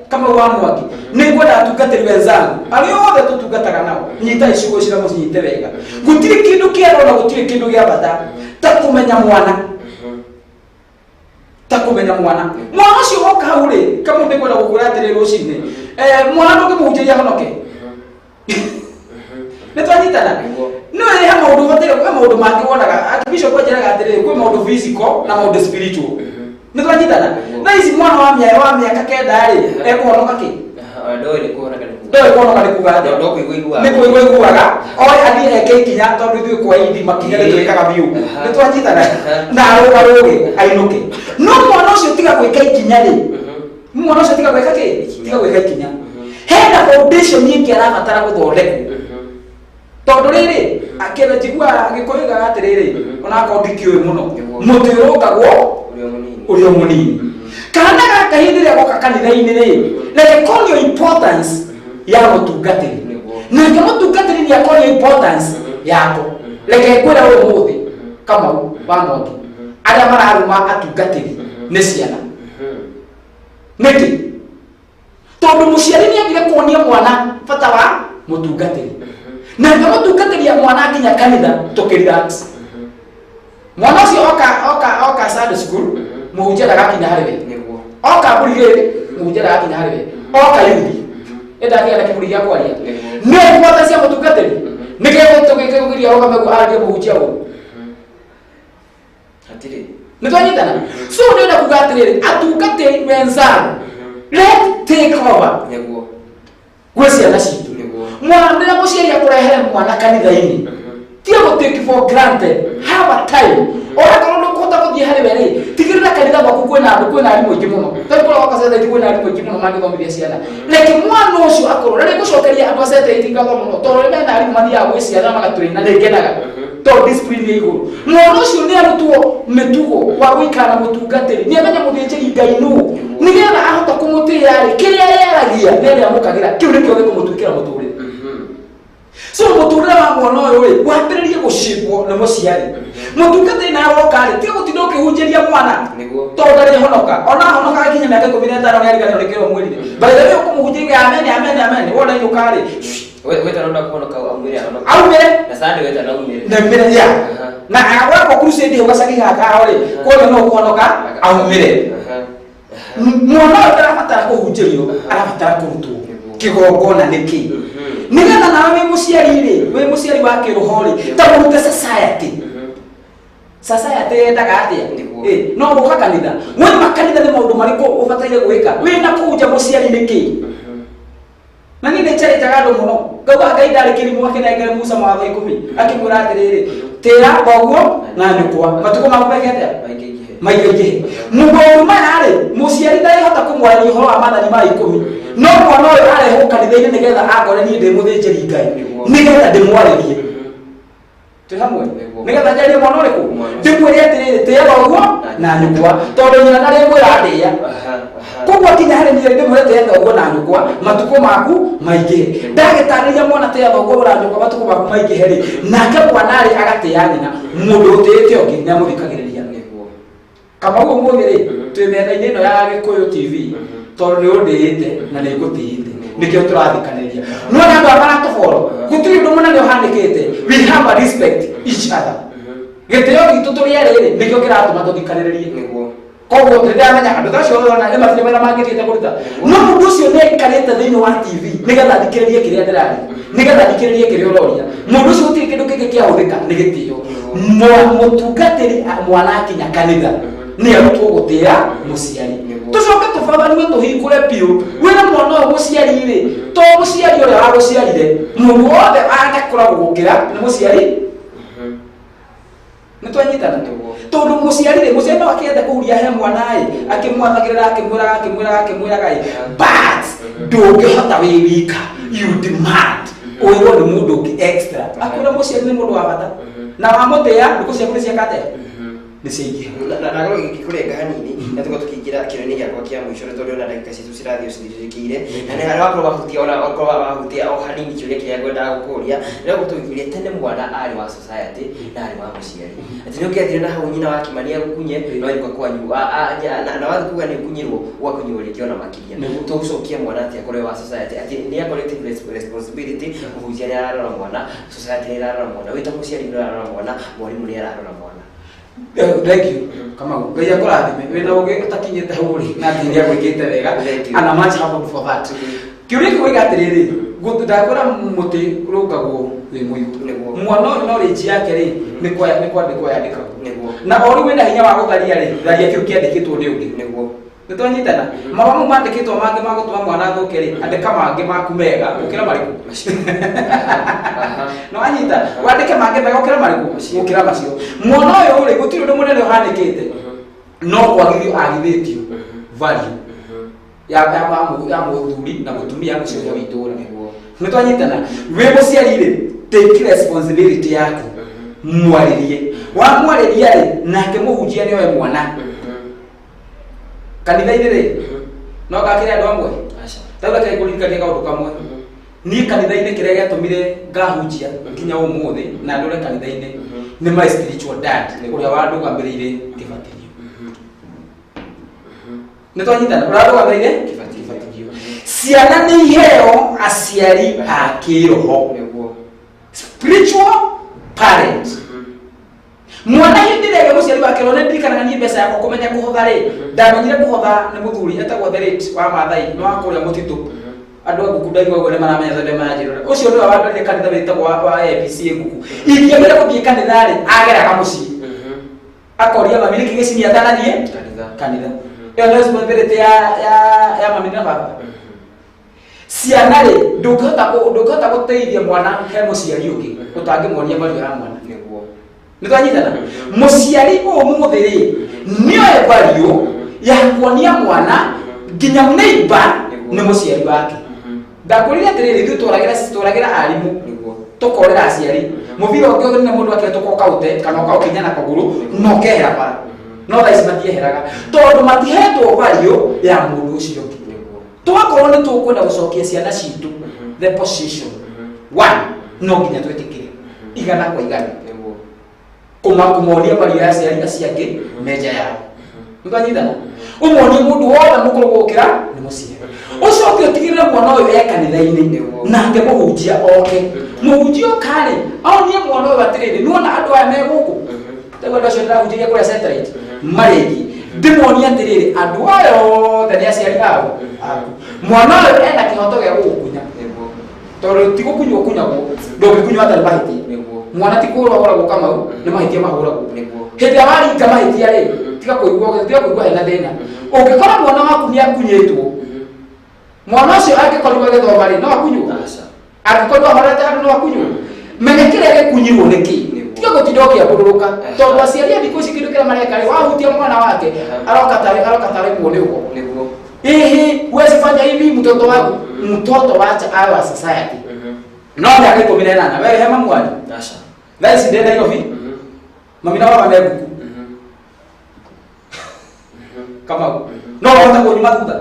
Kamau wa Mwangi nĩ ngwenda atungatĩri wenzangu arĩa othe tũtungataga nao nyitai ciugo ici na mũcinyite wega gũtirĩ kĩndũ kĩerũ na gũtirĩ kĩndũ gĩa bata ta kũmenya mwana ta kũmenya mwana mwana ũcio woka hau rĩ kamau nĩ ngwenda gũkwĩra atĩrĩ rũcinĩ mwana ndũngĩmũhunjĩria honoke nĩ twanyitana no ĩrĩ he maũndũ ũbataire kwĩ maũndũ mangĩ wonaga Archbishop anjĩraga atĩrĩrĩ kwĩ maũndũ physical na maũndũ spiritual nĩ twanyitana thaa ici mwana wa mĩaka wa mĩaka kenda rĩ ekũhonoka kĩ Ndoĩ nĩ kũhonoka nĩ kuga. Ndoĩ kũhonoka nĩ kuga atĩa? Ndo kũigua iguaga. Nĩ kũigua iguaga oe athiĩ eke ikinya tondũ ithuĩ kwa indi makinya nĩ twĩkaga biũ nĩ twanyitana na arũga rũgĩ ainũke no mwana ũcio tiga gwĩka ikinya rĩ mwana ũcio tiga gwĩka kĩ tiga gwĩka ikinya hena foundation ĩngĩ arabatara gũthondekwo tondũ rĩrĩ akĩenda njiguaga Gĩkũyũ igaga atĩrĩrĩ onakorwo ndikĩũĩ mũno mũtĩ ũrũngagwo ũrĩ o mũnini kana gaka hĩndĩ ĩrĩa goka kanitha-inĩ rĩ reke konio importance ya mũtungatĩri nake mũtungatĩri nĩ akonio importance yako reke ngwĩre ũmũthĩ Kamau wa Mwangi arĩa mararuma atungatĩri nĩ ciana nĩkĩ tondũ mũciari nĩ agire kuonia mwana bata wa mũtungatĩri nake mũtungatĩri mwana akinya kanitha tũkĩ relax mwana ũcio oka oka oka Sunday school mũhunjia ndagakinya harĩ we oka brigade mũhunjia ndagakinya harĩ we oka youth ĩndakĩgĩa na kĩburi gĩa kwaria nĩ importance cia mũtungatĩri nĩkĩgũtũgĩkĩgũgiria ũgame ararie mũhunjia ũũ Hatirĩ. Nĩ twanyitana so ndĩrenda kuga atĩrĩrĩ atungatĩri wenzangu let take over Nĩguo. Gwĩ ciana citũ mwana rĩrĩa mũciari akũrehere mwana kanitha-inĩ tiga gũ take for granted have a time onakorwo ndũkũhota gũthiĩ harĩ we rĩ tigĩrĩra kanitha gwaku kwĩna andũ kwĩna arimũ aingĩ mũno tondũ kũrĩa gwakwa Satellite kwĩna arimũ aingĩ mũno mangĩthomithia ciana reke mwana ũcio akorwo na nĩngũcokeria andũ a Satellite ngatho mũno tondũ nĩ mena arimũ mathiaga gwĩ ciana magatrain na nĩngenaga tondũ discipline nĩ igũrũ mwana ũcio nĩ arutwo mĩtugo wa gũikara na mũtungatĩri nĩ amenya mũthĩnjĩri Ngai nũ nĩgetha ahota kũmũtĩĩa rĩ kĩrĩa yaragia nĩ arĩamũkagĩra kĩu nĩkĩo gĩkũmũtuĩkĩra mũtũrĩre so mũtũrĩre wa mwana ũyũ rĩ wambĩrĩrie gũcĩbwo nĩ mũciari mũtungatĩri nawe woka rĩ tiga gũtinda ũkĩhunjĩria mwana tondũ ndarĩhonoka ona ahonoka akinya mĩaka 15 nĩ ariganĩrwo nĩ kĩrĩa ũmwĩrire by the way ũkũmũhunjĩria amen amen amen wona inũka rĩ Wetana ũndũ akũhonoka aumĩre ahonoke. Aumĩre. Na Sunday wetana aumĩre. Na aumĩre ya na agwakwo crusade hau gacagi gaka hao rĩ kuona no ũkũhonoka aumĩre mwana ũyũ ndarabatara kũhunjĩrio arabatara kũrutwo kĩgongona nĩkĩ nĩgetha nawe wĩ mũciari rĩ wĩ mũciari wa kĩroho rĩ ta mũrute society society yendaga atĩa no gũka kanitha waima kanitha nĩ maũndũ marĩkũ ũbataire gwĩka wĩna kũu nja mũciari nĩkĩ na niĩ nĩ njarĩtaga andũ mũno ngauga Ngai ndarĩ kĩrimũ akĩnengere Musa mawatho 10 akĩmwĩra atĩrĩrĩ tĩra thoguo na nyũkwa matukũ maku meke atĩa maingĩingĩhe maũndũ maya rĩ mũciari ndarĩhota kũmwarĩria ũhoro wa maathani ma 10 no mwana ũyũ arehwo kanitha-inĩ nĩgetha angore niĩ ndĩ mũthĩnjĩri Ngai nĩgetha ndĩmwarĩrie twĩ hamwe nĩgetha njarie mwana ũrĩkũ ndĩmwĩre atĩrĩrĩ tĩĩa thoguo na nyũkwa tondũ nyina ndarĩmwĩra ndĩĩa koguo akinya harĩ niĩ ndĩmwĩre tĩĩa thoguo na nyũkwa matukũ maku maingĩhe ndagĩtarĩria mwana tĩĩa thoguo na nyũkwa matukũ maku maingĩhe rĩ nake mwana rĩ agatĩĩa nyina mũndũ ũtĩĩte ũngĩ nĩ amũthikagĩrĩria Kamau ũmũthĩ rĩ twĩ metha-inĩ ĩno ya Gĩkũyũ TV tondũ nĩ ũndĩĩte na nĩ ngũtĩĩte nĩkĩo tũrathikanĩria no nĩ andũ aya maratũboro gũtirĩ ũndũ mũnene ũhanĩkĩte we have a respect each other gĩtĩo gitũ tũrĩ erĩ rĩ nĩkĩo kĩratũma tũthikanĩrĩrie Koguo ndĩramenya andũ ta acio ona nĩ matirĩ mawĩra mangĩthiĩte kũruta. No mũndũ ũcio nĩ aikarĩte thĩinĩ wa TV nĩgetha athikĩrĩrie kĩrĩa ndĩraria, nĩgetha athikĩrĩrie kĩrĩa ũroria. Mũndũ ũcio gũtirĩ kĩndũ kĩngĩ kĩahũthĩka nĩ gĩtĩo. Mũtungatĩri mwana akinya kanitha nĩ arutwo gũtĩa mũciari. Tũcoke tũbabanue tũhingũre biũ wĩre mwana ũyũ mũciari rĩ, to mũciari ũrĩa wagũciarire, mũndũ wothe anakũra gũgũkĩra nĩ mũciari. Nĩ twanyitana? Tondũ mũciari rĩ, mũciari no akĩende kũhuria he mwana ĩ, akĩmwathagĩrĩra, akĩmwĩraga, akĩmwĩraga, akĩmwĩraga ĩ, but ndũngĩhota wĩ wika, you demand ũĩrwo nĩ mũndũ ũngĩ extra. Akwĩra mũciari nĩ mũndũ wa bata na wamũtĩa, thikũ ciaku nĩ ciaka atĩa? Nĩ ciaingĩha. Na ngorwo ngĩkũrenga hanini na tũkorwo tũkĩingĩra kĩũria-inĩ gĩakwa kĩa mũico nĩ tondũ ona ndagĩka citũ cirathiĩ cithirĩrĩkĩire na nĩ harĩa wakorwo wahutia ona wakorwo wahutia o hanini kĩũria kĩrĩa ngwendaga gũkũria. Rĩrĩa tũgĩkũria tene mwana arĩ wa society na arĩ wa mũciari, atĩ nĩ ũngĩathire na hau nyina wa Kimani agũkunye no wainũka kwanyu na wathiĩ kuga nĩ ũkunyirwo ũgakunyirwo rĩngĩ ona makĩria. Tũgũcokia mwana atĩa kũrĩ wa society atĩ nĩ a collective responsibility? Mũhunjia nĩ ararora mwana, society nĩ ĩrarora mwana, wĩ ta mũciari nĩ ũrarora mwana, mwarimũ nĩ ararora mwana. Thank you Kamau, Ngai akũrathime wĩna ũgĩ ũtakinyĩte hau rĩ, na Ngai nĩ agwĩkĩte wega. Thank you. And I'm much humbled for that. Kĩũria kĩu oiga atĩrĩrĩ, ndakwĩra mũtĩ ũrũngagwo wĩ mũigũ. Mwana ũyũ knowledge yake rĩ, nĩ kwandĩkwo yandĩkagwo. Na o rĩu wĩna hinya wa gũtharia rĩ, tharia kĩu kĩandĩkĩtwo nĩ ũngĩ. Nĩ twanyitana? Marũa mau mandĩkĩtwo mangĩ ma gũtũma mwana athũke rĩ, andĩka mangĩ maku mega gũkĩra marĩkũ? No wanyita? Wandĩke mangĩ mega gũkĩra marĩkũ? Gũkĩra macio. Mwana ũyũ rĩ, gũtirĩ ũndũ mũnene ũhanĩkĩte, no kwagithio agithĩtio value ya mũthuri na mũtumia mũciĩ ũrĩa wa itũũra. Nĩ twanyitana? Wĩ mũciari rĩ, take responsibility yaku, mwarĩrie. Wamwarĩria rĩ, nake mũhunjia nĩ oe mwana kanitha-inĩ rĩ, no gakĩrĩ andũ amwe tarĩu reke ngũririkanie kaũndũ kamwe. Niĩ kanitha-inĩ kĩrĩa gĩatũmire ngahunjia nginya ũmũthĩ na ndũre kanitha-inĩ nĩ my spiritual dad ũrĩa wandũgamĩrĩire kĩbatithio. Nĩ twanyitana? Ũrĩa wandũgamĩrĩire kĩbatithio. Ciana nĩ iheo aciari a kĩroho, spiritual parent. Mwana hĩndĩ ĩrĩa ĩngĩ mũciari wake rĩ, ndirikanaga niĩ mbeca yakwa kũmenya kũhotha rĩ, ndamenyire kũhotha nĩ mũthuri etagwo the late wa Maathai, nĩ wa kũrĩa mũtitũ. Andũ a ngũkũ ndaigua ũguo nĩ maramenya tondũ nĩmaranjĩrora. Ũcio nĩwe wandwarire kanitha wĩtagwo wa APC ngũkũ. Ingĩagire gũthiĩ kanitha rĩ, ageraga mũciĩ akoria mami nĩkĩ gĩcinia atanathiĩ kanitha. Ĩyo nĩ responsibility ya mami na baba. Ciana rĩ, ndũngĩhota gũteithia mwana he mũciari ũngĩ ũtangĩmuonia value ya mwana. Nĩ twanyitana? Mũciari ũmũthĩ rĩ, nĩoe value ya kuonia mwana nginya neighbor nĩ mũciari wake. Ndakwĩrire atĩrĩrĩ, ithuĩ tũragĩra arimũ, tũkorĩra aciari. Mũbira ũngĩ ũngĩ mũndũ akĩhetũka ũkaũte kana ũkaũkinya na kũgũrũ na ũkehera bara. No thaa ici matieheraga tondũ matihetwo value ya mũndũ ũcio ũngĩ. Twakorwo nĩ tũkwenda gũcokia ciana citũ the position one, no nginya twĩtĩkĩre igana kwa igana kũmonia value ya aciari acio angĩ menja yao. Nĩ twanyitana? Ũmonie mũndũ wothe mũkũrũ gũkĩra nĩ mũciari. Ũcoke ũtigĩrĩre mwana ũyũ e kanitha-inĩ, nake mũhunjia oke. Mũhunjia oka rĩ, onie mwana ũyũ atĩrĩrĩ, nĩwona andũ aya me gũkũ, rĩu andũ acio ndĩrahunjĩria kũrĩa satellite marĩki, ndĩmonie atĩrĩrĩ, andũ aya othe nĩ aciari ao aku. Mwana ũyũ ena kĩhoto gĩa gũgũkunya, tondũ ti gũkunywo ũkunyagwo, ndũngĩkunywo hatarĩ mahĩtia. Mwana ti kũhũrwo ahũragwo Kamau, nĩ mahĩtia mahũragwo. Hĩndĩ ĩrĩa waringa mahĩtia rĩ, tiga kũigua hena thĩna. Ũngĩkora mwana waku nĩ akunyĩtwo, mwana ũcio angĩkorirwo agĩthoma rĩ, no akunywo? Angĩkorirwo ahorete handũ, no akunywo? Menya kĩrĩa gĩkunyirwo nĩ kĩ, tiga gũtinda ũkĩambũrũrũka, tondũ aciari a thikũ ici kĩndũ kĩrĩa mareka rĩ, wahutia mwana wake aroka tarĩ kuo nĩ ũgo. Hihi huwezi fanya hivi mtoto wangu, mtoto wacha awe wa society. No mĩaka 18 wewe he mamu wanyu. Thaa ici ndĩ Nairobi, mami na baba me ngũkũ. Kamau, no mahote kũnyuma thutha,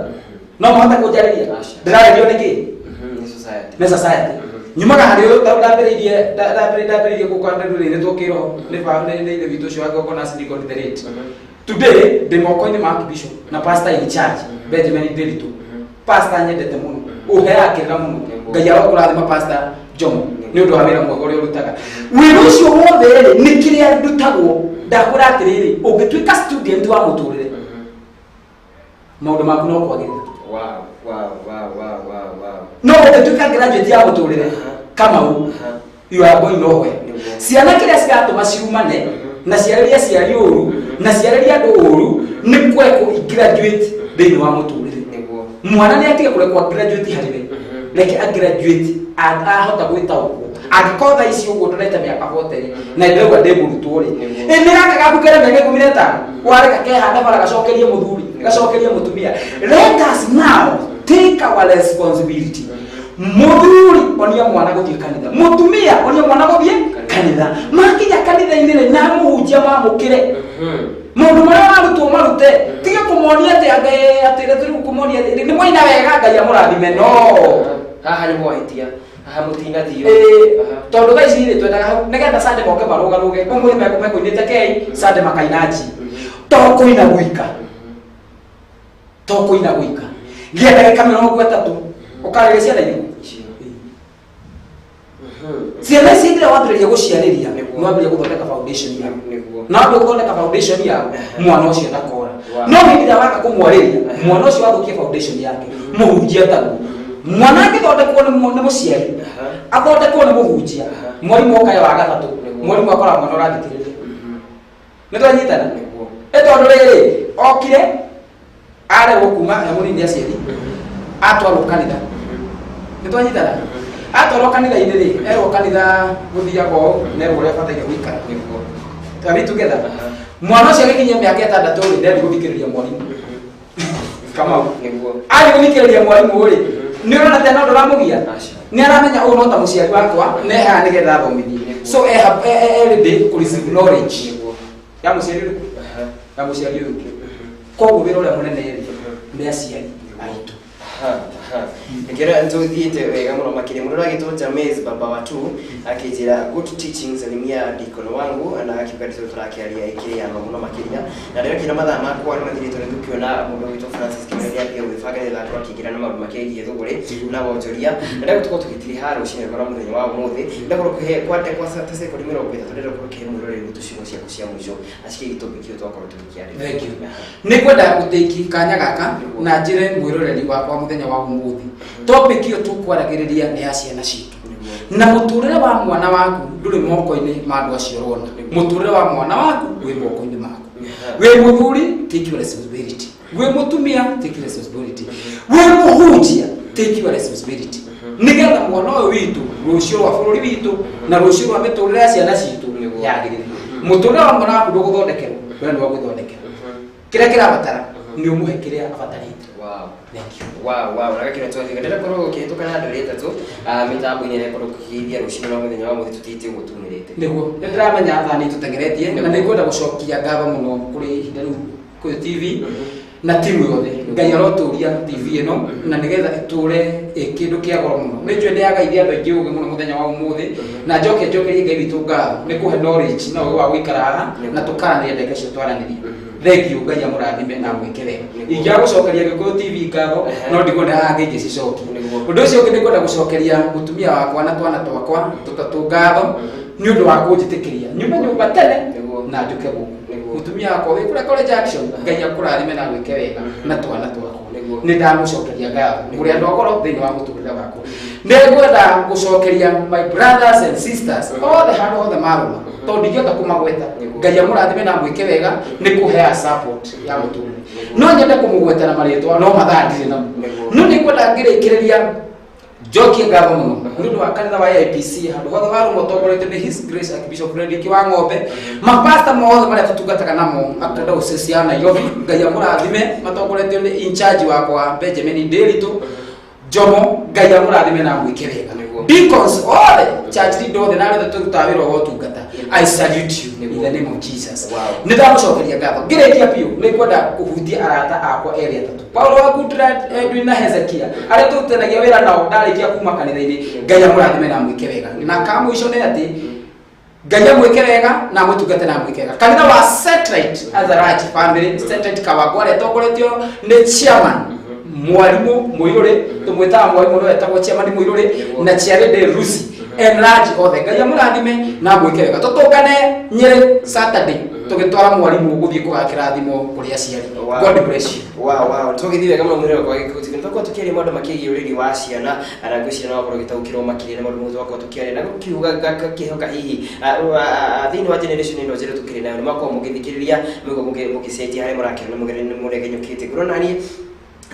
no mahote kũnjarĩria ndĩrarĩrio nĩkĩ? Nĩ society. Nyumaga harĩ ũyũ tarĩu ndambĩrĩirie gũka ndũrĩrĩtwo kĩroho nĩ ithe witũ ũcio wa Gongona Silicon the late. Today ndĩ moko-inĩ ma Archbishop na pastor in charge Benjamin Nderitu, pastor nyendete mũno, ũheaga kĩrĩra mũno. Ngai arokũrathima Pastor Jomo nĩ ũndũ wa wĩra mwega ũrĩa ũrutaga. Wĩra ũcio wothe rĩ, nĩ kĩrĩa ndutagwo. Ndakwĩra atĩrĩrĩ, ũngĩtuĩka student wa mũtũrĩre. Maũndũ maku no kwagĩrĩra. Wow. No ũngĩtuĩka graduate ya mũtũrĩre Kamau, you are going nowhere. Ciana kĩrĩa ciratũma ciumane na ciarĩrie aciari ũru na ciarĩrie andũ ũru nĩ kũrekwo i graduate thĩinĩ wa mũtũrĩre. Mwana nĩ atige kũrekwo graduate harĩ we, reke a graduate ahota gwĩtaũkwo. Angĩkorwo thaa ici ũguo ndorete mĩaka 40 na ndĩrauga ndĩ mũrutwo rĩ, ĩ nĩ gaka gaku kena mĩaka 15 wareka kehanda bara gacokerie mũthuri, gacokerie mũtumia. Let us now take our responsibility. Mũthuri, onia mwana gũthiĩ kanitha. Mũtumia, onia mwana gũthiĩ kanitha. Makinya kanitha-inĩ rĩ, na mũhunjia mamũkĩre maũndũ marĩa marutwo marute, tiga kũmonia atĩ Ngai atĩ rĩu kũmonia nĩ mwaina wega, Ngai amũrathime, no. Haha nĩ mwahĩtia, haha mũtinathiĩ. Ĩĩ, tondũ thaa ici rĩ, twendaga hau nĩgetha Sunday moke marũgarũge, ũmũthĩ mekũinĩte kei, Sunday makaina nji. To kũina gwika, to kũina gwika gĩa ndagĩka 30 ũkarĩria ciana irĩkũ? Ciana ici hĩndĩ ĩrĩa wambĩrĩria gũciarĩria, nĩ wambĩrĩria gũthondeka foundation yao, na wambĩrĩria gũthondeka foundation yao, mwana ũcio ndakora. No hĩndĩ ĩrĩa waga kũmwarĩria, mwana ũcio wathũkia foundation yake. Mũhunjia taguo, mwana angĩthondekwo nĩ mũciari, athondekwo nĩ mũhunjia, mwarimũ okae wa gatatũ, mwarimũ akora mwana ũrathikĩrĩria. Nĩ twanyitana? Ĩ tondũ rĩrĩ okire arerwo kuma e mũnini nĩ aciari, atwarwo kanitha. Nĩ twanyitana? Atwarwo kanitha-inĩ rĩ, erwo kanitha gũthiaga ũũ, na erwo ũrĩa bataire gũikara. Are we together? Mwana ũcio agĩkinyia mĩaka 6 rĩ, ndethi gũthikĩrĩria mwarimũ Kamau. Athiĩ gũthikĩrĩria mwarimũ rĩ, nĩ ũrona tena ũndũ ũramũgia, nĩ aramenya ũyũ no ta mũciari wakwa nehaha nĩgetha athomithie, so e ready kũ receive knowledge ya mũciari ũrĩkũ, ya mũciari ũyũ ũngĩ. Koguo wĩra ũrĩa mũnene rĩ, nĩ aciari aitũ. Ngera ntuthiĩte wega mũno makĩria. Mũndũ ũragĩtwo Jamez baba watu akĩnjĩra, "Good teaching, salimia deacon wangu," na akiuga ndĩcio tũrakĩaria ĩkĩrĩ ya ma mũno makĩria. Na ndĩrakĩra mathaa makwa nĩ mathirĩtwo, nĩ tũkĩona mũndũ witũ Francis Kĩmani nĩambia gwĩbanga nĩgetha akorwo akĩingĩra na maũndũ makĩgiĩ thũgũrĩ na wonjoria, na ndagũkorwo tũgĩtiriha rũcinĩ rwa mũthenya wa ũmũthĩ. Ndakorwo kũhe kwa kwa ta sekondi 30, ndĩrenda gũkorwo kĩhe mwĩroreri witũ ciugo ciaku cia mũico acikie topic ĩyo twakorwo tũgĩkĩarĩria. Thank you. Nĩ kwenda gũtĩki kanya gaka na njĩre mwĩroreri wakwa mũthenya wa ũmũthĩ, topic ĩyo tũkwaragĩrĩria nĩ ya ciana citũ, na mũtũrĩre wa mwana waku ndũrĩ moko-inĩ ma andũ acio ũrona. Mũtũrĩre wa mwana waku wĩ moko-inĩ maku. Wĩ mũthuri, take your responsibility. Wĩ mũtumia, take your responsibility. Wĩ mũhunjia, take your responsibility, nĩgetha mwana ũyũ witũ, rũciũ rwa bũrũri witũ na rũciũ rwa mĩtũrĩre ya ciana citũ yagĩrĩre. Mũtũrĩre wa mwana waku ndũgũthondekerwo, we nĩwe gwĩthondekera. Kĩrĩa kĩrabatara nĩ ũmũhe kĩrĩa abatarĩte. Thank you. Wow, na gakĩra twathiĩ ndĩrakorwo ũkĩhĩtũka na ndũrĩ ĩtatũ mĩtambo-inĩ ĩrakorwo ũkĩgeithia rũcinĩ rwa mũthenya wa mũthĩ tũtĩte ũguo tumĩrĩte. Nĩguo nĩ ndĩramenya thaa nĩ tũtengeretie, na nĩ ngwenda gũcokia ngatho mũno kũrĩ ihinda rĩu kũrĩ TV na timu yothe. Ngai arotũria TV ĩno na nĩgetha ĩtũre ĩ kĩndũ kĩa goro mũno. Nĩ njũĩ ndĩyagaithia andũ aingĩ ũgĩ mũno mũthenya wa ũmũthĩ, na njoke njokerie Ngai witũ ngatho nĩ kũhe knowledge na ũgĩ wa gũikara haha na tũkaranĩria ndagĩka icio twaranĩria. Thank you, Ngai amũrathime na amwĩke wega. Ingĩaga gũcokeria Gĩkũyũ TV ngatho, no ndigwo nĩ haha ngĩngĩcicokia. Ũndũ ũcio ũngĩ, nĩ ngwenda gũcokeria mũtumia wakwa na twana twakwa tũtatũ ngatho nĩ ũndũ wa kũnjĩtĩkĩria nyume nyũmba tene na njũke gũkũ. Mũtumia wakwa wĩ kũrĩa College Action, Ngai akũrathime na gwĩke wega na twana twakwa. Nĩ ndamũcokeria ngatho, mũrĩ andũ a goro thĩinĩ wa mũtũrĩre wakwa. Nĩ ngwenda gũcokeria my brothers and sisters othe handũ hothe marũma, tondũ ndingĩhota kũmagweta. Ngai amũrathime na amwĩke wega nĩ kũhea support ya mũtũrĩre. No nyende kũmũgweta na marĩtwa, no mathaa ndirĩ namo. No nĩ ngwenda ngĩrĩkĩrĩria njokie ngatho mũno nĩ ũndũ wa kanitha wa AIPC handũ hothe warũma, ũtongoretio nĩ His Grace Archbishop Frederick wa Ng'ombe, mapasta mothe marĩa tũtungataga namo diocese ya Nairobi, Ngai amũrathime, matongoretio nĩ in charge wakwa Benjamin Nderitu Njomo, Ngai amũrathime na amwĩke wega. Deacons othe, church leader othe, na arĩa othe tũrutaga wĩra wa ũtungata, I salute you in the name of Jesus. Nĩ ndamũcokeria ngatho. Ngĩrĩkia biũ, nĩ ngwenda kũhutia arata akwa erĩ atatũ, Paulo wa Goodluck Edwin na Hezekia, arĩa tũrutithanagia wĩra nao ndarĩkia kuma kanitha-inĩ. Ngai amũrathime na amwĩke wega. Na ka mũico nĩ atĩ Ngai amwĩke wega na amũtungate na amwĩke wega kanitha wa Satellite Azaraj family, Satellite Kawangware, ĩtongoretio nĩ chairman mwarimũ Mũirũrĩ, tũmwĩtaga mwarimũ, no etagwo chairman Mũirũrĩ, na chairlady Lucy. Enlarge othe, Ngai amũrathime na gwĩke wega. Tũtũngane Nyĩrĩ Saturday tũgĩtwara mwarimũ gũthiĩ kũgakĩra thimũ kũrĩ aciari. God bless you. Wow, tũgĩthiĩ wega mũno mwĩrĩ wakwa Gĩkũyũ TV. Tũkorwo tũkĩaria maũndũ makĩgiĩ ũreri wa ciana, na ngwĩciria no wakorwo ũgĩtaũkĩrwo makĩria nĩ maũndũ mothe twakorwo tũkĩaria, na gũkiuga ngakĩhoka hihi thĩinĩ wa generation ĩno njerũ tũkĩrĩ nayo nĩ makorwo mũgĩthikĩrĩria mũgũ mũgĩcenjia harĩa mũrakĩona mũregenyũkĩte. Ngũrona niĩ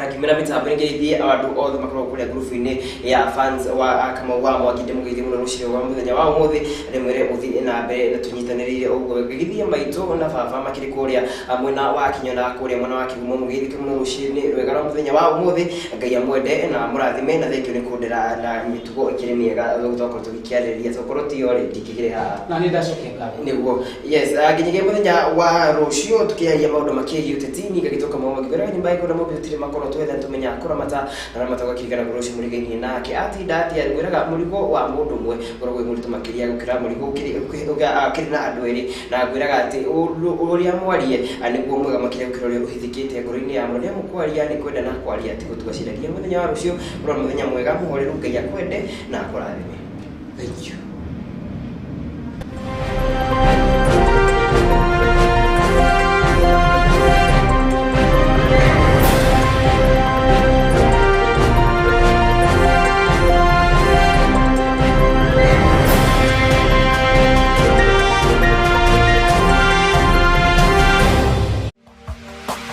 akiumĩra mĩtambo nĩngeithie andũ othe makoragwo kũrĩa ngurubu-inĩ ya fans wa Kamau wa Mwangi, ndĩmũgeithie mũno rũcinĩ rwa mũthenya wa ũmũthĩ, ndĩmwĩre mũthiĩ na mbere na tũnyitanĩrĩire ũguo. Ngĩgithie maitũ na baba makĩrĩ kũrĩa mwena wa Kinyona, kũrĩa mwena wa Kĩgumo, mũgeithĩke mũno rũcinĩ rwega rwa mũthenya wa ũmũthĩ. Ngai amwende na amũrathime, na thengio nĩ kũndera na mĩtugo ĩkĩrĩ mĩega twakorwo tũgĩkĩarĩrĩria, tokorwo tiyo rĩ ndingĩkĩrĩ haha. Na nĩ ndacokia ngatho. Nĩguo, yes, nginyagia mũthenya wa rũciũ tũkĩaria maũndũ makĩgiĩ ũteti, ngagĩtũka maũndũ ngĩkwĩra nyũmba ĩkũrĩa mũmbi ũtirĩ makoro twetha tũmenya kũramata na ramata ũgakirikana rũciũ mũrigainie nake atinda atĩa. Ngwĩraga mũrigo wa mũndũ ũmwe ũkoragwo wĩ mũritũ makĩria gũkĩra mũrigo ũkĩrĩ na andũ erĩ, na ngwĩraga atĩ ũrĩa mwarie nĩguo mwega makĩria gũkĩra ũrĩa ũhithĩkĩte ngoro-inĩ ya mũndũ. Nĩ mũkwaria nĩ kwenda na kwaria ti gũtua cira. Nginya mũthenya wa rũciũ, ũrora mũthenya mwega mũhoreru. Ngai akwende na akũrathime. Thank you.